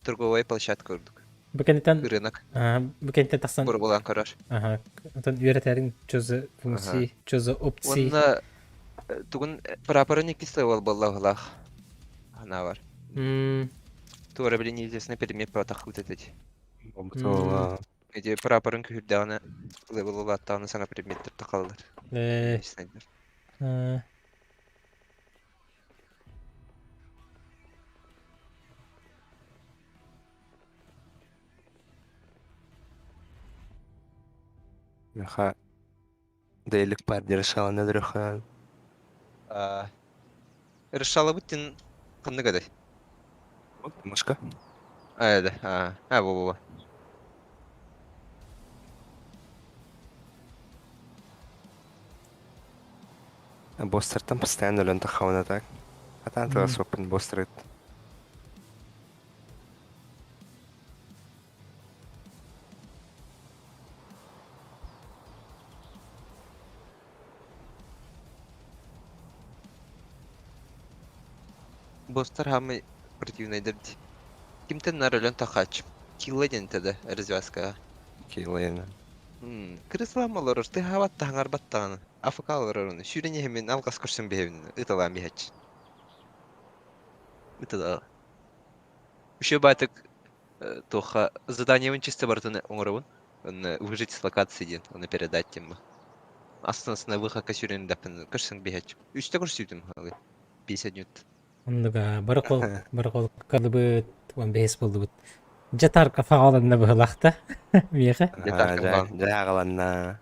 Торговая площадка курдук. Букентен Рынок. букентен тахсан. Бурбулан караш. Ага. Отон үөрэтерин чозы функции, чозы опции. Онно тугун прапорын иккис левел боллахлах. Ана бар. М, Тура блин неизвестный предмет протах вот этот. Бомбтола. Эти прапорын күрдәгәне левел улаттаганы саңа предметтер тақалдыр. э, э, Меха. Дейлик бар решала на дрюха. Решала бутин Ханнык этэй? Мышка. А, да, а, а, во-во-во. Босстартан постоянно өлөн таххабына так. Хатаан тыла суоппун босстарыт. Босстар хаамай противнайдар дии. Кимтэн наар өлөн тахааччы. Килла диэн этэ да развязкаҕа. Килла Кырыслаам олорор, тыаһаабат да хаҥарбат даҕаны. АФК олорор ону. Сүүрэн иһэммин алҕас көрсөн биһэбин, ыталаан биһээччи. Ыталаа. Еще баатык туохха заданиебын чисто барытын оҥоробун. Онно выжить с локации диэн, ону передать диэн бу. Астына выхакка сүүрэн даппын көрсөн биһээччим. Үстэ көрсүүтүм алы. 50 минут. Оннуга барыкол барыколкалыбыт 15 буоллубут. Дьэ тарка фаҕаланна быһылахта миэхэ. Дьэ тарка Дьэ аҕаланна.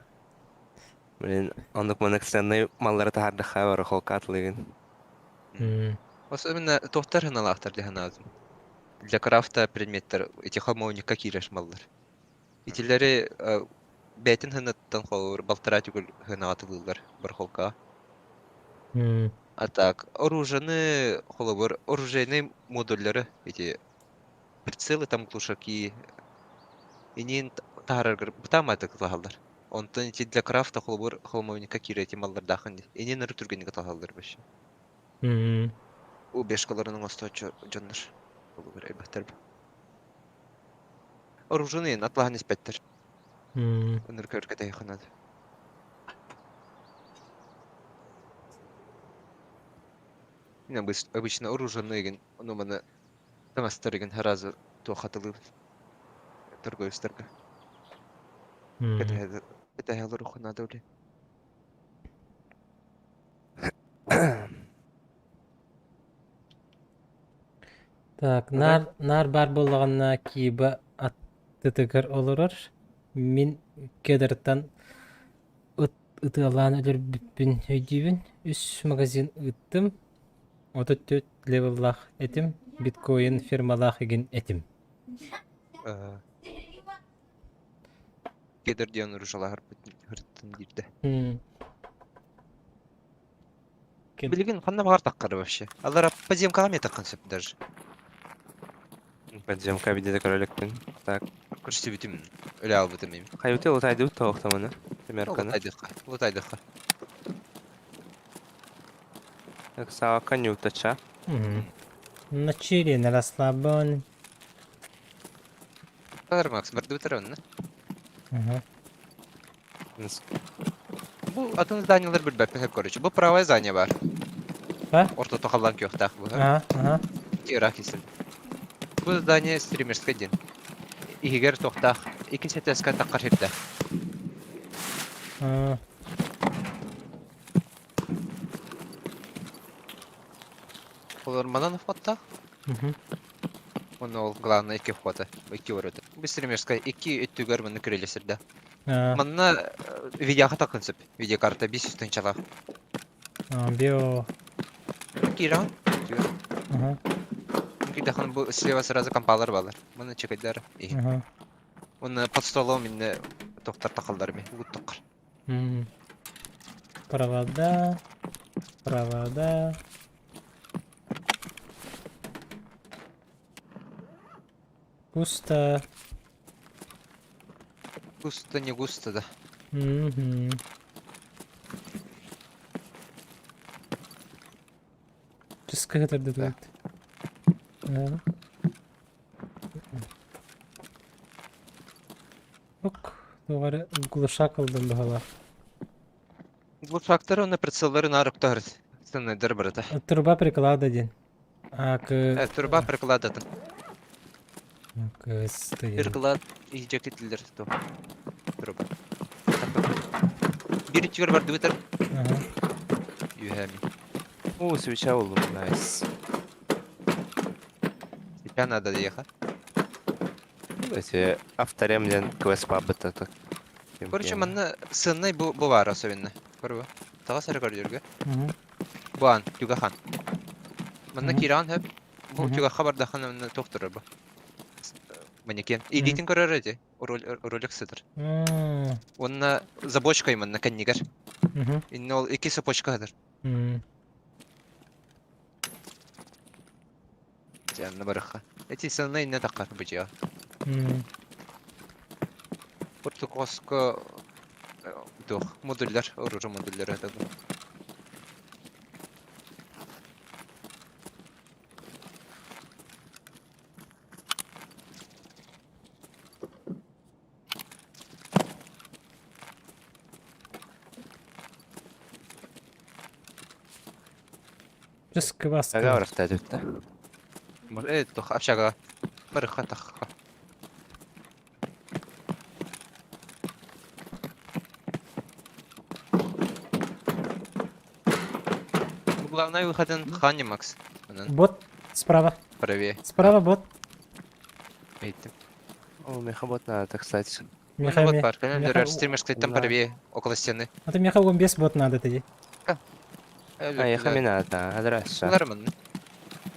Блин, оннук маннык ценный маллары таһаардахха барахолка атылыгын. Особенно туохтар ханалаахтар дии санаатым. Для крафта предметтер эти хамовникка киирэр маллар. Итилэри бэйэтин хыныттан холобур балтараа түгэл хынаҕатылыыллар барахолкаҕа. А так, оружиены, холобур, оружейный модуллары, эти прицелы там глушаки, инин таһараргар бытааматык талаһаллар. Онтон ити для крафта холобур холмовника киирэ ити маллардаахын дии. Инин ыры түргэнник талаһаллар вообще. Убежкаларын оҥостооччу дьоннор холобур элбэхтэр. Оружиены атлаһан испэттэр. Ыныр көргө ханады. Мин обычно оружиены игин ону маны таҥастар игин сразу туохатылыыбын торговецтарга. Кэтэһэ олоруохха наада блин. Так, наар, наар баар буоллаҕына Киба аттытыгар олорор. Мин кедртан ыт ытыалаан өлөрбүппүн өйдүүбүн. Үс магазин ыыттым. 34 левеллаах этим. Биткоин фирмалаах игин этим. Кедр диэн урушалаһарбыт хырыттын диирдэ. Билигин ханна баҕар таххары вообще. Алара подземкаҕа эмиэ таххан сөп даже. Подземка видео көрөлөкпүн. Так. Көрсүбүтүм, өлө албытым им. Хайыты лутайдыбыт тоохтоманы. Темерканы. Лутайдыхха, лутайдыхха. Так, саакка нютача. На чили, на расслабон. Алар Макс, бардыбытар онно. Бу атын зданиялар билбэппин сөп короче. Бу правое здание бар. А? Ортото халлан күөхтээх бу. Ага, ага. Ирак исин. Бу здание стримерскай диэн. Иһигэр туохтаах икки этээскэ таххар сирдээх. А. Олор манан входтаах. Уонна ол главное икки входа, икки ворота. Бу стримерскай икки өттүгэр манна күрэлэ сирдэ. Манна видеоха такын сөп. Видеокарта 500 тыһыынчалаах. Био. Киирэн. Киирдэххин бу слева сразу компалар балар. Маны чекайдар. Уонна под столом инне тохтар тахаллар ми. Угуттаххар. Провода. Провода. Пусто. Густо не густо да. Угу. Түскэ Да. Ок, тугары глушак ылдым быһалаах. Глушактары уонна прицеллары наар ыктаһар сценайдар барыта. Труба приклада диэн. А к Труба прикладатын. К стоит. Приклад иһдьэкитиллэр то. Труба. Биир үчүгэр бардыбытар. Ага. Үһэми. О, свеча болдум, найс. Свеча надо ехать. Эти авторем диэн квест баабыта так. Короче, манна сыннай бу бу баар особенно. Көрбө. Таҕас эрэ көрдөргө. Мгм. Бу аан, Түгэхан. Манна киирэн хөп. Бу чугахха бардаххына манна туох турар бу? Манекен. Илиитин көрөр эти. Ролик сытар. Уонна забочкой манна кэннигэр. Инне ол икки цепочка сытар. Дьэ, барыхха. Эти сылына инне таххар бу дьиэҕэ. Портукоско туох модуллар, оружие модуллара это Рыскыбаска. Ага барахта түттэ. Э, туох общага. Барыхха тахха. Главный выходын Хани Макс. Бот справа. Правее. Справа бот. Эйтим. О, меха бот надо, кстати. Меха бот бар. Меха стримерской там правее, около стены. А то меха он без бот надо тоді. А, я хамина, да, адрес.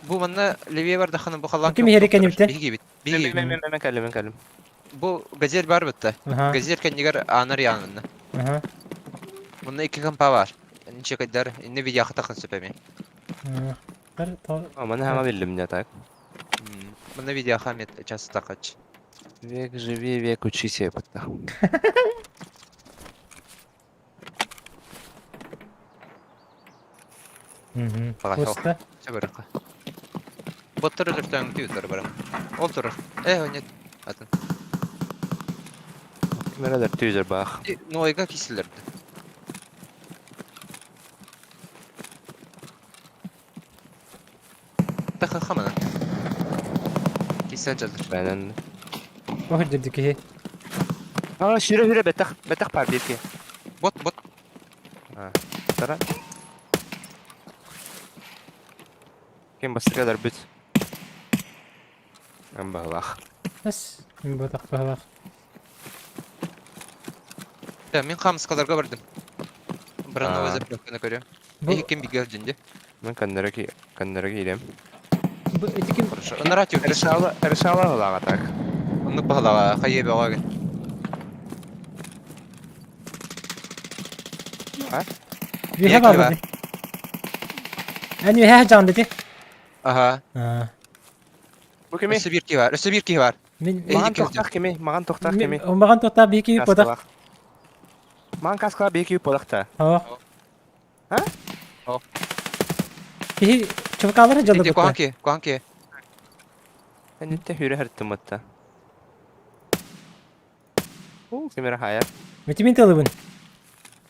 Бу манна левее бардахана бу халан. Ким хери кенипте? Биги бит. Биги. Мен мен кэллим, мен кэллим. Бу газель бар битте. Газель кэннигэр аанар яанынна. Мунна икки компа бар. Ниче кайдар, инне видеоха тахын сөпөми. А, маны хама биллим не так. Мунна видеоха мет час тахач. Век живи, век учись, епта. Пусто. Все барыха. Боттар өлөртөң түйүтөр барам. Ол турар. Э, нет. Атын. Кимерелер түйүзөр баах. Нойга киселерди. Таха хамана. Кисел жалыр. Бэнэн. Ох, дедики. А, шүрө хүрө бэтэх, бэтэх бар бирки. Бот, бот. А, тара. Ким бастыргалар бүт. Ам баалах. Бас, мен ботақ баалах. Да, мен хамскаларга бардым. Броновый заправканы көрөм. Бу Ким бигел дьинде. Мен каннарыки, каннарыки илем. Бу эти ким? Хорошо. Ынара тюк. Решала, решала лага так. Оннук баһалаға хайы бөҕө. А? Виһэ бар бу. Әни виһэ жан дети. Ага. Бу кими? Өссө биир киһи бар. Өссө биир киһи бар. Мин Маған тоқтақ кими? Маған тоқтақ кими? Маған тоқтақ бики подақ. Маған каскала бики подақта. О. А? О. Киһи чувакалар жалды Иди куанки, куанки. Әнитте хүрэ хәрттім атта. О, кемера хаяр. Метимин тылыбын.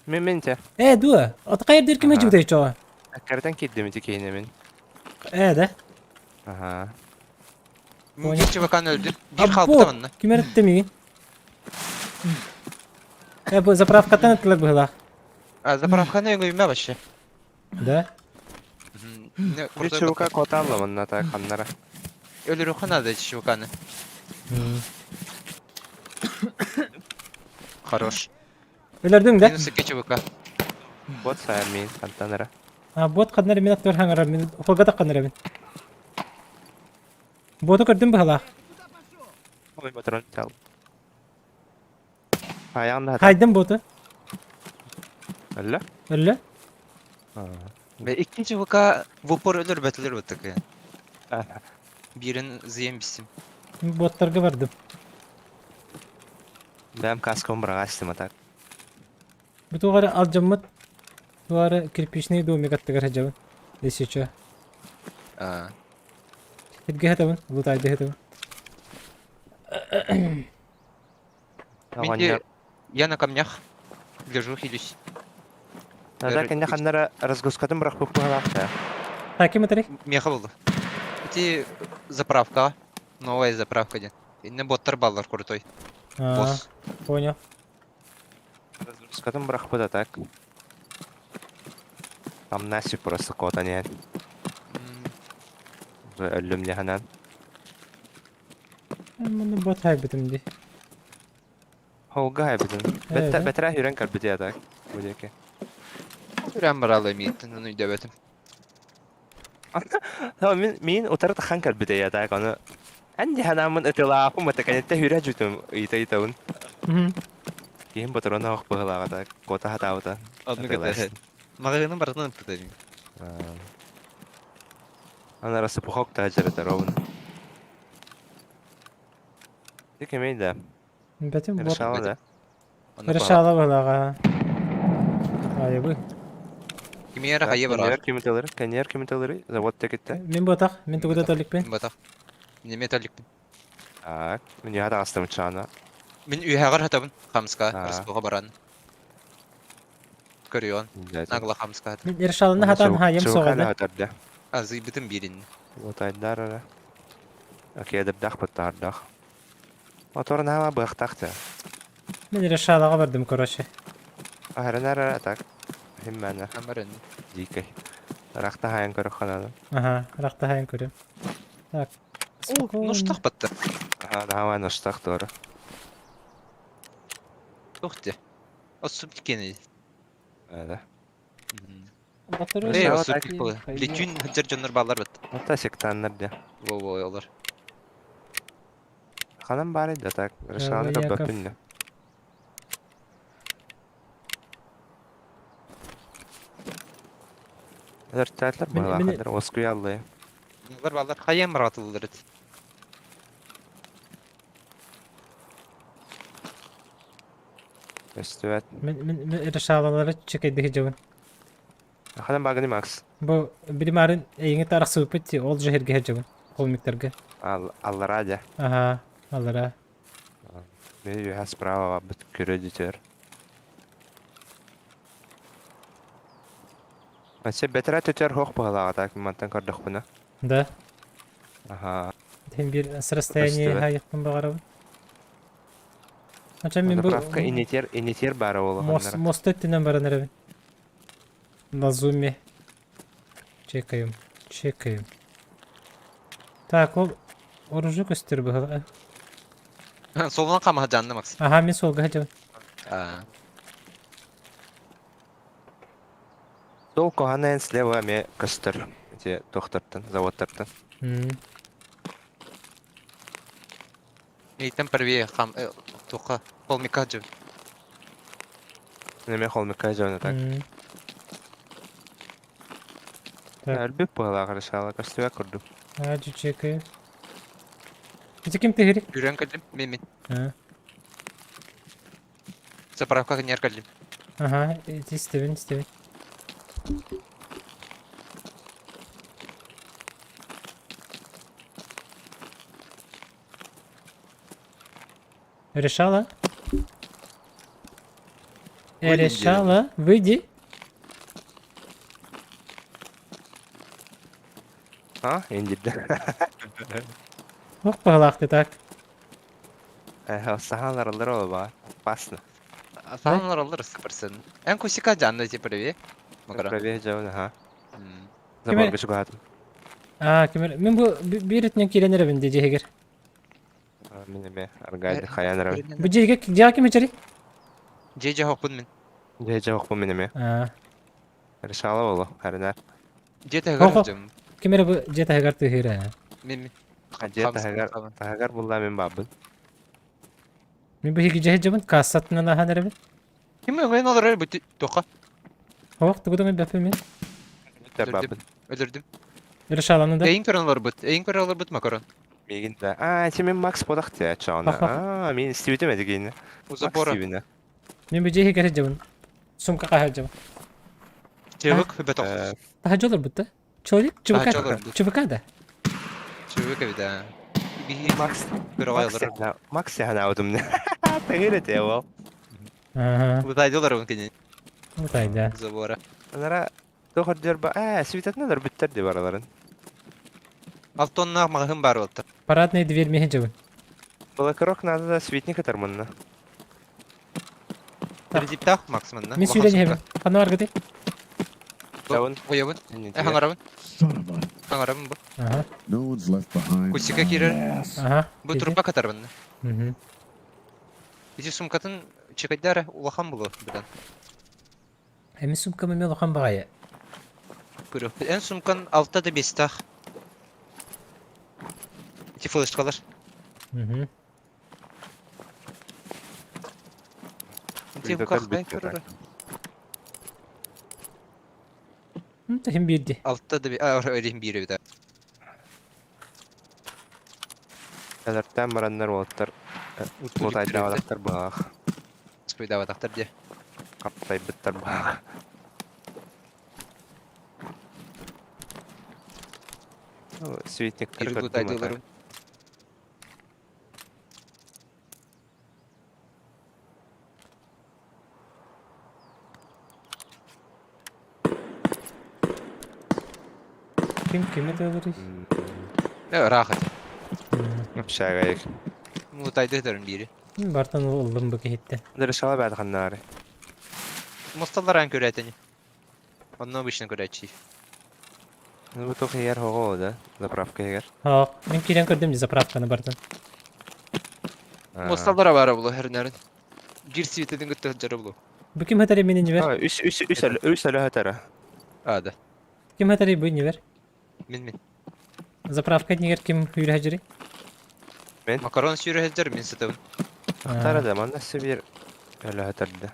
Мен мен те. Э, дуа. От кайыр дир киме жубдай чоға. Аккартан киддим ити кейне мен. Э, да. Ага. Бир чувакан өлдү. Бир халпыта манна. Кимер мигин? Э, бу заправкатан аттылар быһылаах. А заправканы өҥөймө вообще. Да? Бир чувака коталла манна так ханнара. Өлөрү ханада чуваканы. Хорош. Өлөрдүң да? Минус 2 ЧВК. Бот сайар мин хантанара. А, бот ханнара мин аттар хаңара мин холга ханнара мин. Боту көрдүм быһылаах. Ой, патрон чал. Аяғында Хайдым боту. Өллө? Өллө? Бе 2 ЧВК в упор өлөр бәтелер бутык. Бирин зыян биссим. Боттарга бардым. Бәм каском бырагастым атак. Бу тугары алдьаммыт тугары кирпичный домик аттыгар сылдьабын. Если чё. А. Сиргэ сытабын, лутайды сытабын. Менде я на камнях лежу хилюсь. Надо кэнне ханнара разгрузкатын бырахпыт быһалаахта. Таким этери? Меха болды. Эти заправка. Новая заправка ден. Инне боттар баллар крутой. Босс. Понял. Разгрузкатын бырахпыт а так. Там Наси просто кота нет. Өллүм деханан. Муну бот хайбытым ди. Холга хайбытын. Бэтра хүрен калбыты а так. Будеке. Хүрен баралы миттин, оны үдөбөтүм. Мин мин утары тахан кэлбитэ я так ону эн дьаһанааммын ытылаапым ата кэнниттэ хүрэ дьүтүм ыйыта-ыйытабын. Киһим ботурон оһох быһылааҕа так куота хатаабыта. Оннук этэ. Маҕаһыынын барытын ыппыта ини. Аны рассыпухок та дьарытар обун. Ты кемей да. Бэтим бор. Решала да. Решала быһылааҕа. Айыбы. Кимиэрэ хайа барар? Кенер кимиталары, кенер кимиталары, завод текитте. Мин ботах, мин тугу да толикпин. Мин ботах. Мин эмиэ толикпин. Так, мин үһэ таҕыстым чаана. Мин үһэҕэр хатабын, хамска, рысбуга баран. Көрүөн. Нагла хамска. Мин решаланы хатан хайым соҕада. Азыйбытым биирин. Лотайдар ара. Окей, дырдах баттаардах. Мотор наама быахтаах да. Мин решалаҕа бардым, короче. Аһарынар ара так. Химмәне. Амарын. Дикой. Рахта хайын көрөххананы. Ага, рахта хайын көрүм. Так. Нуштах батта. Ага, наама нуштах doğru. Ух ты. Осуп тикени. Да. Эй, осуп тикпы. Летүн хыджар дьоннор баалар бат. Ата сектаннар да. Во-во, олар. Ханан баар да так. Решаланы көрбөппүн да. Өртәтләр балахандар оскуяллы. Балар балар хайан баратылар эт. Өстүбэт. Мин мин решалалары чекейдихи жабын. Ханан багыны Макс. Бу билимарын эйиңи тарахсыбыппыт ти ол жehерге жабын. Холмиктарга. Аллара да. Ага, аллара. Мен үйә справа бит көрө дитер. Ача бетера төтер хох баһалаға так мантан көрдөхпүнэ. Да. Аха. Тем бир с расстояния хайыкпын багарабын. Ача мен бу Заправка инитер инитер бара мост олохоннор. мост өттүнөн баран эребин. На зуме. Чекаем, чекаем. Так, ол оружие көстөр быһыла. Солунан камаха жанны Макс. Аха, мен солга хадьабын. А. Сол коханен слева ме көстөр. Эти тохтартан, заводтартан. Мейтен первее хам туха холмика жып. Неме холмика жона так. Так. Әлбеп быһалаах решала көстүбэ курдук. Аджу чекаю. Ити ким тыһыри? Үрэн кэллим, мен мен. А. Заправка нер кэллим. Ага, ити истебин, истебин. Решала? Выйди. Решала, выйди. А, индирде. Ох, пагалахты так. Сахалар алар оба. Опасно. Саалар алар сыпырсын. Эн кусика жанны ти первее. Макара. Правее жона, ха. Киме- Заборга чугатым. А, кимер, мен бу бир итнен кирен эребин де жегер. Мин эме аргайды хаян раб. Бу жерге жаа ким ичери? Же же хоппун мен. Же же окпу мин эме. А, Решала болу, харинар. Же Хо-хо. тагар жым. кимер бу же тагар тыгыра. Мен мен. Же тагар тагар булла мен бабын. Мен бу хиги же жабын кассатынан ахан эребин. Ким өңөн олар бу тока. Ох, тугудың бәпе мен. Битер бабын. Өлөрдүм. Решаланы да. Эйин көрөн олар бут. Эйин көрөн олар бут макарон. Мигин да. А, ти мен Макс бодах те чана. Ах, ах. А, мен стивитем эдигин. У Макс забора. стивина. Мен бу же хигер жабын. Сумка кахар жабын. Чыбык беток. Daha жолор бутта. Человек чубака. жолор бут. Чубака да. Чыбык эбит. Би Макс көрө Макс олар. Макс яна удум. Тагыр те ол. Ага. Бутайды олар мүмкүн. Бутайда. Забора. Анара тохор ба. А, свитетнелер биттер ди бараларын. Алтонна магын бар болду. Парадный дверь мехе жабын. Блэкрок надо да светник атармынна. Кредиттах максимумна. Мен сүйлен хебин. Хана бар гыды. Жабын. Оябын. Э хаңарабын. Son of a. Хаңарабын бу. Ага. No one's left behind. Кусика кирер. Ass. Ага. Бу турба катарбын. Мгм. Ити сумкатын чекайдара улахан булу бутан. Эми сумка мен улахан багая. Көрүөхпүт. Эн сумкан алта да биэстээх. Ити флешкалар. Мгм. Ити Ыйдатар хахай бүттэ көрөрө. так. Тахим биирди. Алта да а өрүһүн биир эбит. Элэртээн бараннар уолаттар лутайдаабатахтар быһаах. Спойдаабатахтар дии. Хаптайбыттар быһаах. Светниктер Лутайдыыларым. Ким кими тылырый? Ыраах этэ. Общагайык. Лутайдыытарын биири. Бартан ыллым бу киһиттэн. Дырышала бэт ханнаары. Мусталларан көрөөтени. Онно обычно көрөөччү. Ну бу туох иһэр хоҕо да заправка иһигэр. Һоох, мин киирэн көрдүм дии заправканы бартан. Мусталлара баара булу хернерин. Биир светитин кытта сылдьара булу. Бу ким хатары мин иннибэр? Үс үс үс үс өлө хатара. А да. Ким хатары бу иннибэр? Мин мин. Заправка иннигэр ким сүүрэ сылдьарый? Мин. Макарон сүүрэ сылдьар мин сытабын. Ахтара да манна сибир өлө хатарда.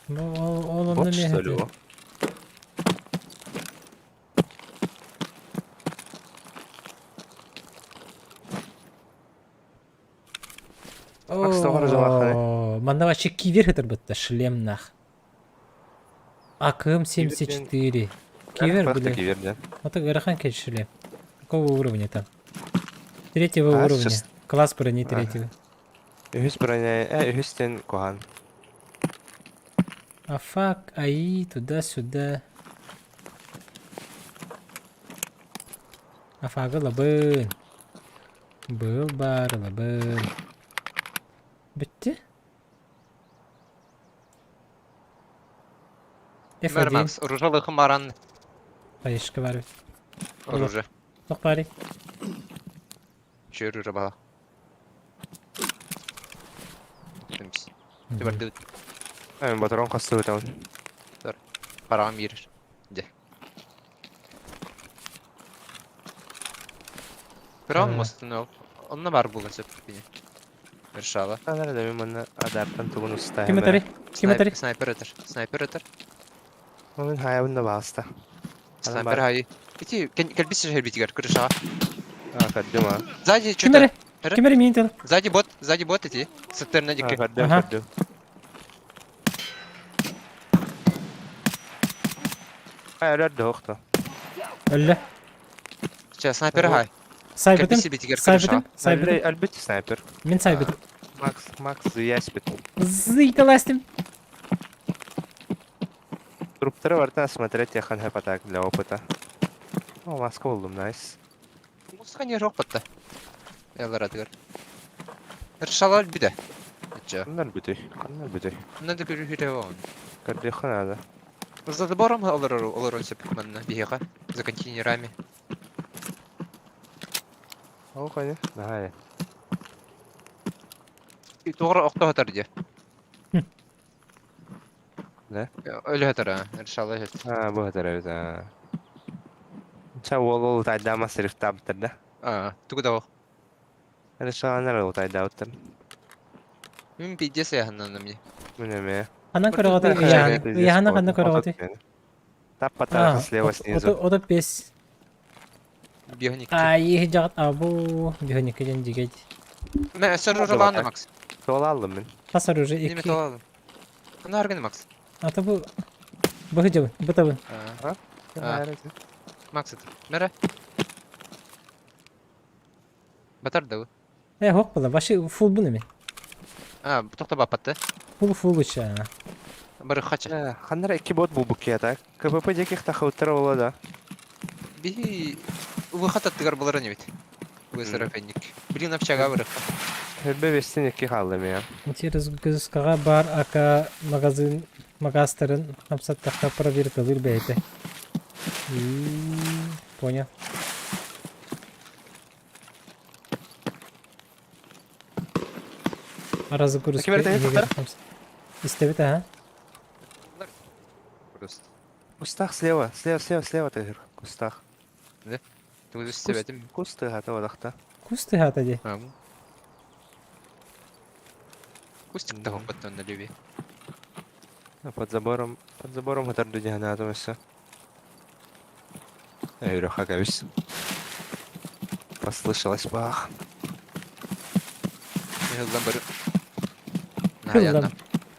Бу ол ол онно Бот эмиэ что ли хатыы. о? Макс тоҕо жалаханы? О, манна вообще кивер хытырбытта шлем нах. АКМ 74. Кивер, Просто бля. кивер, да. Вот ыарахан кэл шлем. Какого уровня там? Третьего А, уровня. сейчас- Класс брони Ага. третьего. Үһүс броня, э, үһүстэн куһаан. А фак, АИ, туда-сюда. Афага лабын. Был бар лабын. Бүтті? Мэр F1. Макс, оружалыхым баран Поешка бар. оружие. Тоқ бари. Чүөр оружие бала. Түбәрді Мен батарон қасты өтемін. парағым берер. Де. Крон мостын ол. Онна бар булган сөп бini. Вершала. Анара да мен мына адаптан тугун устайым. Ким өтөрүй? Ким өтөрүй? Снайпер өтөр. Снайпер өтөр. Мен хаябын да бағыста. Снайпер хай. Ити келбис жер битигер крышаға. А, көрдүм а. Сзади Ким что-то. эре? Ким эре миин тыл? Сзади бот, сзади бот ити. Сытырна дикки. Көрдүм, Ага. көрдүм. Ай, өлөр да Өллө. Сейчас снайпер хай. Сайбытым. Келбис битигер крышаға. Сайбытым. Сайбытым. Өлбүт снайпер. Мин сайбытым. Макс, Макс, зыяспит. Зыйталастым. Труптары бартан смотреть я хан так для опыта. О, маска болдум, найс. Муска не жоқ батта. Элар адыгар. Ршалар биде. Ча. Каннар бүтүй, каннар бүтүй. Надо көрү он. Көрдү ханада. За забором олар олар сөп манна биһиэхэ. За контейнерами. Ол қайда? Давай. И тугра охто хатар дии. Да? Өлө хатар а. Ршала хет. А, бу хатар эбит, а. Ча ол ол тайдама срифтабыттар да. А, тугу да Решаланар ол тайдабыттар. Мин пиздец яһаннан мне. Міне ме. Ханан көрөҕөтүй? Ыйаһана ханна көрөҕөтүй? Тап патаха слева снизу. Ото пес. Бионик. Ай, жагат абу. Бионик ден дигет. Мә, сэр оружие Макс. Тола алдым мен. Хас оружие Неме ики. тола алдым. Ана аргын Макс. Ата бу Быһы бытабын. А, Макс это. Мәре. Батар да. Э, хоқ була. Башы фул бу неме? А, тохта бапатты. Фул фул уча. Бары хача. Ханнара икки бот бу букета. КПП деких тахауттар ола да. Би выход аттыгар булар не бит. Высырафенник. Блин, общага бары. Хөрбе бестен икки халдым я. Разгрузкаға бар ака магазин магазтарын хамсаттаққа проверкалыр бәйті. Понял. Разгрузка. Ким эртең егер Истебит, а? Просто. Устах слева, слева, слева, слева ты. Кустаах. Тугу истибэтим. Кус тыаһата бодахта. Кус тыаһата дии. Кустик да хоппоттон да леви. Под забором, под забором хатарды дьаһанаатым өссө. Өрөхө кэбис. Послышалось бах. Хыллан барым. Хыллан.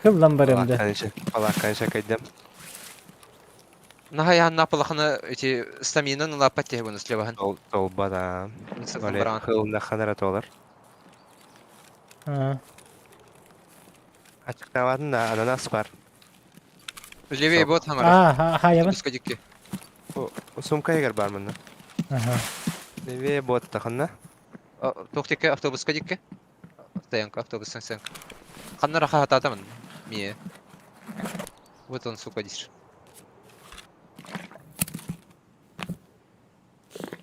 Хыллан барым да. Палакка кайдым. Наһайаанна палахана эти стаминан улааппат тиһэ буну слеваһын. Толба да. Хылна толар. Ачыктаабатын да ананас бар. Левее бот хаңара. Аа, хаябын. Дикки. Сумка егер бар мында. Ага. Левее бот таханна. Тохтикке автобуска дикки. Стоянка, автобус стоянка. Ханнара хататамын. Мие. Вот он, сука, диш.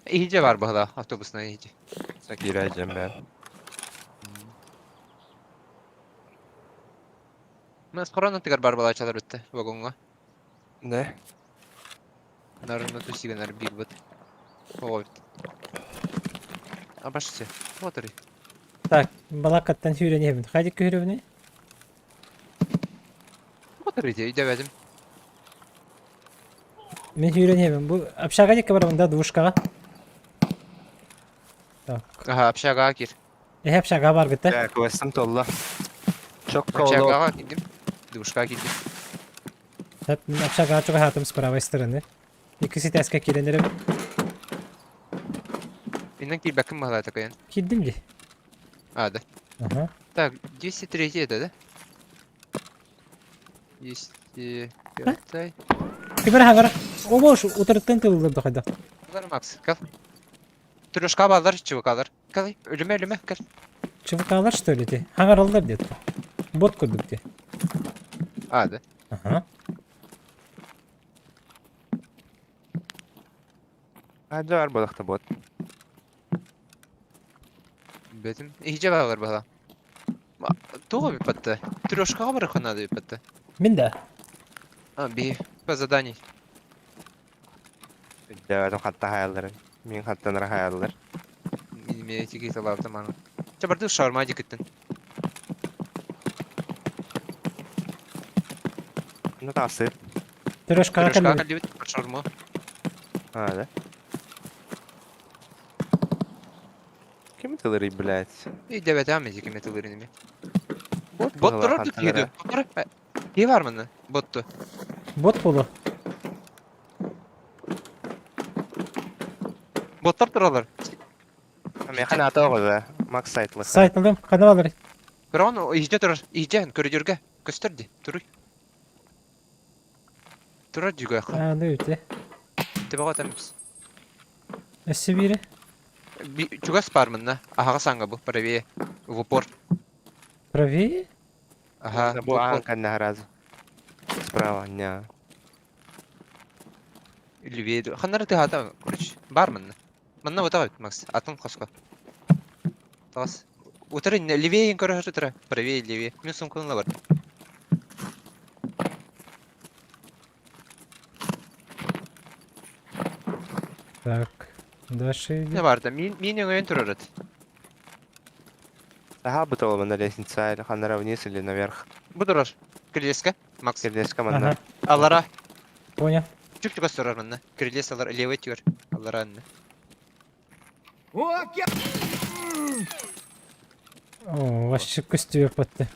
Иһиже бар баһыла автобусна иһиже. Сакира жембе. Мас корона тыгар бар балачалар битте вагонга. Не? Нарына тусигенер бир бит. Ой. Абаште. Вот ри. Так, балакаттан сүүрэниэбин. Хайдик көһөрөбүнүй? Вот ри өйдөбөдүм. Мин сүүрэниэбин. Бу общага дикке барабын да двушкаҕа. Так. Аха, общага кир. Эһэ общага баргыта. Так, квестым толла. Чокко оло. Общагаға кирдим. Двушка кирдим. Так, мин общагаҕа чугаһаатым с правой стороны. Икки ситээскэ киирэн эрэбин. Иннен кирбэккин баһылаа такайын. Киирдим дии. А, да. Ага. Так, 203 это, да? 205. Кибер хагар. Обош, утырыттан тылылыр да хайда. Макс, кал. Трешка балар, чувакалар. Кал, өлүмэ, өлүмэ, кал. Чувакалар что ли ти? Хагаралдар дед. Бот курдук ти. А, да. Ага. Аджар бодахта бот. Бетим. Иһиже балар бала. Туга бипатта. Трешкаға бар ханады бипатта. Мин да. А, би. По заданий. Дәвәтім хатта хаяллар. Мин хаттан хаяллар. Минеме тиги талабта маны. Чабарды шаурма дикеттен. Ну тасы. Трешкаҕа Трешка кэллибит. калибит шаурма. А, да? Ким тылырый, блядь? И дәвәтәм эти кеме тылырынми. Бот Бот турар тут еду. Не бар мында? Ботту. Бот болу. Боттар туралар. Механ ата оҕо Макс сайтлы. Сайт алдым. Хана балар. Көрөн иһде турар. Иһде көрүдүргө. Көстөрдү. Туруй. Турар жүгө. А, ну үтэ. Тебага тамыз. Өссө бире. Чугас бар мында. Ахага санга бу правее. В упор. Правее? Ага. Бу аан канна разу. Справа, не. Левее. Ханнары ты хата, короче. Бар мында. Манна вот так, Макс. Атын коско. Тас. Утырын левее көрө тура. Правее, левее. Мен сумканы бар. Так. Дальше Не идем. бар да. Мин мин өңөн турар. Ага, бутала на лестница, или ханнара вниз или наверх. Бу турар. Кирилеска, Макс. Кирдешка манна. Ага. Алара. Понял. Чүп чүгас турар манна. Кирилес алар левый түгөр. Алара анны. О, вообще көстүбө патты.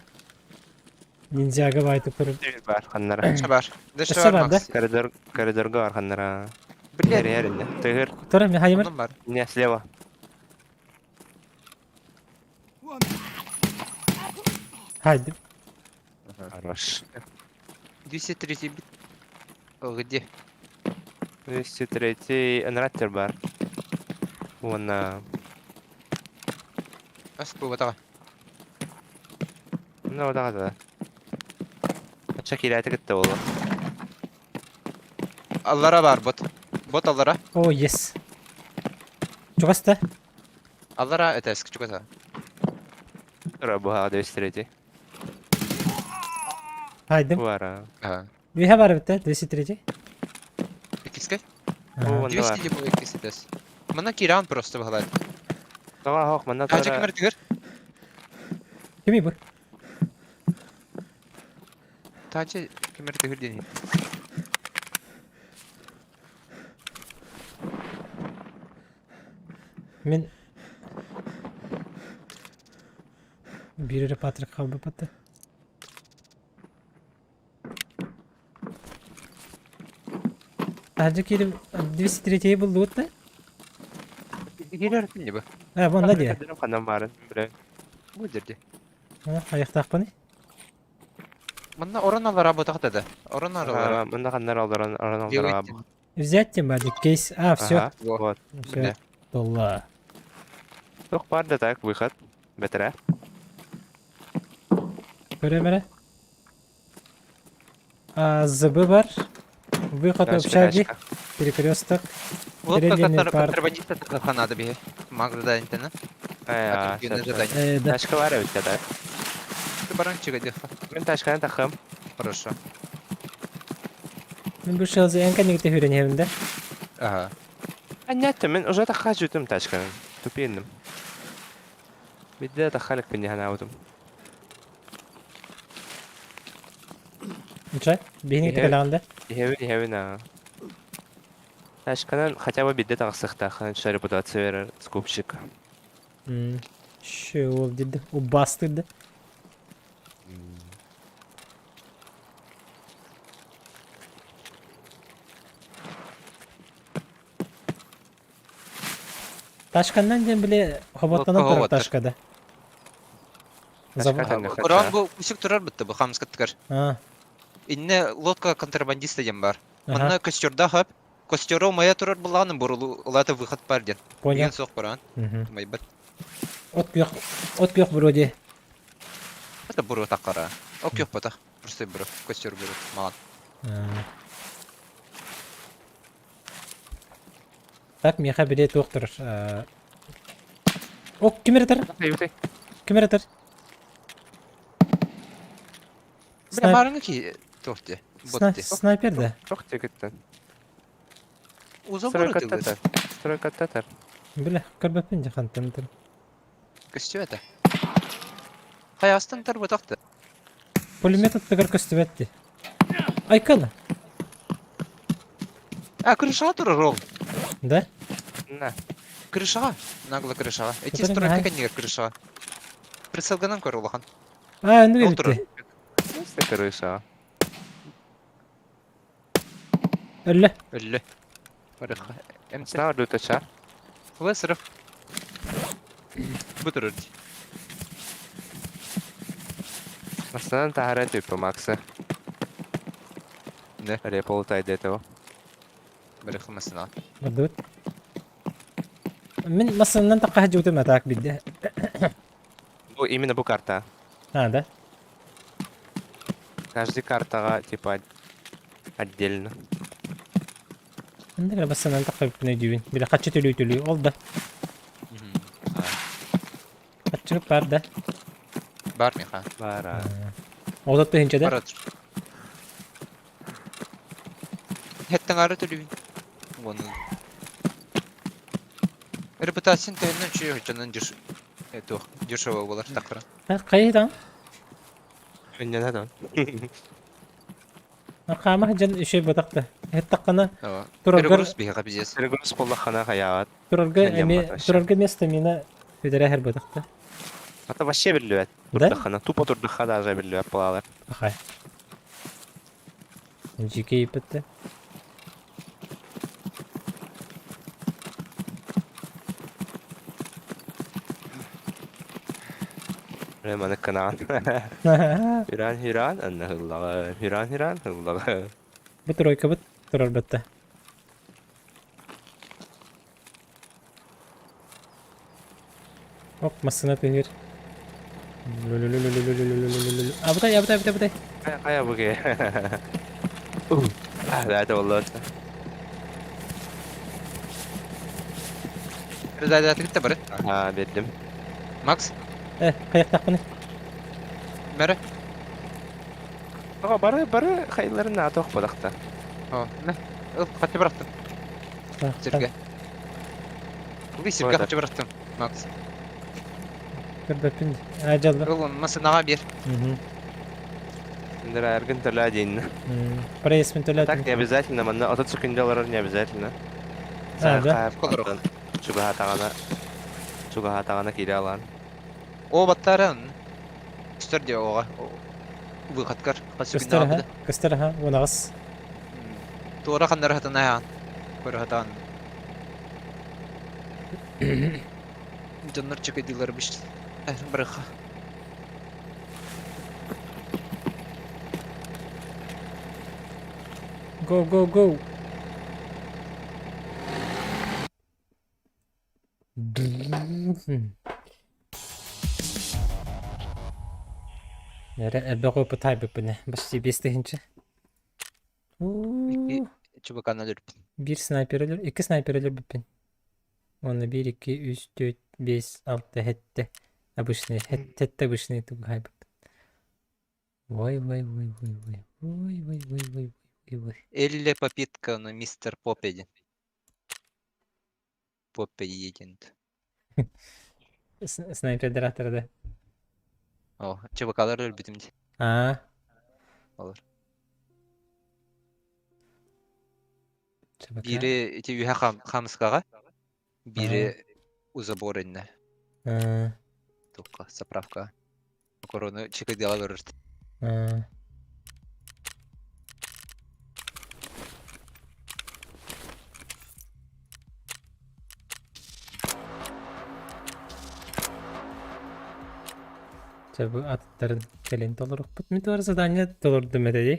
Ниндзяга байтып көрөр. Бар ханнара. Бар. Дэш Өссө бар бар да? Макс. Коридор, коридорга бар ханнара. Блядь. Хер, Тыгыр. Тура мен хайымыр. Онон бар. Не, слева. Хайды. Хорош. 203 бит. Где? 203 энраттер бар. Вон Ас бу батага. Ну, да, да. Ача кирәте китте ул. Аллара бар бот. Бот аллара. О, yes. Чугаста. Аллара это чугаса. Тура бу 203. Хайдым. Бара. Ага. Биһэ бар битте 203. Икиске? Бу онно бар. 200 бу иккис этээс. Манна киирэн просто баһылаат. Тоҕо оһох манна Таһырдьа туора ким эрдигэр? Кимий бу? Таһырдьа ким эрдигэр диэн. Мин биир эрэ Патрик хаалбыппыт да. Таһырдьа киирим 203 буллубут да? Киирэр не бу. А, вон да дии. Ханан баарын бре. Бу дерди. Аяқтаақпыны? Манна орон алара ботах да. Орон алара. Манна ханнар олорон орон алара. Взять тем бади кейс. А, все. Вот. Все. Долла. Туох бар да так выход. Бэтэрэ. Көрөмөрө. А, ЗБ бар. Выход общаги. Перекресток. Лодка контрабандиста ханада бие. Магда интена. Да. Тачка бар эбит да. Баранчыга деха. Мен тачканы тахым. Хорошо. Мен бу шылзы эн кэннигите хүрэн да? Ага. Аннятты мен уже таха жүтүм тачканы. Тупенным. Бидде тахалык пинни ханаабытым. Нча? Биһини кэлэҕин да? Иһэбин иһэбин аа. Тачканан хотя бы бидде тахсыхтаахын репутация берер скупщик. Шö ол деді. Убастырды. Ташканнан диэн били хоботтонон турар ташкада. Куран бу үсүк турар бытты бу хамскаттыгар. Инне лодка контрабандиста диэн бар. Манна костерда хап. Костеру моя турар буланым бурулу улата выход бар диэн. Понял. Суох баран. Майбат. От күөх от күөх вроде. Это буру таккара. От күөх батах. Просто буру. Костер буру. Маған. Так, миэхэ били туох турар. Ок, ким эрэ Ким эрэ Бля, барыңы ки туох ти. Бот ти. Снайпер да. Туох ти Уза буру ти. Стройкаттатар. Бля, көрбөппүн жахантан тұр. Көстүбэтэ. Хайастан тар бутакты. Пулемет аттыгар көстүбэтти. Айкала. А, крышаға турар ол. Да? На. Крышаға. Нагло крышаға. Эти стройка кэннигэр крышаға. Прицелганан көр улахан. А, өнү келипти. Смысле крыша? Өллө. Өллө. Барыха. Снова лютача. Высров. Бутырыр. Бастан таһара түппэ Макса. Не? Репол тайдетево. Барыха масына. Бардыбыт. Мин масыннан таққа жутым атаак бидде. Бу именно бу карта. А, да? Каждый картаға типа отдельно. Эндер басынан таққа бүппүнэ дүүбүн. Биле хаччы төлүү төлүү ол да. Хаччы бар да. Бар миха. Бар. Одот тыһынча да? Бар. Хеттен ары төлүүбүн. Оны. Репутация төннөн чүй жонун деш туох дешево болар тақыра. Кайдан? Өннен Хаама жан үшей батақта. Хеттаққана тураргар Перегруз биһига пиздец. Перегруз боллахана хаyaат. Турарга эми турарга место мина үдәрә һәр батақта. Ата вообще биллибэт. Турдахана тупо турдаха даже биллибэт балалар. Ахай. Жеке ипетте. Маны кынаан. Хиран хиран анна хыллаҕа. Хиран хиран хыллаҕа. Бу тройка бут турар бетте. Оп, массына тыгыр. Абытай, абытай, абытай, абытай. Кая буге. А, это болло. Резадатыгытта бары. А, бердим. Макс. Каяктакпыны. Мәрі. Ага, бары, бары хайларын атох бодақта. О, мә. Ыл, хатты бырақтым. Сиргэ. Ули сиргэ хочу бараттым, Макс. Көрбөппүн. А, дьалла. Ыл, масынаҕа биэр. Нырааргын төлөө диин. Проездпин төлөөтүм. Так не обязательно, манна 30 секунда олорор не обязательно. А, да? Чугаһаатаҕына чугаһаатаҕына киирэ алаан. О, баттааран. Көстөр диэ оҕа. Выходкар. Көстөр аха. Көстөр аха. Унаҕас. Туора ханнары хатана Көрө хатаан. Дьоннор чөкөйдүүлэр биш. Барыха. Go, go, go! Эрэ элбэх опыт айбыппын почти 5000. Икки чубаканы өлөрбүт. Биир снайпер өлөр, икки снайпер өлөрбүппүн. Уонна биир, икки, үс, түөрт, биэс, алта, сэттэ обычный, сэттэ обычный тугу айбыппын. Ой, ой, ой, ой, ой, ой, ой, ой, ой, ой, ой. Элле попитка, но мистер Поппи. Поппи едет. Снайпердер аттара да. О, ЧВКлар өлбүтүм дии. Аа. Олор. ЧВК. Биири ити үһэ хамскаҕа, биири у забора иннэ. Аа. Туохха, заправка. Корону ЧКД-га көрөрт. Аа. Чэ бу аттарын кэлин толорукпут. Мин туора задание толордум этэ дии.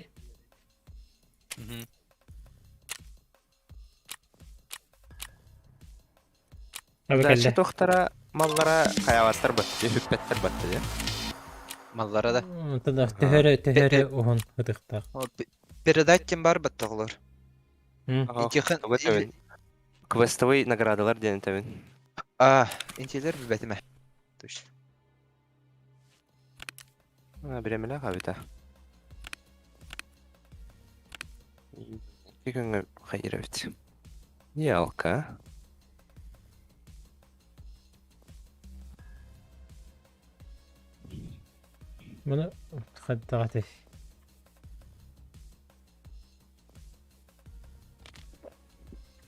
Дальше туохтара маллара хайаҕастар батты, үппэттэр батты дии. Маллара да. Онтон төһөрө төһөрө уһун ытыктаах. Передать ким бар баттаҕылар. Туга тэбин. Квестовый наградалар диэн тэбин. А, интилер билбэтим ээ. Точно. Бириэмэлээх эбитэ. Икки күҥҥэ хайыр эбит. Ялка. Маны хайдаҕатай?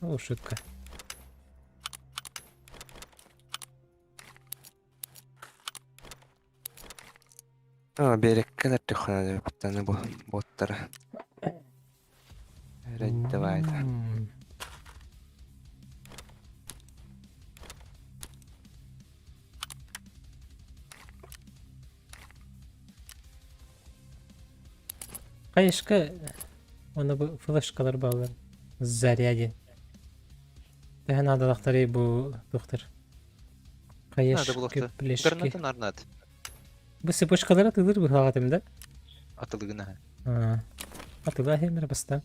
О, шутка. А, биэрэккэ эрдэххинэ баттаны бу буоттара. Давай-то. Хайышка оны бу флешкалар баалар. Заряден. Төһө наадалахтарый бу туохтар? Надо было Хаешки, плешки. Граната нарнат. Бу цепочкалары атылыр быһаҕатым да? Атылыгына. А, Атыла хемер бастан.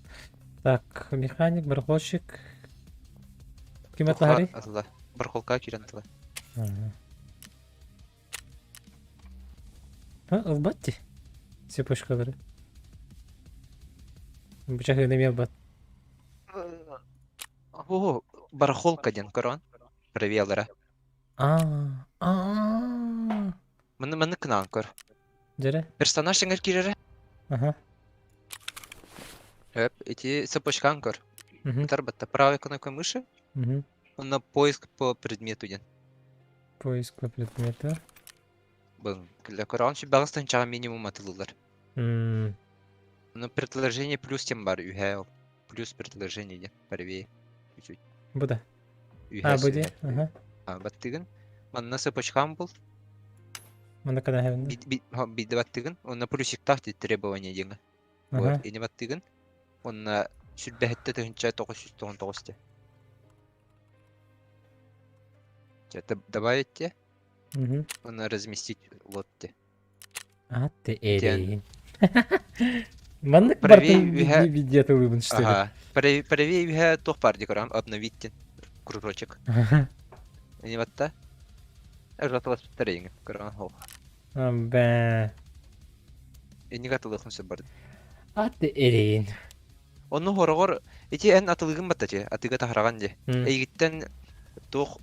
Так, механик, барахольщик. Ким атлаһарый? Атыла. Барахолка кирен атыла. А, ылбат дии. Цепочкалары. Бычах эмиэ ылбат. О, барахолка диэн көрөн. Правилара. Аа, аа. Маны маны кынаан көр. Дьэрэ. Персонаж сиҥэр киирэрэ. Аха. Эп, ити цепочкаан көр. Мгм. Ытар батта правой кнопкой мыши. Мгм. На поиск по предмету диэн. Поиск по предмету. Был. Көрөҕүн сүбэҕис тыһынчаҕа минимум атылылар. М. Ну, предложение плюс тем бар үһэ ол. Плюс предложение диэн. Правее. Чуть-чуть. Бу да. Үһэ А, бу дии. сүһэ. Аха. А, баттыгын. Манна цепочкам был. Манна кадаһабын. Биирдэ баттыгын. Онно плюсиктаах ти требование диэҥэ. Аха. Вот, ини баттыгын. Онно сүрбэһиттэ тыһынча 999 те. Добавить те. Мгм. Онно разместить лот те. А ты Диэн. эрейин. Маннык Правее бартын үһэ видео тылыбын что ли? Ага. Правее үһэ туох баар дии көрөм. Обновить диэн. Кружочек. Аха. Ини батта. Ырраталаспыттар эйиҥин. Көрөҕүн хоох. Бэ. Инник атылыахын сөп барды. А ты эрейин. Онно хороҕор ити эн атылыгын батта ти, атыга таһараҕан ди. Эйигиттэн туох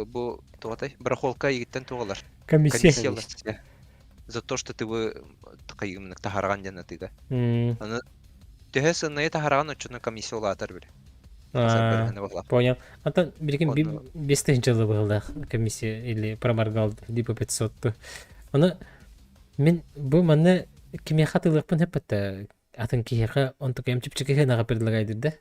бу туотай барахолка эйигиттэн туох ылар? Комиссия. Комиссия. За то, что ты бы кайгымнык таһараҕан диэн атыга. Аны төһө сыннайы таһараҕан оччону комиссия улаатар били. Понял. Антон билигин 5000 жылы быһылаах комиссия или проморгал либо 500 Аны мин бу манна кимиэхэ атыылыахпын сөп атын киһиэхэ онтукайым чэпчэки сыанаҕа предлагайдыр да?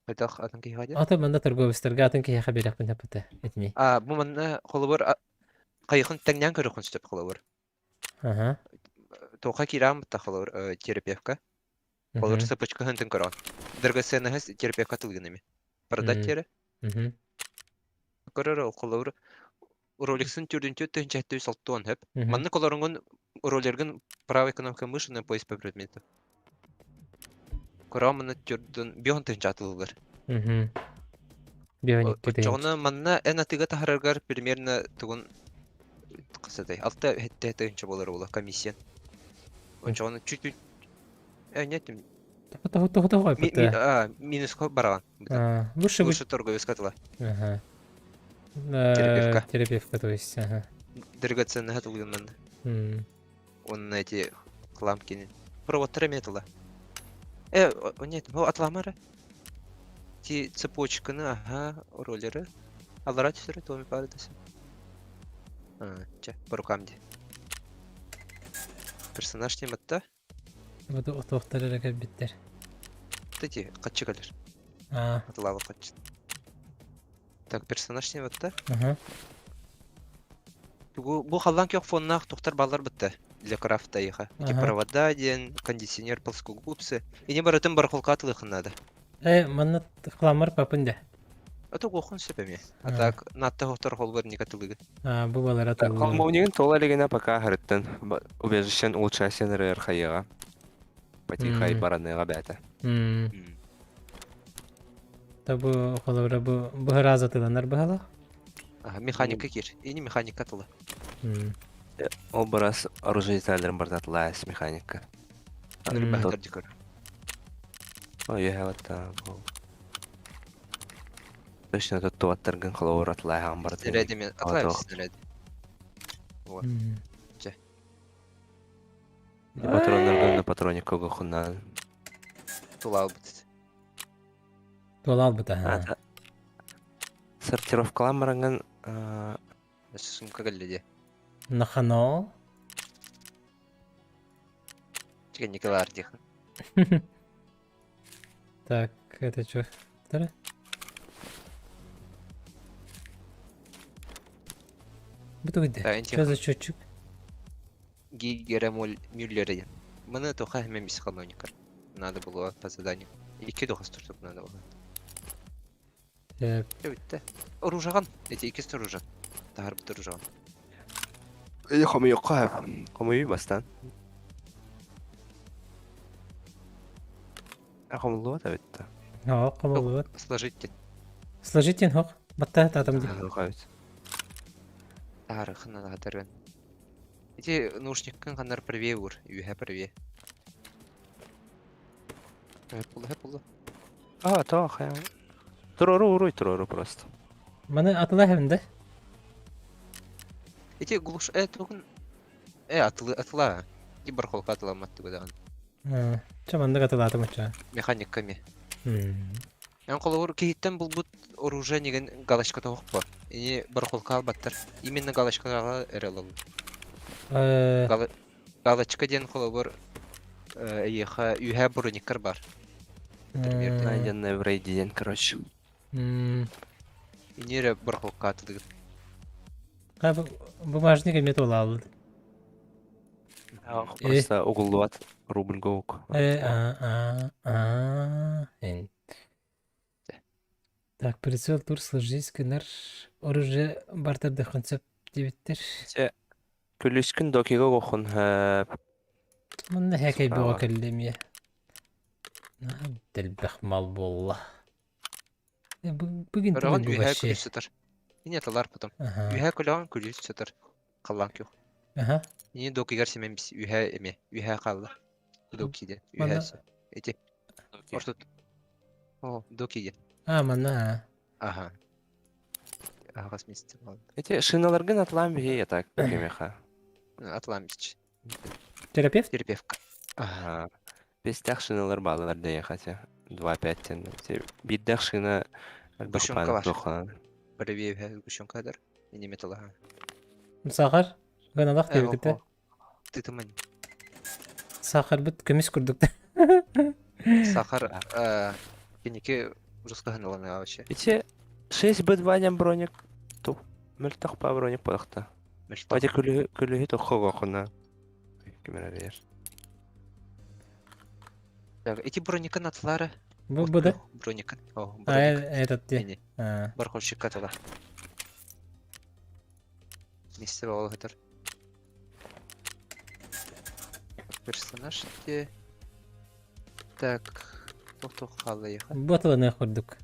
Хайдах атын киһиэхэ диэн? Ата манна торговецтарга атын киһиэхэ биэрэхпин сөп этэ этини. А бу манна холобур хайыхын тэҥнээн көрүөххүн сөп холобур. Аха. Туохха киирэҕин бытта холобур терапевка. Холобур цепочка хынтын көрөҕүн. Драгоценность терапевка тылгын эми. Продать тере. Көрөр ол холобур Rolex-ын төрдүнчү тыһынча 660 хөп. Маннык олоруҥун роллергын правой кнопкой мыши на поиск по предмету. Көрөҕүн манна төрдүн бион тыһынча атылылар. Оччоҕуна манна эн атыыга таһараргар примерно тугун хасатай алта хэттэ тыһынча буолар буола комиссия. Оччоҕуна чуть-чуть э нет минуска бараҕан. Лучше лучше торговец тыла. Ага. Терапевка. Терапевка, то есть, ага. Драгоценный тылгыннан. Он эти хламкини. Проводтар эмиэ тыла. Э, нет, о, атламара. Ти цепочканы, ага, роллеры. Аллара түсірі, томи парытасы. А, чэ, по рукам ди. Персонаж тематта. Вот отуохтар эрэ кэлбиттэр. Эти хаччы кэлэр. Аа. Атылаабыт хаччы. Так, персонаж тематта. Аха. Бу, бу халлаан көх фоннаах тухтар баллар бытта для крафта иха. Эти провода диэн, кондиционер, плоскогубцы. Ини барытын барахолка атылыхын надо. Э, манна хламар папын да. А то гохун сөп эмиэ. А так, натта хохтор холбар никатылыгын. А, бу балар атылыгын. Холмовнигин тола илигинэ пока харыттан убежищен улучшайся нырыар хайыга. Потихай бараныга бээтэ. Та бу холобура бу быһырааз атыланар быһалах. Ага, механика кир. Ини механика тыла. Ол барас оружие детальдарын бардатылаас механика. Бахтар дикор. Ой, я вот там. Точно тут туаттаргын холобур атлааһаан барытын. Снарядами. Атлаев снаряд. Вот. Чэ. Патроннаргын на патроникога хуннаан. Тулаалбыт. Тулаалбыт аха. Сортировкалаан бараҥҥын Сумка кэллэ дии. Нахано. Чигэ Николай Ардих. Так, это что? Второе? Бутугде. Что за счетчик? Гигера Мюллер диэн. Маны тоха хэмэ мис ханоника. Надо было по заданию. Икки дохас туртук надо было. Бүттэ. Оружаҕан. Эти иккис оружан. Таһарбыт оружаҕан. Хомуйуохха хомуйуй бастаан. Хомуллубат эбит да. Оо, хомуллубат. Сложить диэн. Сложить диэн хоқ. Батта татам дии. Хомуйуха Таарыхын аһатарыан. Ити наушниккын ханнар правее ур, үөһэ правее. Хэп буолла, хэп буолла. А, то хайа. Турору уруй турору просто. Маны атыла хэвин да? Ити глуш э тугун э атылы атыла. Ити бархолка атыламмат тугудаҕын. Чэ маннык атылаатым очча. Механикка ми. Эн холобур киһиттэн булбут оружие нигин галочка тоһохпо. Ини бархолка албаттар. Именно галочкаға эрэ ылаллар. Галочка диэн холобур эйиэхэ үһээ брониккар бар. Найденная в рейде диэн, короче. Ини эрэ бархолка атылыгын. Бумажник эмиэ туолаабыт. Просто угуллубат рубльга ук. Э, а, а, а, Так, прицел тур сложись гынар оружие бартардыхын сөп диэбиттэр. Күлүскүн докига гохун Манна хэкэй бөҕө Справа. кэллэ эмиэ. Дэлбэх мал буолла. Бүгүн Өрөҕүн бу үөһээ вообще. күлүс сытар. Ини аталар потом. Аха. Үөһээ күлэҕин күлүс сытар. Халлаан күөх. Аха. Ини докигар симэн бис үөһээ эмиэ. Үөһээ хаалла. Доки диэн. Манна Үөһээ. Ити. Ортот. О, доки диэн. А, манна. Аха. Аһаҕас миэстэ буолла. Эти шиналаргын атлаан биһи так кимиэхэ. Атлаан бич. Терапевт? Терапевтка. Аха. Ага. Бестэх шиналар баалар дэйэхэ те. 2-5 тен. Биирдэх шина элбэх Сгущенка паана бар. туохханан. Правее сгущенка дар. Ини металлаха. Сахар? Гыналах диэбиккитэ. Тытымын. Сахарбыт көмүс курдук. Сахар киники русскаһын ылан вообще. Ити 6Б2 диэн броник ту мөлтөх па броник буолахта. Мөлтөх. Ати күлүһү күлүһү тоххо гохуна. Кимер Так, эти броникын атлары. Бу бу да? Броникын. О, А, броник. этот де. Ини. А. Барховщик атыла. Мисте ол хатыр. Персонаж те. Так, тохтох халайха. Бу атыланыах курдук.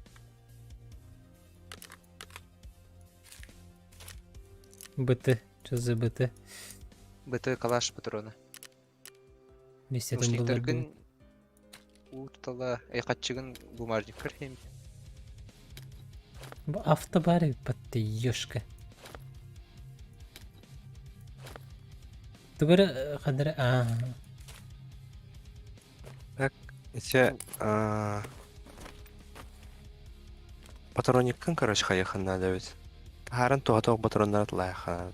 БТ. Что за БТ? БТ калаш патрона. Миссиятын булар Наушниктергин ууртала айхатчыгын бумажниктар хем. Бу автобар батты ёшка. Тугара хадара а Так, ити патрониккын, короче, хайахын надо ведь. Харын туһатох патроннар атлайха.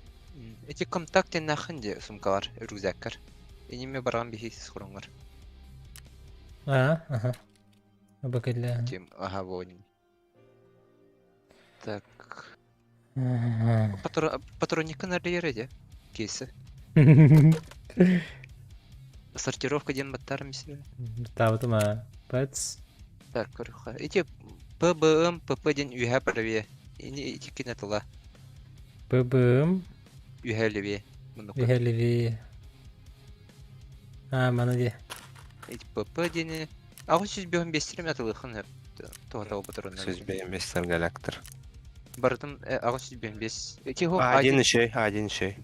Эти контакты нахын де сумкалар, рюкзаккар. Иниме барган бихи хуруңар. А, ага. Бакалля. Тем, ага, вон. Так. Патроникын арыйыр де. Кейси. Сортировка ден баттар мисре. Табытыма. Пац. Так, көрүхэ. Ити ПБМ, ПП ден үһэ правее. Ини ити кинетыла. ПБМ. Үһэ левее. Муннука. Үһэ левее. А, мана де. Ити ПП дени. Ағыз сүз бөһін бестерем атылыхын хөп. Тоғытау батырын. Сүз бейін бестер галактор. Барытым ағыз сүз бөһін бес. Ити хо Один еще, один еще.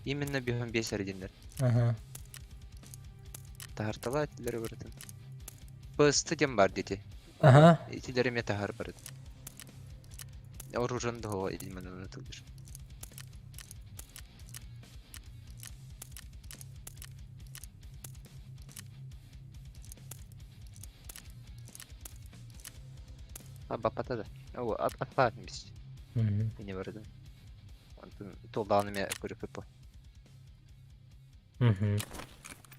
Именно бөһін бес әрденлер. Ага. Тахартала этилер барытым. ПСТ дем бар дети. Ага. Итилер тахар барыт. Оружен дого именно натылдыр. А бапата да. О, атлаатын бис. Ине бардым. Онтон толдааны ме көрүп по.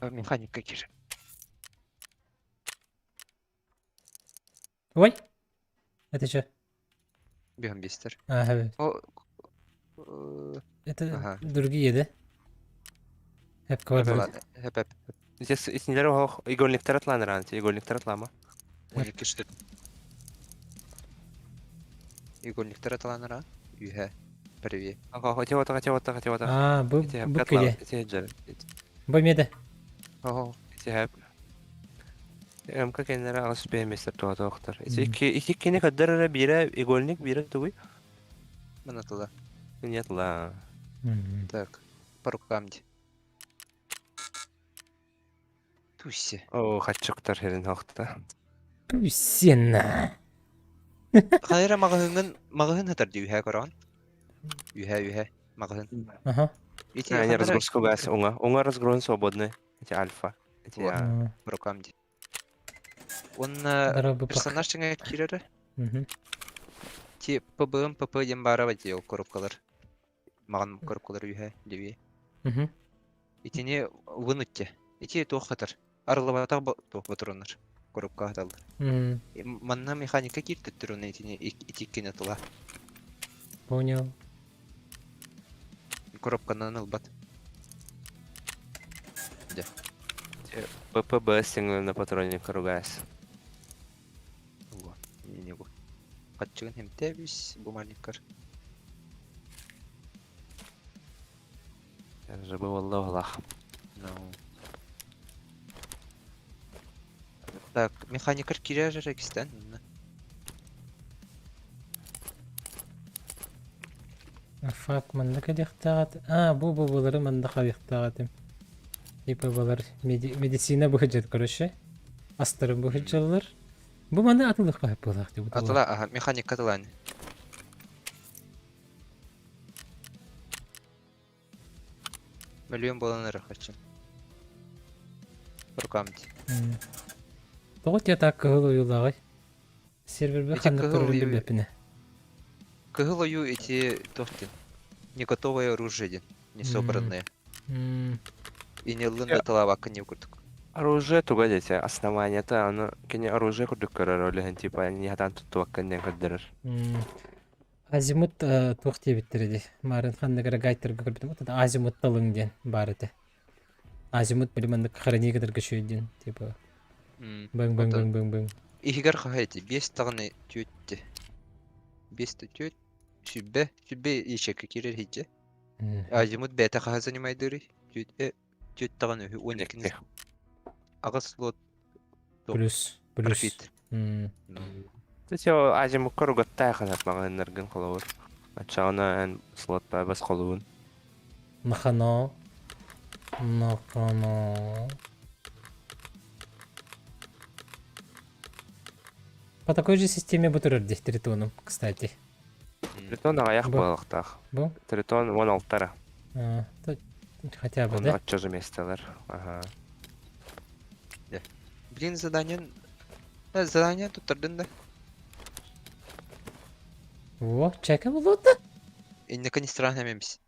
Механика кир. Ой! Это что? Бегом бестер. Ага. О, Это ага. другие, да? Хеп Ладно, хеп хеп. Здесь итинлер ох, игольниктер атланыр анти, игольниктер атлама. 12 штук. Игольниктер атланыр а? Үйе. Привет. Ага, хотя вот, хотя вот, хотя вот. А, бу бу келе. Эти джер. Бу меде. Ого. Эти хеп. МК кеннere алыс бейместер туа тоқтар. Эти ики кини каддар бире игольник бире тугуй. Мына туда. Нет ла. Так, по рукам де. Туси. О, хатчыктар херин хохта. Тусина. Хайра мағыһыңын мағыһын хатар ди үһә көрөн. Үһә үһә мағыһын. Ага. Ити Они разгрузку газ уңа. Уңа разгрузка свободный. Эти альфа. Эти По рукам ди. Он персонаж чыңа кирер. Ти ПБМ ПП дем бараба ди ол коробкалар. Маған коробкалар үһә диби. Итини вынутте. Ити туох хатар. Арылабатах туох патроннар. Коробка хаталлар. Манна механика киртеттер оны итини итиккине тыла. Понял. Коробканан ылбат. ППБ сиңле на патроне ругайся. Во, не бу. Хатчыгын хемтебис бумажниктар. Жабы валлах Аллах. No. Так, механикар кирер регистен. Фак, манна кадихтагат. А, бу бу булары манна кадихтагатым. Типа булар медицина бу короче. Астарын быһыдьаллар. Бу маны атылык баһып буолаах дии. Атыла, аха, механик атылаан. Мөлүйүөн буолан эрэр хаччын. Рукам дии. Тоҕо те так кыһыл ойуулааҕый? Сервербэ Ити ханнык кыһыл көрөрүн ойуу билбэппинэ. Кыһыл ойуу ити туох диэн? Не готовое оружие диэн. Не собранное. Инеллин да талаабаккын не курдук. Оружие туга десе, основаниета аны кини оружие курдук көрөр ол иһин типа не хатан туттубаккын диэн көрдөрөр. Азимут туох диэбиттэрэ дии. Марын ханнык эрэ гайдтарга көрбүтүм. Вот азимут талыҥ диэн баар этэ. Азимут били маннык хранение кытарга үчүгэй диэн. Типа бэҥ бэҥ бэҥ бэҥ бэҥ. Иһигэр хаһа эти? Биэс даҕаны түөтте. Биэс да түөт. Сүбэ. Сүбэ ячейка киирэр иһитчэ. Азимут бэйэтэ хаһа занимайдыырый? Түөт түөт даҕаны үһү уон иккини. Аҕыс слот Плюс. Плюс. профит. Ты азимукка ругаттаах ханат маҕаһыыннаргын холобур. Оччоҕуна эн слот бас холуун. Нахано. Нахано. По такой же системе бутырыр дии Тритоном, кстати. Тритон аҕыйах Бу. буолуохтаах. Бу? Тритон уон алтара. А, то хотя бы, Онно да? оччо же местелер. Ага. Блин, задание... Задание туттардын да. Во, чека булута. Инники не странно мемс.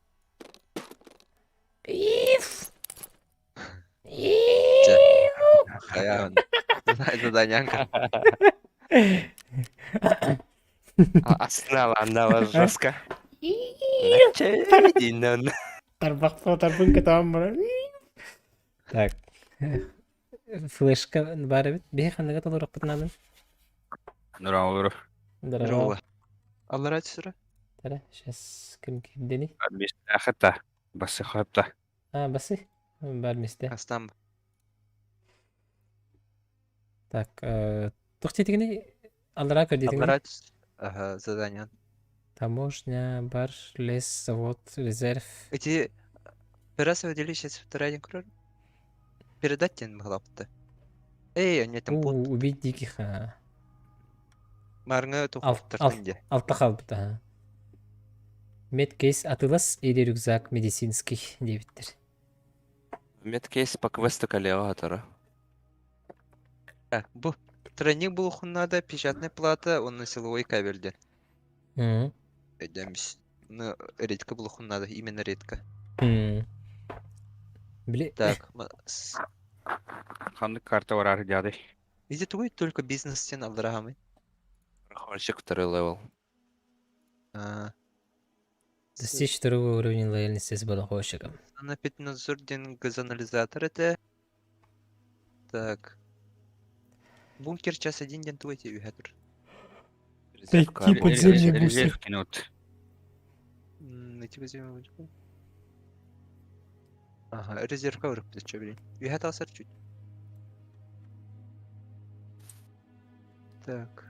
Иф. Хайаан. Заданиянка. Астыналаанна жестко. Тарбахпа тарбын кытаан барар. Так. Флешка бар эбит. Биһи ханныга толоруохпут наадын? Нураулуру. Здорово. Аллара түсірі. Тара, сейчас ким кирдени? Мистахата. Басыхата. А, басы. Бар месте. Астам. Так, тух тетигини аллара көрдетигини? Аллара Ага, задание. Таможня, бар, лес, завод, резерв. Эти раз выделили сейчас вторая кроль. Передать тебе могла бы Эй, они там пункт. Убить диких. А. Марҥа Ал, тухтартын де. алта халбыт, ага. Медкейс атылас или рюкзак медицинский диэбиттэр. Медкейс по квесту коллега атара. Бу тройник булухун надо, печатная плата, он на силовой кабельде. Өйдөмүс. Ну, редко булухун надо, именно редко. Били... Так, Ханнык карта барар дяды. Везде твой только бизнес сен алдрахамы. Проходчик второй level. Достичь второго уровня лояльности с балахойщиком. На пятнадзор ден газоанализатор это. Так. Бункер час один день твой тебе хатыр. Такие подземные бусы. Резерв кинут. Найти подземный бункер. Ага, резерв кавер, что, блин. Юхат алсар чуть. Так.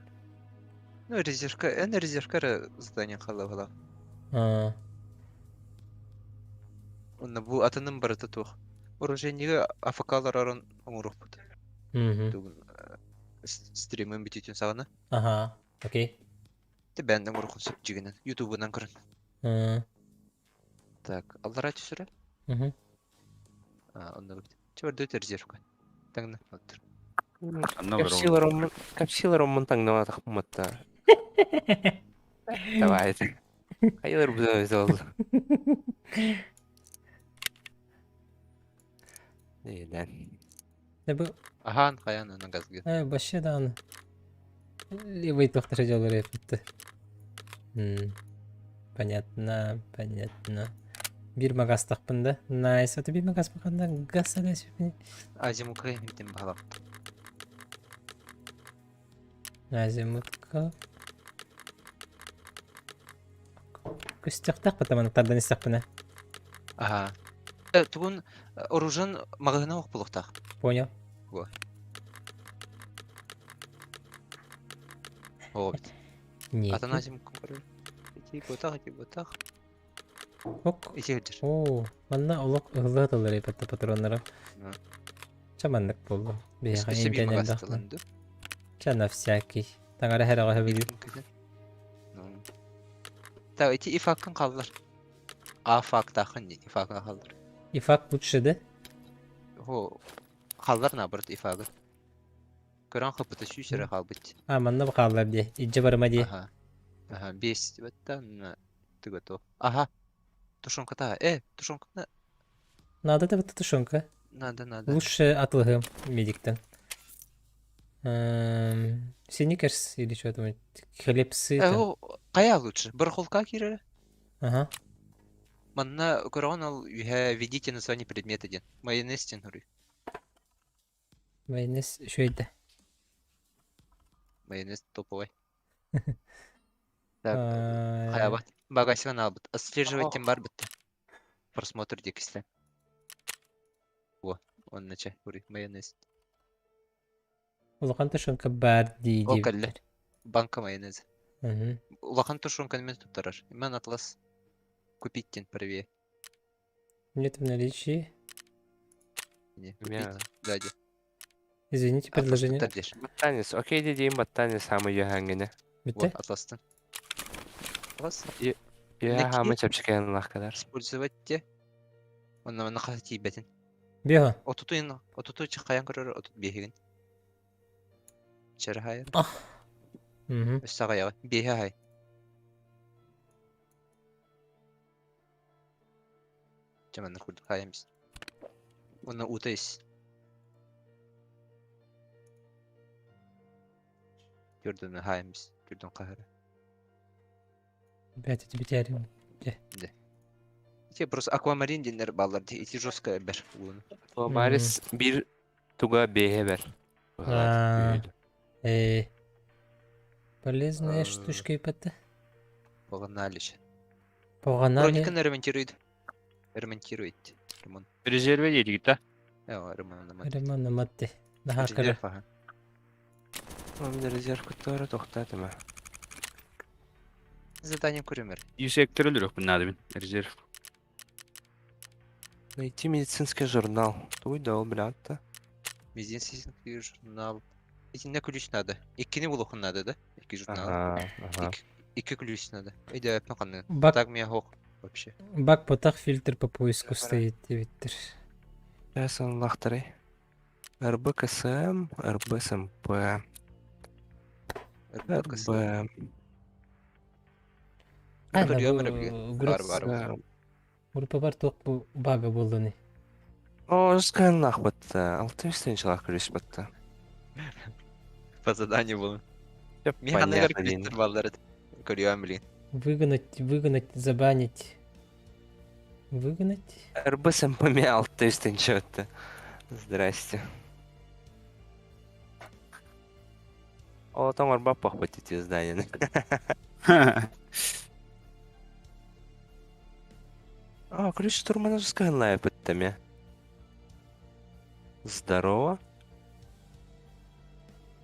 Ну, резервка, эн резервка задание халавала. А. Онна бу атыным барыта туох. Оружейнига АФК-лар аран оҥоруохпут. Тугун стримын бүтүтүн саҕана. Ага, окей. Те бэндэн оҥоруоххун сөп дьигинэн. Ютубунан көрөн. Так, аллара түсүрэ. А, онно бит. Чебар дөт резервка. Таңна оттур. Капсилар оммун таңнама тахматта. Давай. Хайылар буза өзі Нейден. Да бу Ахан хаян аны газгы. Э, башы дааны. Левый тохтар жолор эпитти. Понятно, понятно. Бир магаз тахпын да. Найс. Это бир магаз баканда газ алас. Азимутка битим бала. Азимутка. Көстөхтөх потому тардан истэхпинэ. Ага. Тугун оружен магазина ох булуктах. Понял. Во. О, бит. Нет. Атын азимутка көрөр. Ити ботах, ити ботах. Ок. Ити хылдьар. Оо, манна олох ыһыллыа тыллар эпэтте патроннара. Чэ маннык буоллун. Биһиэхэ Өссө биир интэн магаз элбэх. тылын ду. Чэ на всякий. Таҥара хэрэҕэ сөбүлүүр. Ну. Так, ити ифаккын хааллар. А фактаахын дии, ифакын хааллар. Ифак лучше да? Хо, хааллар наоборот ифагы. Көрөн хапыта сүүс эрэ хаалбыт. А, манна хааллар дии. Илдьэ барыма дии. Аха. Аха, бес баттан ты готов. Ага. Тушенка-та. Тушенка Надо да тушенка. Надо, надо. Лучше атлыһым медиктен. Синикерс или что там, хлебцы там. Хайа лучше? Барахолка киирэрэ? Ага. Манна көрөҕүн ол үһэ введите название предмета диэн. Майонез диэн хоруй. Майонез үчүгэй Майонез топовай. Так, хайабат. Багасиган албыт. Отслеживать тем бар битте. Просмотр диэкислэ. Во, онно чэ, хуруй, майонез. Улахан тушенка баар дии Ол кэллэ. Банка майонеза. Мгм. Улахан тушенканы мен туттарар. Мен атлас купить диэн правее. Нет в наличии. Не, купить. Да, ди. Извините, Атлас предложение. туттар диэр. Баттанис, окей диим баттанис хаамы үөһээҥҥини. Бүттэ? Во, атластан. Атлас. Үөһээ хаамы чэпчэкээн лахкалар. Использовать те. Онно манна хас тиийбэтин. Биэһэ. Отуту отуту хайан көрөр отут биэһигин. Чэрэ хайар. Мгм. Өссө аҕыйаҕы. Биэһэ хай. Чэ манна курдук хайан бис. Онно уута ис. Түрдүн хайан бис. Түрдүн хаһара. Бэт ити бүтээрим. Ити просто аквамарин диэннэр бааллар дии. Ити жестко эбэр ууну. Марис биир туга биэһэ бэр. А, Полезная штучка ипэтэ. Погнали. Погнали. Броникын ремонтирует. Ремонтирует. Ремонт. Резерве диэтигит да? Ремонт. Ремонт матте. Наһаа кыра. Резерв, ага. Резерв куттара тохтаатыма. Задание көрөмөр. Юсектор өлөрөхпүн наада мин. Резерв. Найти медицинский журнал. Туй да, блядь. Медицинский журнал. Итиннэ ключ надо. Иккини булуохун надо, да? Икки журнал. Ага, ага. Икки ключ надо. Өйдөөппүн ханныгын. Бак, Так меня хох вообще. бак потах фильтр по поиску стоит диэбиттэр. Сейчас он лахтарый. РБКСМ, РБСМП, РБКС. РБ. А, Көрүөм эрэ билигин. групп, Бар бар. С. группа бар туох бу бага буоллуный. О, сканлах батта. Алты үстен чалах күрүс батта. По заданию было. Всё Мин ханныгар понятно, дин. ключтер баллар этэ. Көрүөм билигин. Выгнать, выгнать, забанить. Выгнать? РБСМП ми алты үстен чатта. Здрасте. О, там арба пахпать эти здания. А, ключ штурмана сканлая баттами. Здорово.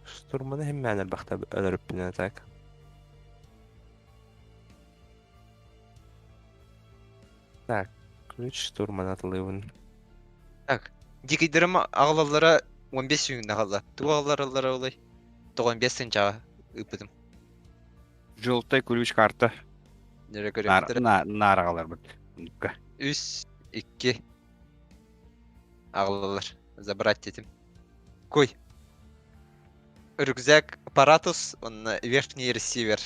Штурманы хэммээнэр бахта өлөрүппүнэ так. Так, ключ штурмана атылыбын. Так, дикийдэрим аҕалаллара 15 күҥҥэ хаалла. Тугу аҕаллараллара олой? 95 сынчаҕа ыыппытым. Желтый ключ карта. Нэрэ көрүөхтэрэ. Наар аҕаларбыт. Нукка. Үс, икки. Аҕалаллар. Забрать этим. Куй. Рюкзак аппаратус, он верхний ресивер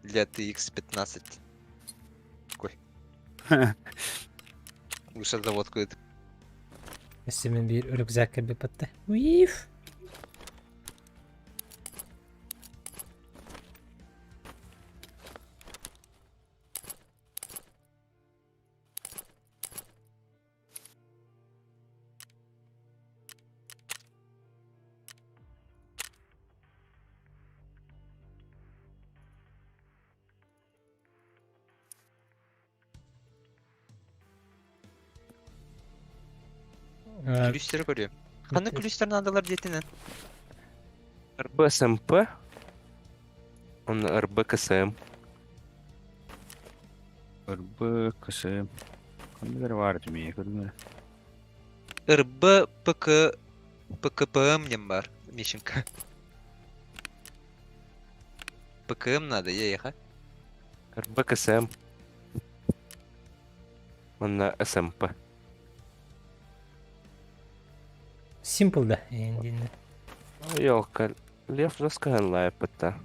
для TX15. Куй. Лучше заводку это. Өссө мин биир рюкзак кэлбиппэтте. Уиф! Ключтары көрүөм. Ханнык ключтар наадалар диэтинэн? РБСМП. Он РБКСМ. РБ, КСМ. Ханныгар баар этим ийэ көрүҥ РБ, ПК, ПКПМ диэн баар, Мишенька. ПКМ надо, ейха. РБКСМ. Уонна СМП. Simple да, эйиндинне. Ёлка, Лев жестко лайпытта.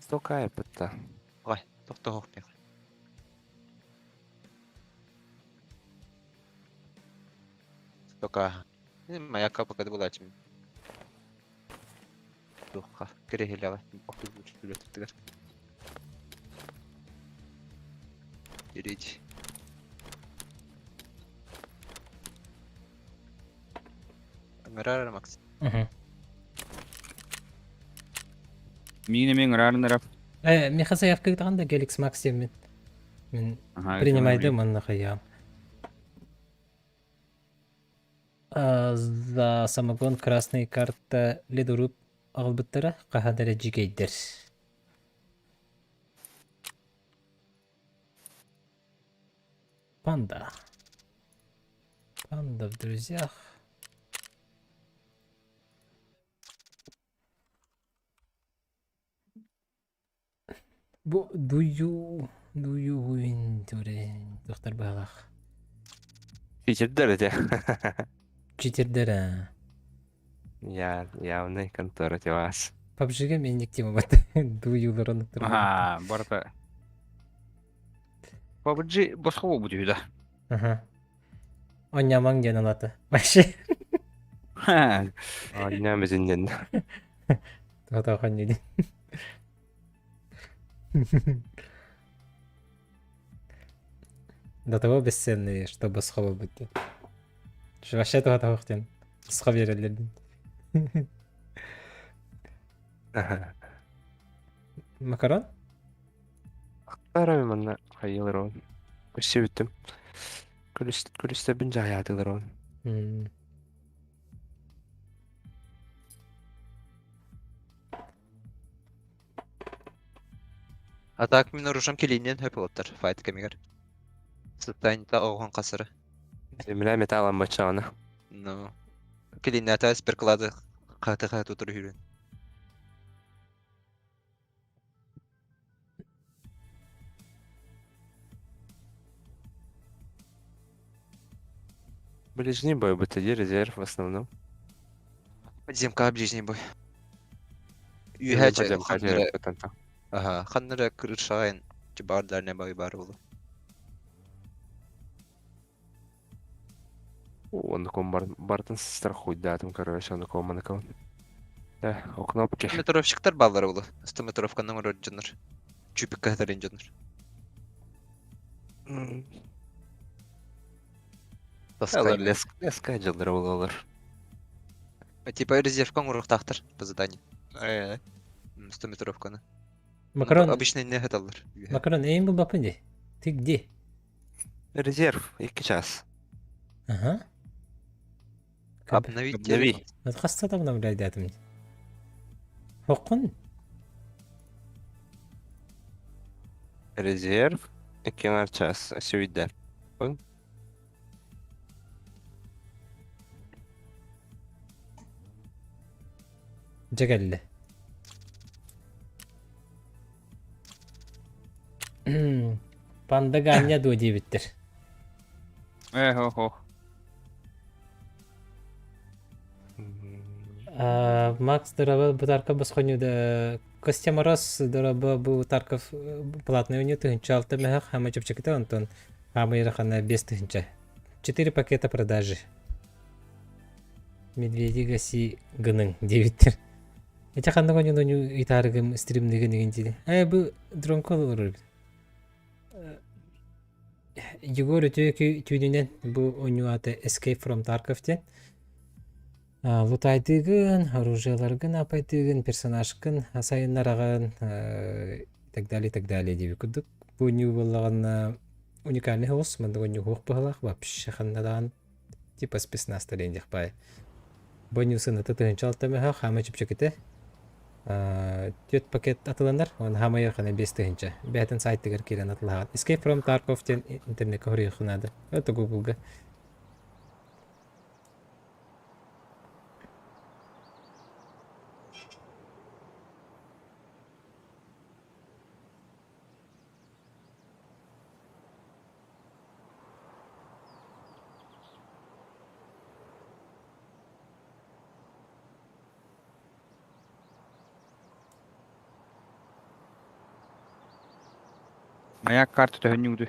Столько айпытта. Ой, тохтоһуох Тока. Маяка пока булачым. Туха, кирэһилэҕэ охтубут Ирить. Ыҥырар Макс. Миин эмиэ ыҥыраарыннара. Э, миэхэ заявка ыытаҕын да Геликс Макс диэммин. Мин принимайдым манна хайаам. За самогон красный карта ледоруб аҕалбыттара хаһан эрэ дьигэйдэр. Панда. Панда в друзьях. Бу do you do you win туохтар быһалаах. Читердер этэ. Читердер аа. Я явный контора вас. PUBG-га менник тема бат. Do you-лар онуктар. Аа, барыта. PUBG босхо буолбут үһү да. Аха. Онньамаҥ диэн ылата. Вообще. Онньам изиннен. Тоҕо диэн. До того бесценные, что босхо буолбут диэн. Вообще тоҕо диэн. Босхо биэрэллэр диэн. Макарон? Ахтарам манна хайылар он. Өссө бүттүм. Күлүстэбин жаһаятылар он. А так мин оружием килииннэн хөп олоттар файт кэмигэр. Сыттаанта оҕон хасара. Земля металл амбачаана. Ну, килииннээтэ сперклады хаты-хаты тутур үһүрүн. Ближний бой БТД резерв в основном. Подземка ближний бой. Үһэ Подземка ханнара Аха, ханнара кырышаҕайын бар дальний бой бар болу. Оннуком бартын страхуйдаатым, короче, оннуком маныком. Да, о кнопки. Метровщиктар баллар болу. Стометровканы оҥорор дьоннор. Чүпүккэ сытарын дьоннор. Алар леска дьыллары болалар. Типа резервка оҥоруохтаахтар по заданию. Стометровканы. Макарон. Обычно не хаталлар. Макарон, эйин булбаппын дии. Ты где? Резерв, 2 час. Ага. Обновить. Обнови. Хаста да обновляйдаатым. Хоккун. Резерв, 2 час, сүйдер. Дьэ кэллэ. Панда Ганя дуо диэбиттэр. Э, хо-хо. Макс дороба бу босхоньуда Костя Мороз дороба бу Тарков платный у нее 1006 мехах, хама чепчеките онтон хама ирахана 5000. Четыре пакета продажи. Медведи гаси гының диэбиттэр. Эти ханнык онньу ыйтаарыгым стримныгын игин диди. Э бу дронка олорор эбит. Егор үтүө түүнүнэн бу оонньуу аата Escape from Tarkov диэн. Лутайдыгын, оружиеларгын апайтыгын, персонажкын сайыннараҕын и так далее, и так далее диэбит курдук. Бу оонньуу буоллаҕына уникальный соҕус, маннык оонньуу суох быһыылаах, вообще ханна даҕаны типа спецназ диэх баай. Бу оонньуу сыаната 1006 мөһө, хаама чэпчэкитэ. Түөрт пакет атыланар, уонна хаамай ыарахана 5000. Бэйэтин сайтыгар киирэн атылаһаҕын. Escape from Tarkov диэн интернеккэ хоруйуохха наада. Это Google-га. Маяк карта төһөнньүгүтүй?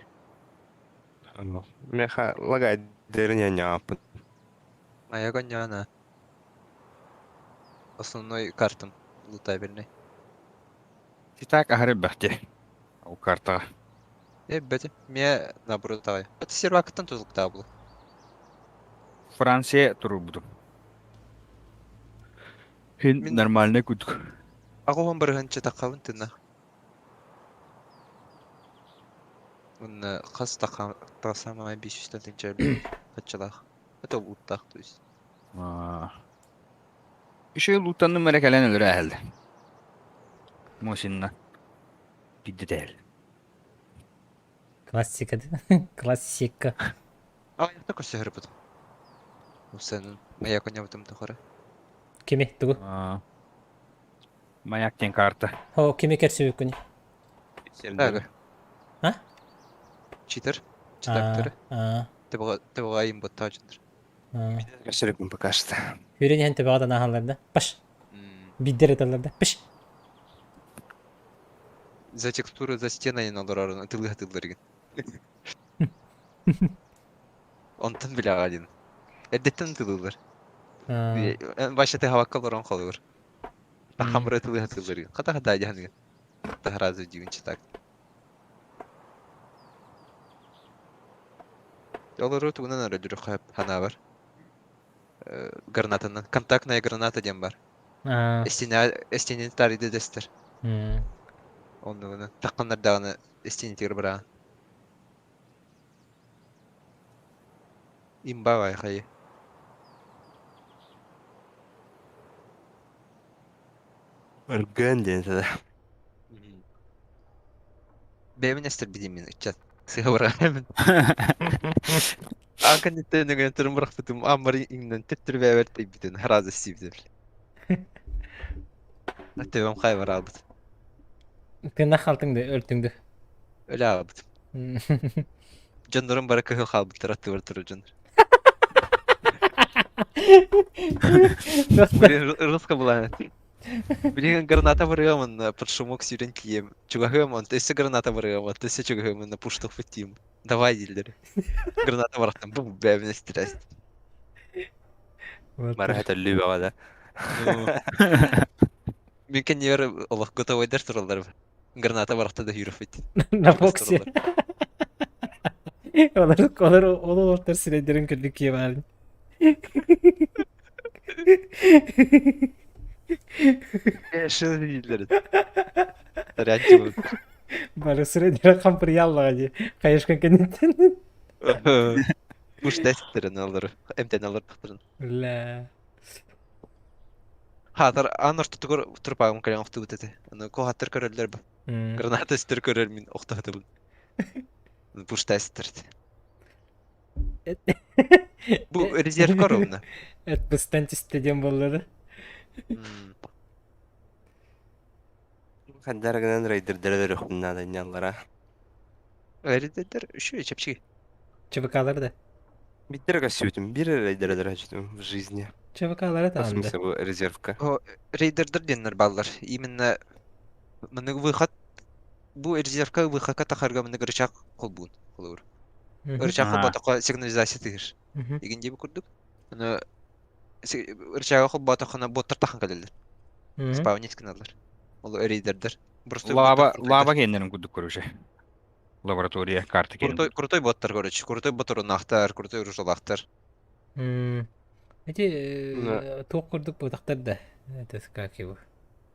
Меха лагай дерин яппын. Моя гоняна. Основной картам лутабельный. Титак аһары бэхти. Ол картаҕа. Э, бэти. Мне наоборот давай. Это сервакыттан тузлуктаа был. Франция турурбутум. Хин Мин- нормальный кудук. Аҕуһун барыһынча таххабын тына. Уонна хас таха тахсаамай 500 тыһыынча хаччалаах. Это луттаах, то есть. Үчүгэй лууттанным эрэ кэлэн өлөрө эһэллэ. Мосинна. Бидде дээл. Классика да? Классика. А, я такой сөһөрбүт. Усенын маяк ойнобутум тухары. Кими? Тугу? Маяк диэн карта. О, кими көрсүбүккүн? Так. А? Читер. Читактыры. Төбөҕө айым боттаа дьоннор. Көрсөрүкпүн пока что. Хүрэн иһэн төбөҕө да нааһаллар да. Паш. Биддер эталлар да. Паш. За текстуры за стеной олорорун ытылыга тылларыгын. Онтон билэҕэ дин. Эрдэттэн ытылыылар. Баша тыһабакка олорон холугур. Тахамры ытылыга тылларыгын. Хата хата дьаһаныгын. Тахаразы дьигин читак. Олору тугунан өрөдүрүххэ ханаабар. Гранатанан. Контактная граната диэн бар. Эстине тарыйды дэстэр. Оннугунан. Тахханнардаҕына эстинитигэр бараҕын. Имба хайы. Өргөн диэн этэ. Бэйэбин эстэрбитим мин ыччат. Сыһа быраҕаммын. Аан кэнниттэн өҥөнөн туран бырахпытым, ааммар иҥнэн төттөрү бэйэбэр тэйбитин, харааза сиибитим. Төбөм хайбар аалбыт. Тыыннах халтыҥ да өлтүҥ да. Өлө аалбытым. Дьоннорум бары кыһыл хаалбыттар аттыбар турар дьоннор. Блин, русска была. Блин, граната барыам, онно под шумок сүүрэн тиийэм. Чугаһыам, онто өссө граната барыам, онто өссө чугаһыам, онно пуштух тиим. Давай дииллэр. Граната барахтан бу бэбин стресс. Бары хөтөллүү бөҕө да. Мин кэннибэр олох готовойдар тураллар. Граната барахта да hűröföt. На боксе. Олар олар ол олортор сирэйдэрин көрдүк киэ баарын. Шыл дииллэр. Тарянчы Бары сирэйдэрэ хампырыйааллаҕа дии. Хайышкан кэнниттэн. Пуш тестерин алыр. Эмтен алыр тахтырын. Ла. Хаатар аан ортотугар турпаагым кэлэн охтубут этэ. Аны куоһаттар көрөллөр бу. Граната өстөр көрөр мин охтоотубун. Пуш тестер. Бу резерв коровна. Эт быстан түстэ диэн буолла да. Хандар гынан рейдердere өлөрүөхпүн наада инняллара. Рейдердер үчүгэй чэпчэки. ЧВКлары да. Биттер көссүбүтүм, бир рейдер өлөрөчүтүм в жизни. ЧВКлары В таанда. смысле, бу резервка. О, рейдердер диэннэр бааллар. Именно мыныгы выход бу резервка выходка тахарга мыныгы рычаг холбуун холобур. Рычаг холботоххо сигнализация тыгыр. Игин диэби курдук. Аны рычага холботоххуна боттар тахан кэлэллэр. Спавнить гыналлар. Ол рейдердер. Просто Лаба, лаба кэннэрин курдук көрүшэ. Лаборатория карта кэннин. Крутой, крутой боттар, короче. Крутой бот уруннаахтар, крутой оружалаахтар. Эти туох курдук бутахтар да. Это как его?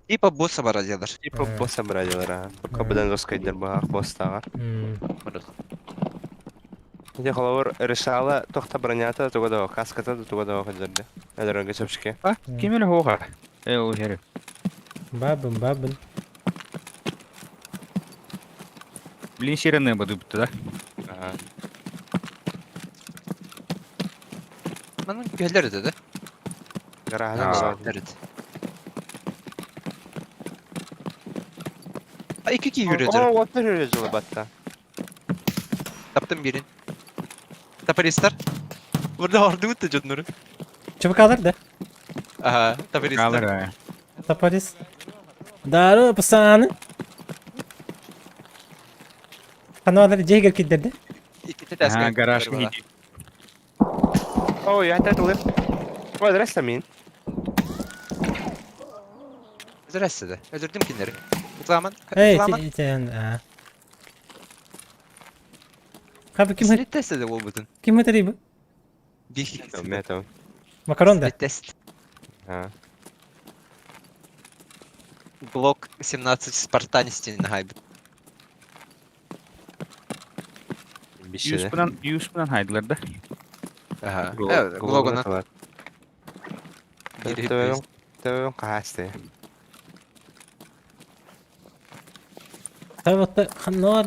Типа босса барадилар. Типа босса барадилар, а. Только быдан роскайдар баах босстааҕар. Ити холобур решала тохта бронята туга да каската да туга да өлөрдө. Өлөрөргө чэпчэки. А, ким эле хоха? Э, ол хери. Бабын, бабын. Блин, сирены бадыбыт да. Ага. Манын күһэлэр этэ да. Гараһынан Аа. барар. Эрит. А iki ki yürüdü. О, вот үрүө батта. Таптым бирин. Taparistler. Burada ordu da canları. Чебыкалар да? Ага, Kalır taparistler. ha. Топорис. Дару, пацаны. Ханалар жегер кидерди. İki de Ha, garaj gidi. Ой, я это лып. Ой, здрасте, мин. Здрасте de. Öldürdüm kinleri. Zaman. Эй, Zaman. тен, а. Хабы ким Ким test de болбутун. ким это Bir. Мэтом. Макарон да? Тест. А. Блок 17 Спартанистин хайб. Бишеде. Юспунан, Юспунан хайдылар да. Ага. Evet, Glogona. Төбөң, төбөң каасты. Табы ханалар.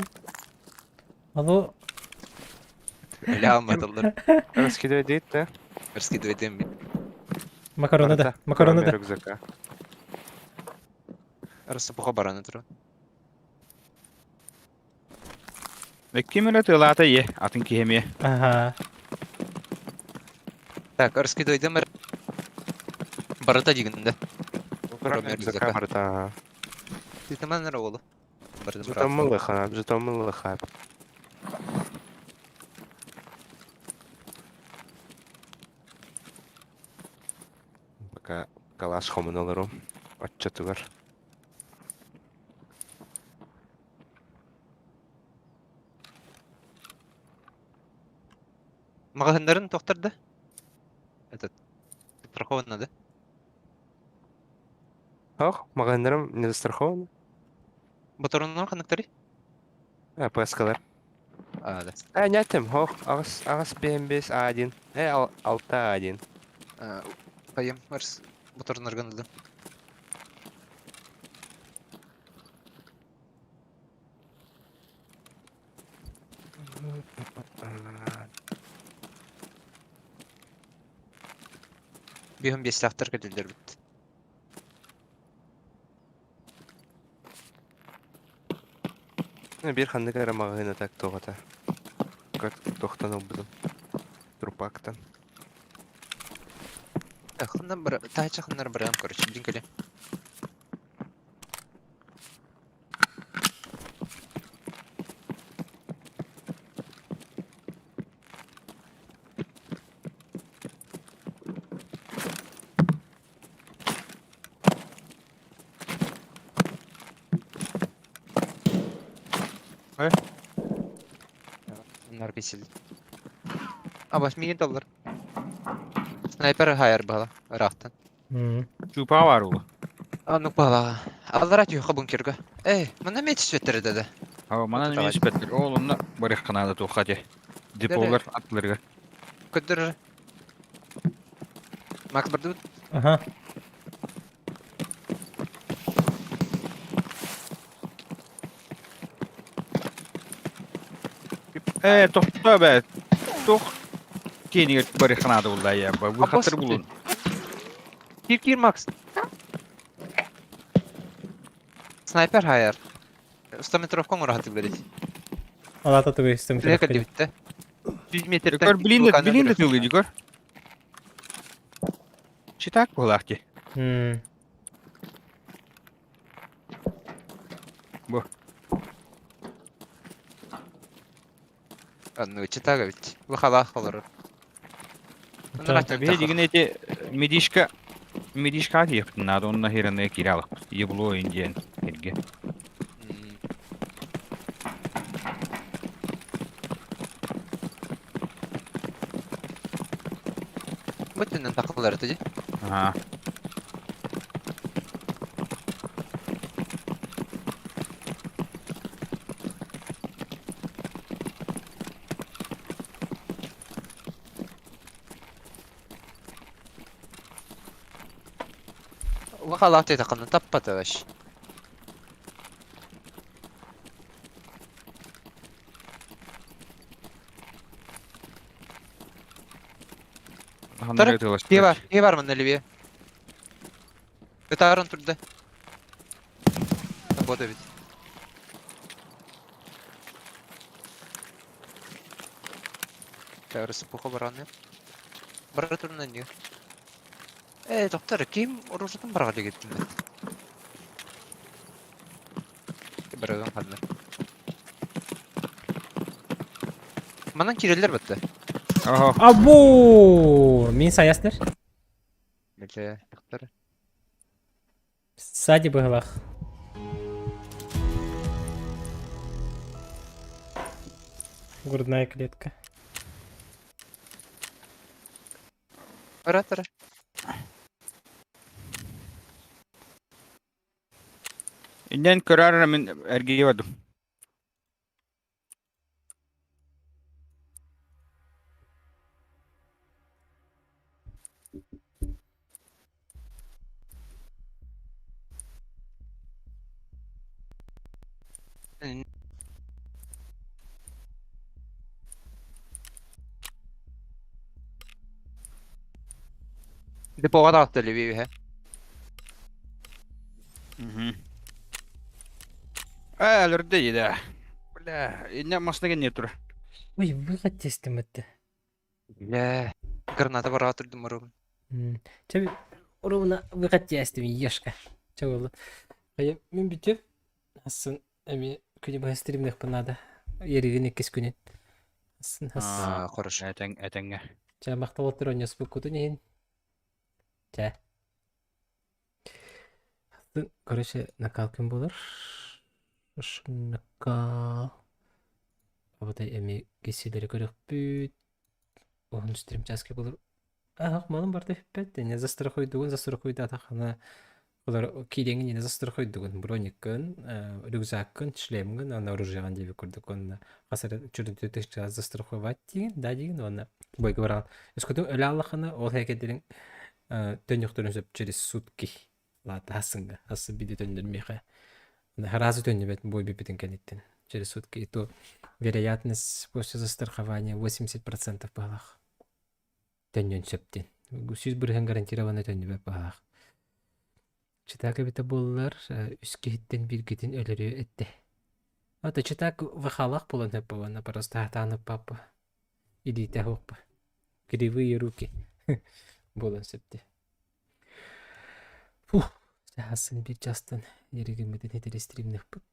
Алло, Öyle almadılar. Раскидывай дейт, да? Раскидывай дым. макароны да, макароны да. Рюкзака. Рассыпуха бараны туру. Ким эле тылаата е, атын киһеме. Ага. Так, раскидывай дым. Барыта дигенде. Кроме Рюкзака рюкзака. барыта. Ты оğlu. Барыта. Жетомылыха, жетомылыха. Пока калаш хомунолору. Отчетугар. Магазинларын тоқтырды. Этот. Страхованно, да? Ох, магазинларым не застрахованы. Батароннар қанықтары? А, ПСКлар. А, да. А, не тем, ох, агас, агас БМБ А1. Э, алта А1. Поем, арс, батароннар гынды. Бихым бес сақтар кәделдер бітті. Бир ханнык ара магазина так тоғата. Как тохтан обдым. Трупактан. Хыннар бір, тайча хыннар бір короче, блин көле. Ой. Bunlar kesildi. Абас миген доллар. Снайпер хайыр бала, ырахтан. Чупа бар улу. Анук бала. Аллара түйхі бункерге. Эй, мына мет сүттері деді. Ава, манан Давай. мен спеттер. Ол онна барых канада тухате. Деполар атларга. Көддір. Макс барды Ага. Э, тохта бе. Тох. Кенигер барых канада булда я. Бу Аббас хаттыр булун. Кир кир Макс. Снайпер хайыр. 100 метровка рахаты берет. Алата тугай 100 Трека метров. дебитте. 100 метрден Дикор блин, блин тылы дикор. Читак булахти. Бу. Ну, читага ведь. Выхала холор. Бе деген эти медишка медишка диеп надо онна хирene киралык. Ебло индиен хирге. Бүтүннен такылар ди. Ага. Вахалаах диэтэххинэ таппатыгаш. Ханна Киһи бар, киһи бар манна Ливия. Ытааран турда. Бот эбит. Рассыпуха бараны. Бара турна не. Э, доктор, ким оружиетын бараҕа дигиттин бит. Бараган ханна. Манан киреллер бытты. Ого. Абу! Мин саясныр. Биле, доктор. Сзади быһылах. Грудная клетка. Оратор. Иннен көрөр мин эргийе бардым. Депоҕа таҕыста Леви үһэ. Ээ, өлөрдө да. Бля, инне масына кэнниэ тура. Ой, выход тестим это. Бля, граната бараҕа турдум оруобун. Чэ, ровно выход тестим, ешка. Чэ буолла. Хайа, мин бүтүм. Асын эми күнү быһа стримниэхпин наада. Еригин иккис күнүн. Асын хас. Аа, хорошо. Этэҥ, этэҥҥэ. Чэ, махтал оттор онньоспуккутун иһин. Чэ. Асын, короче, накал күн буолар. Накал. Абатай эми киссилэри көрөхпүт. Уһун стрим чааска буолар. Аһах малым барда бүппэт. Не застрахуйдугун, застрахуйдаатаххына олор киириэҥин не застрахуйдугун. Брониккын, рюкзаккын, шлемгын, аны оружиеҕын диэбит курдук уонна хас эрэ чүрүнтү тыһыынча застраховать диигин, да диигин уонна бойга бараҕын. Өскөтүн өлө аллаххына ол һээкэйдэрин төннүөхтэрин сөп через сутки. Лаата хассыҥҥа, хассы биирдэ төннөр миэхэ. Сразу төннүбэт бой бүппүтүн кэнниттэн. Через сутки и то вероятность после застрахования 80% баһылах. Төннүөн сөп диэн. 100% гарантированно төннүбэт баһылаах. Читак эбитэ буоллар, үс киһиттэн бииргитин өлөрүө этэ. Ата читак вахалах буолан сөп буолана, просто хатаан ыппаппа. Илиитэ суохпа. Кривые руки буолан сөп дии. Фух, хасын биир чаастан еригиммитин хитири стримныхпыт.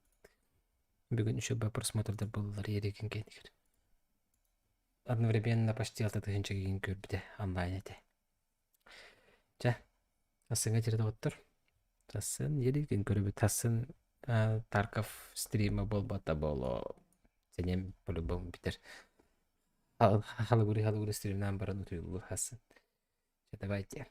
Бүгүн үчүгэй просмотрдар буоллар еригин кэнигэр. Одновременно почти 6 тыһыынча киһини көрбүтэ онлайн этэ. Чэ, ассыҥа дьире доҕоттор. Сассын еригин көрөбүт. Сассын Тарков стрима буолбата буолуо. Сэнем по-любому бүтэр. Халыгыры халыгыры стримнаан баран утуйуллу хассын. Чэ, давайте.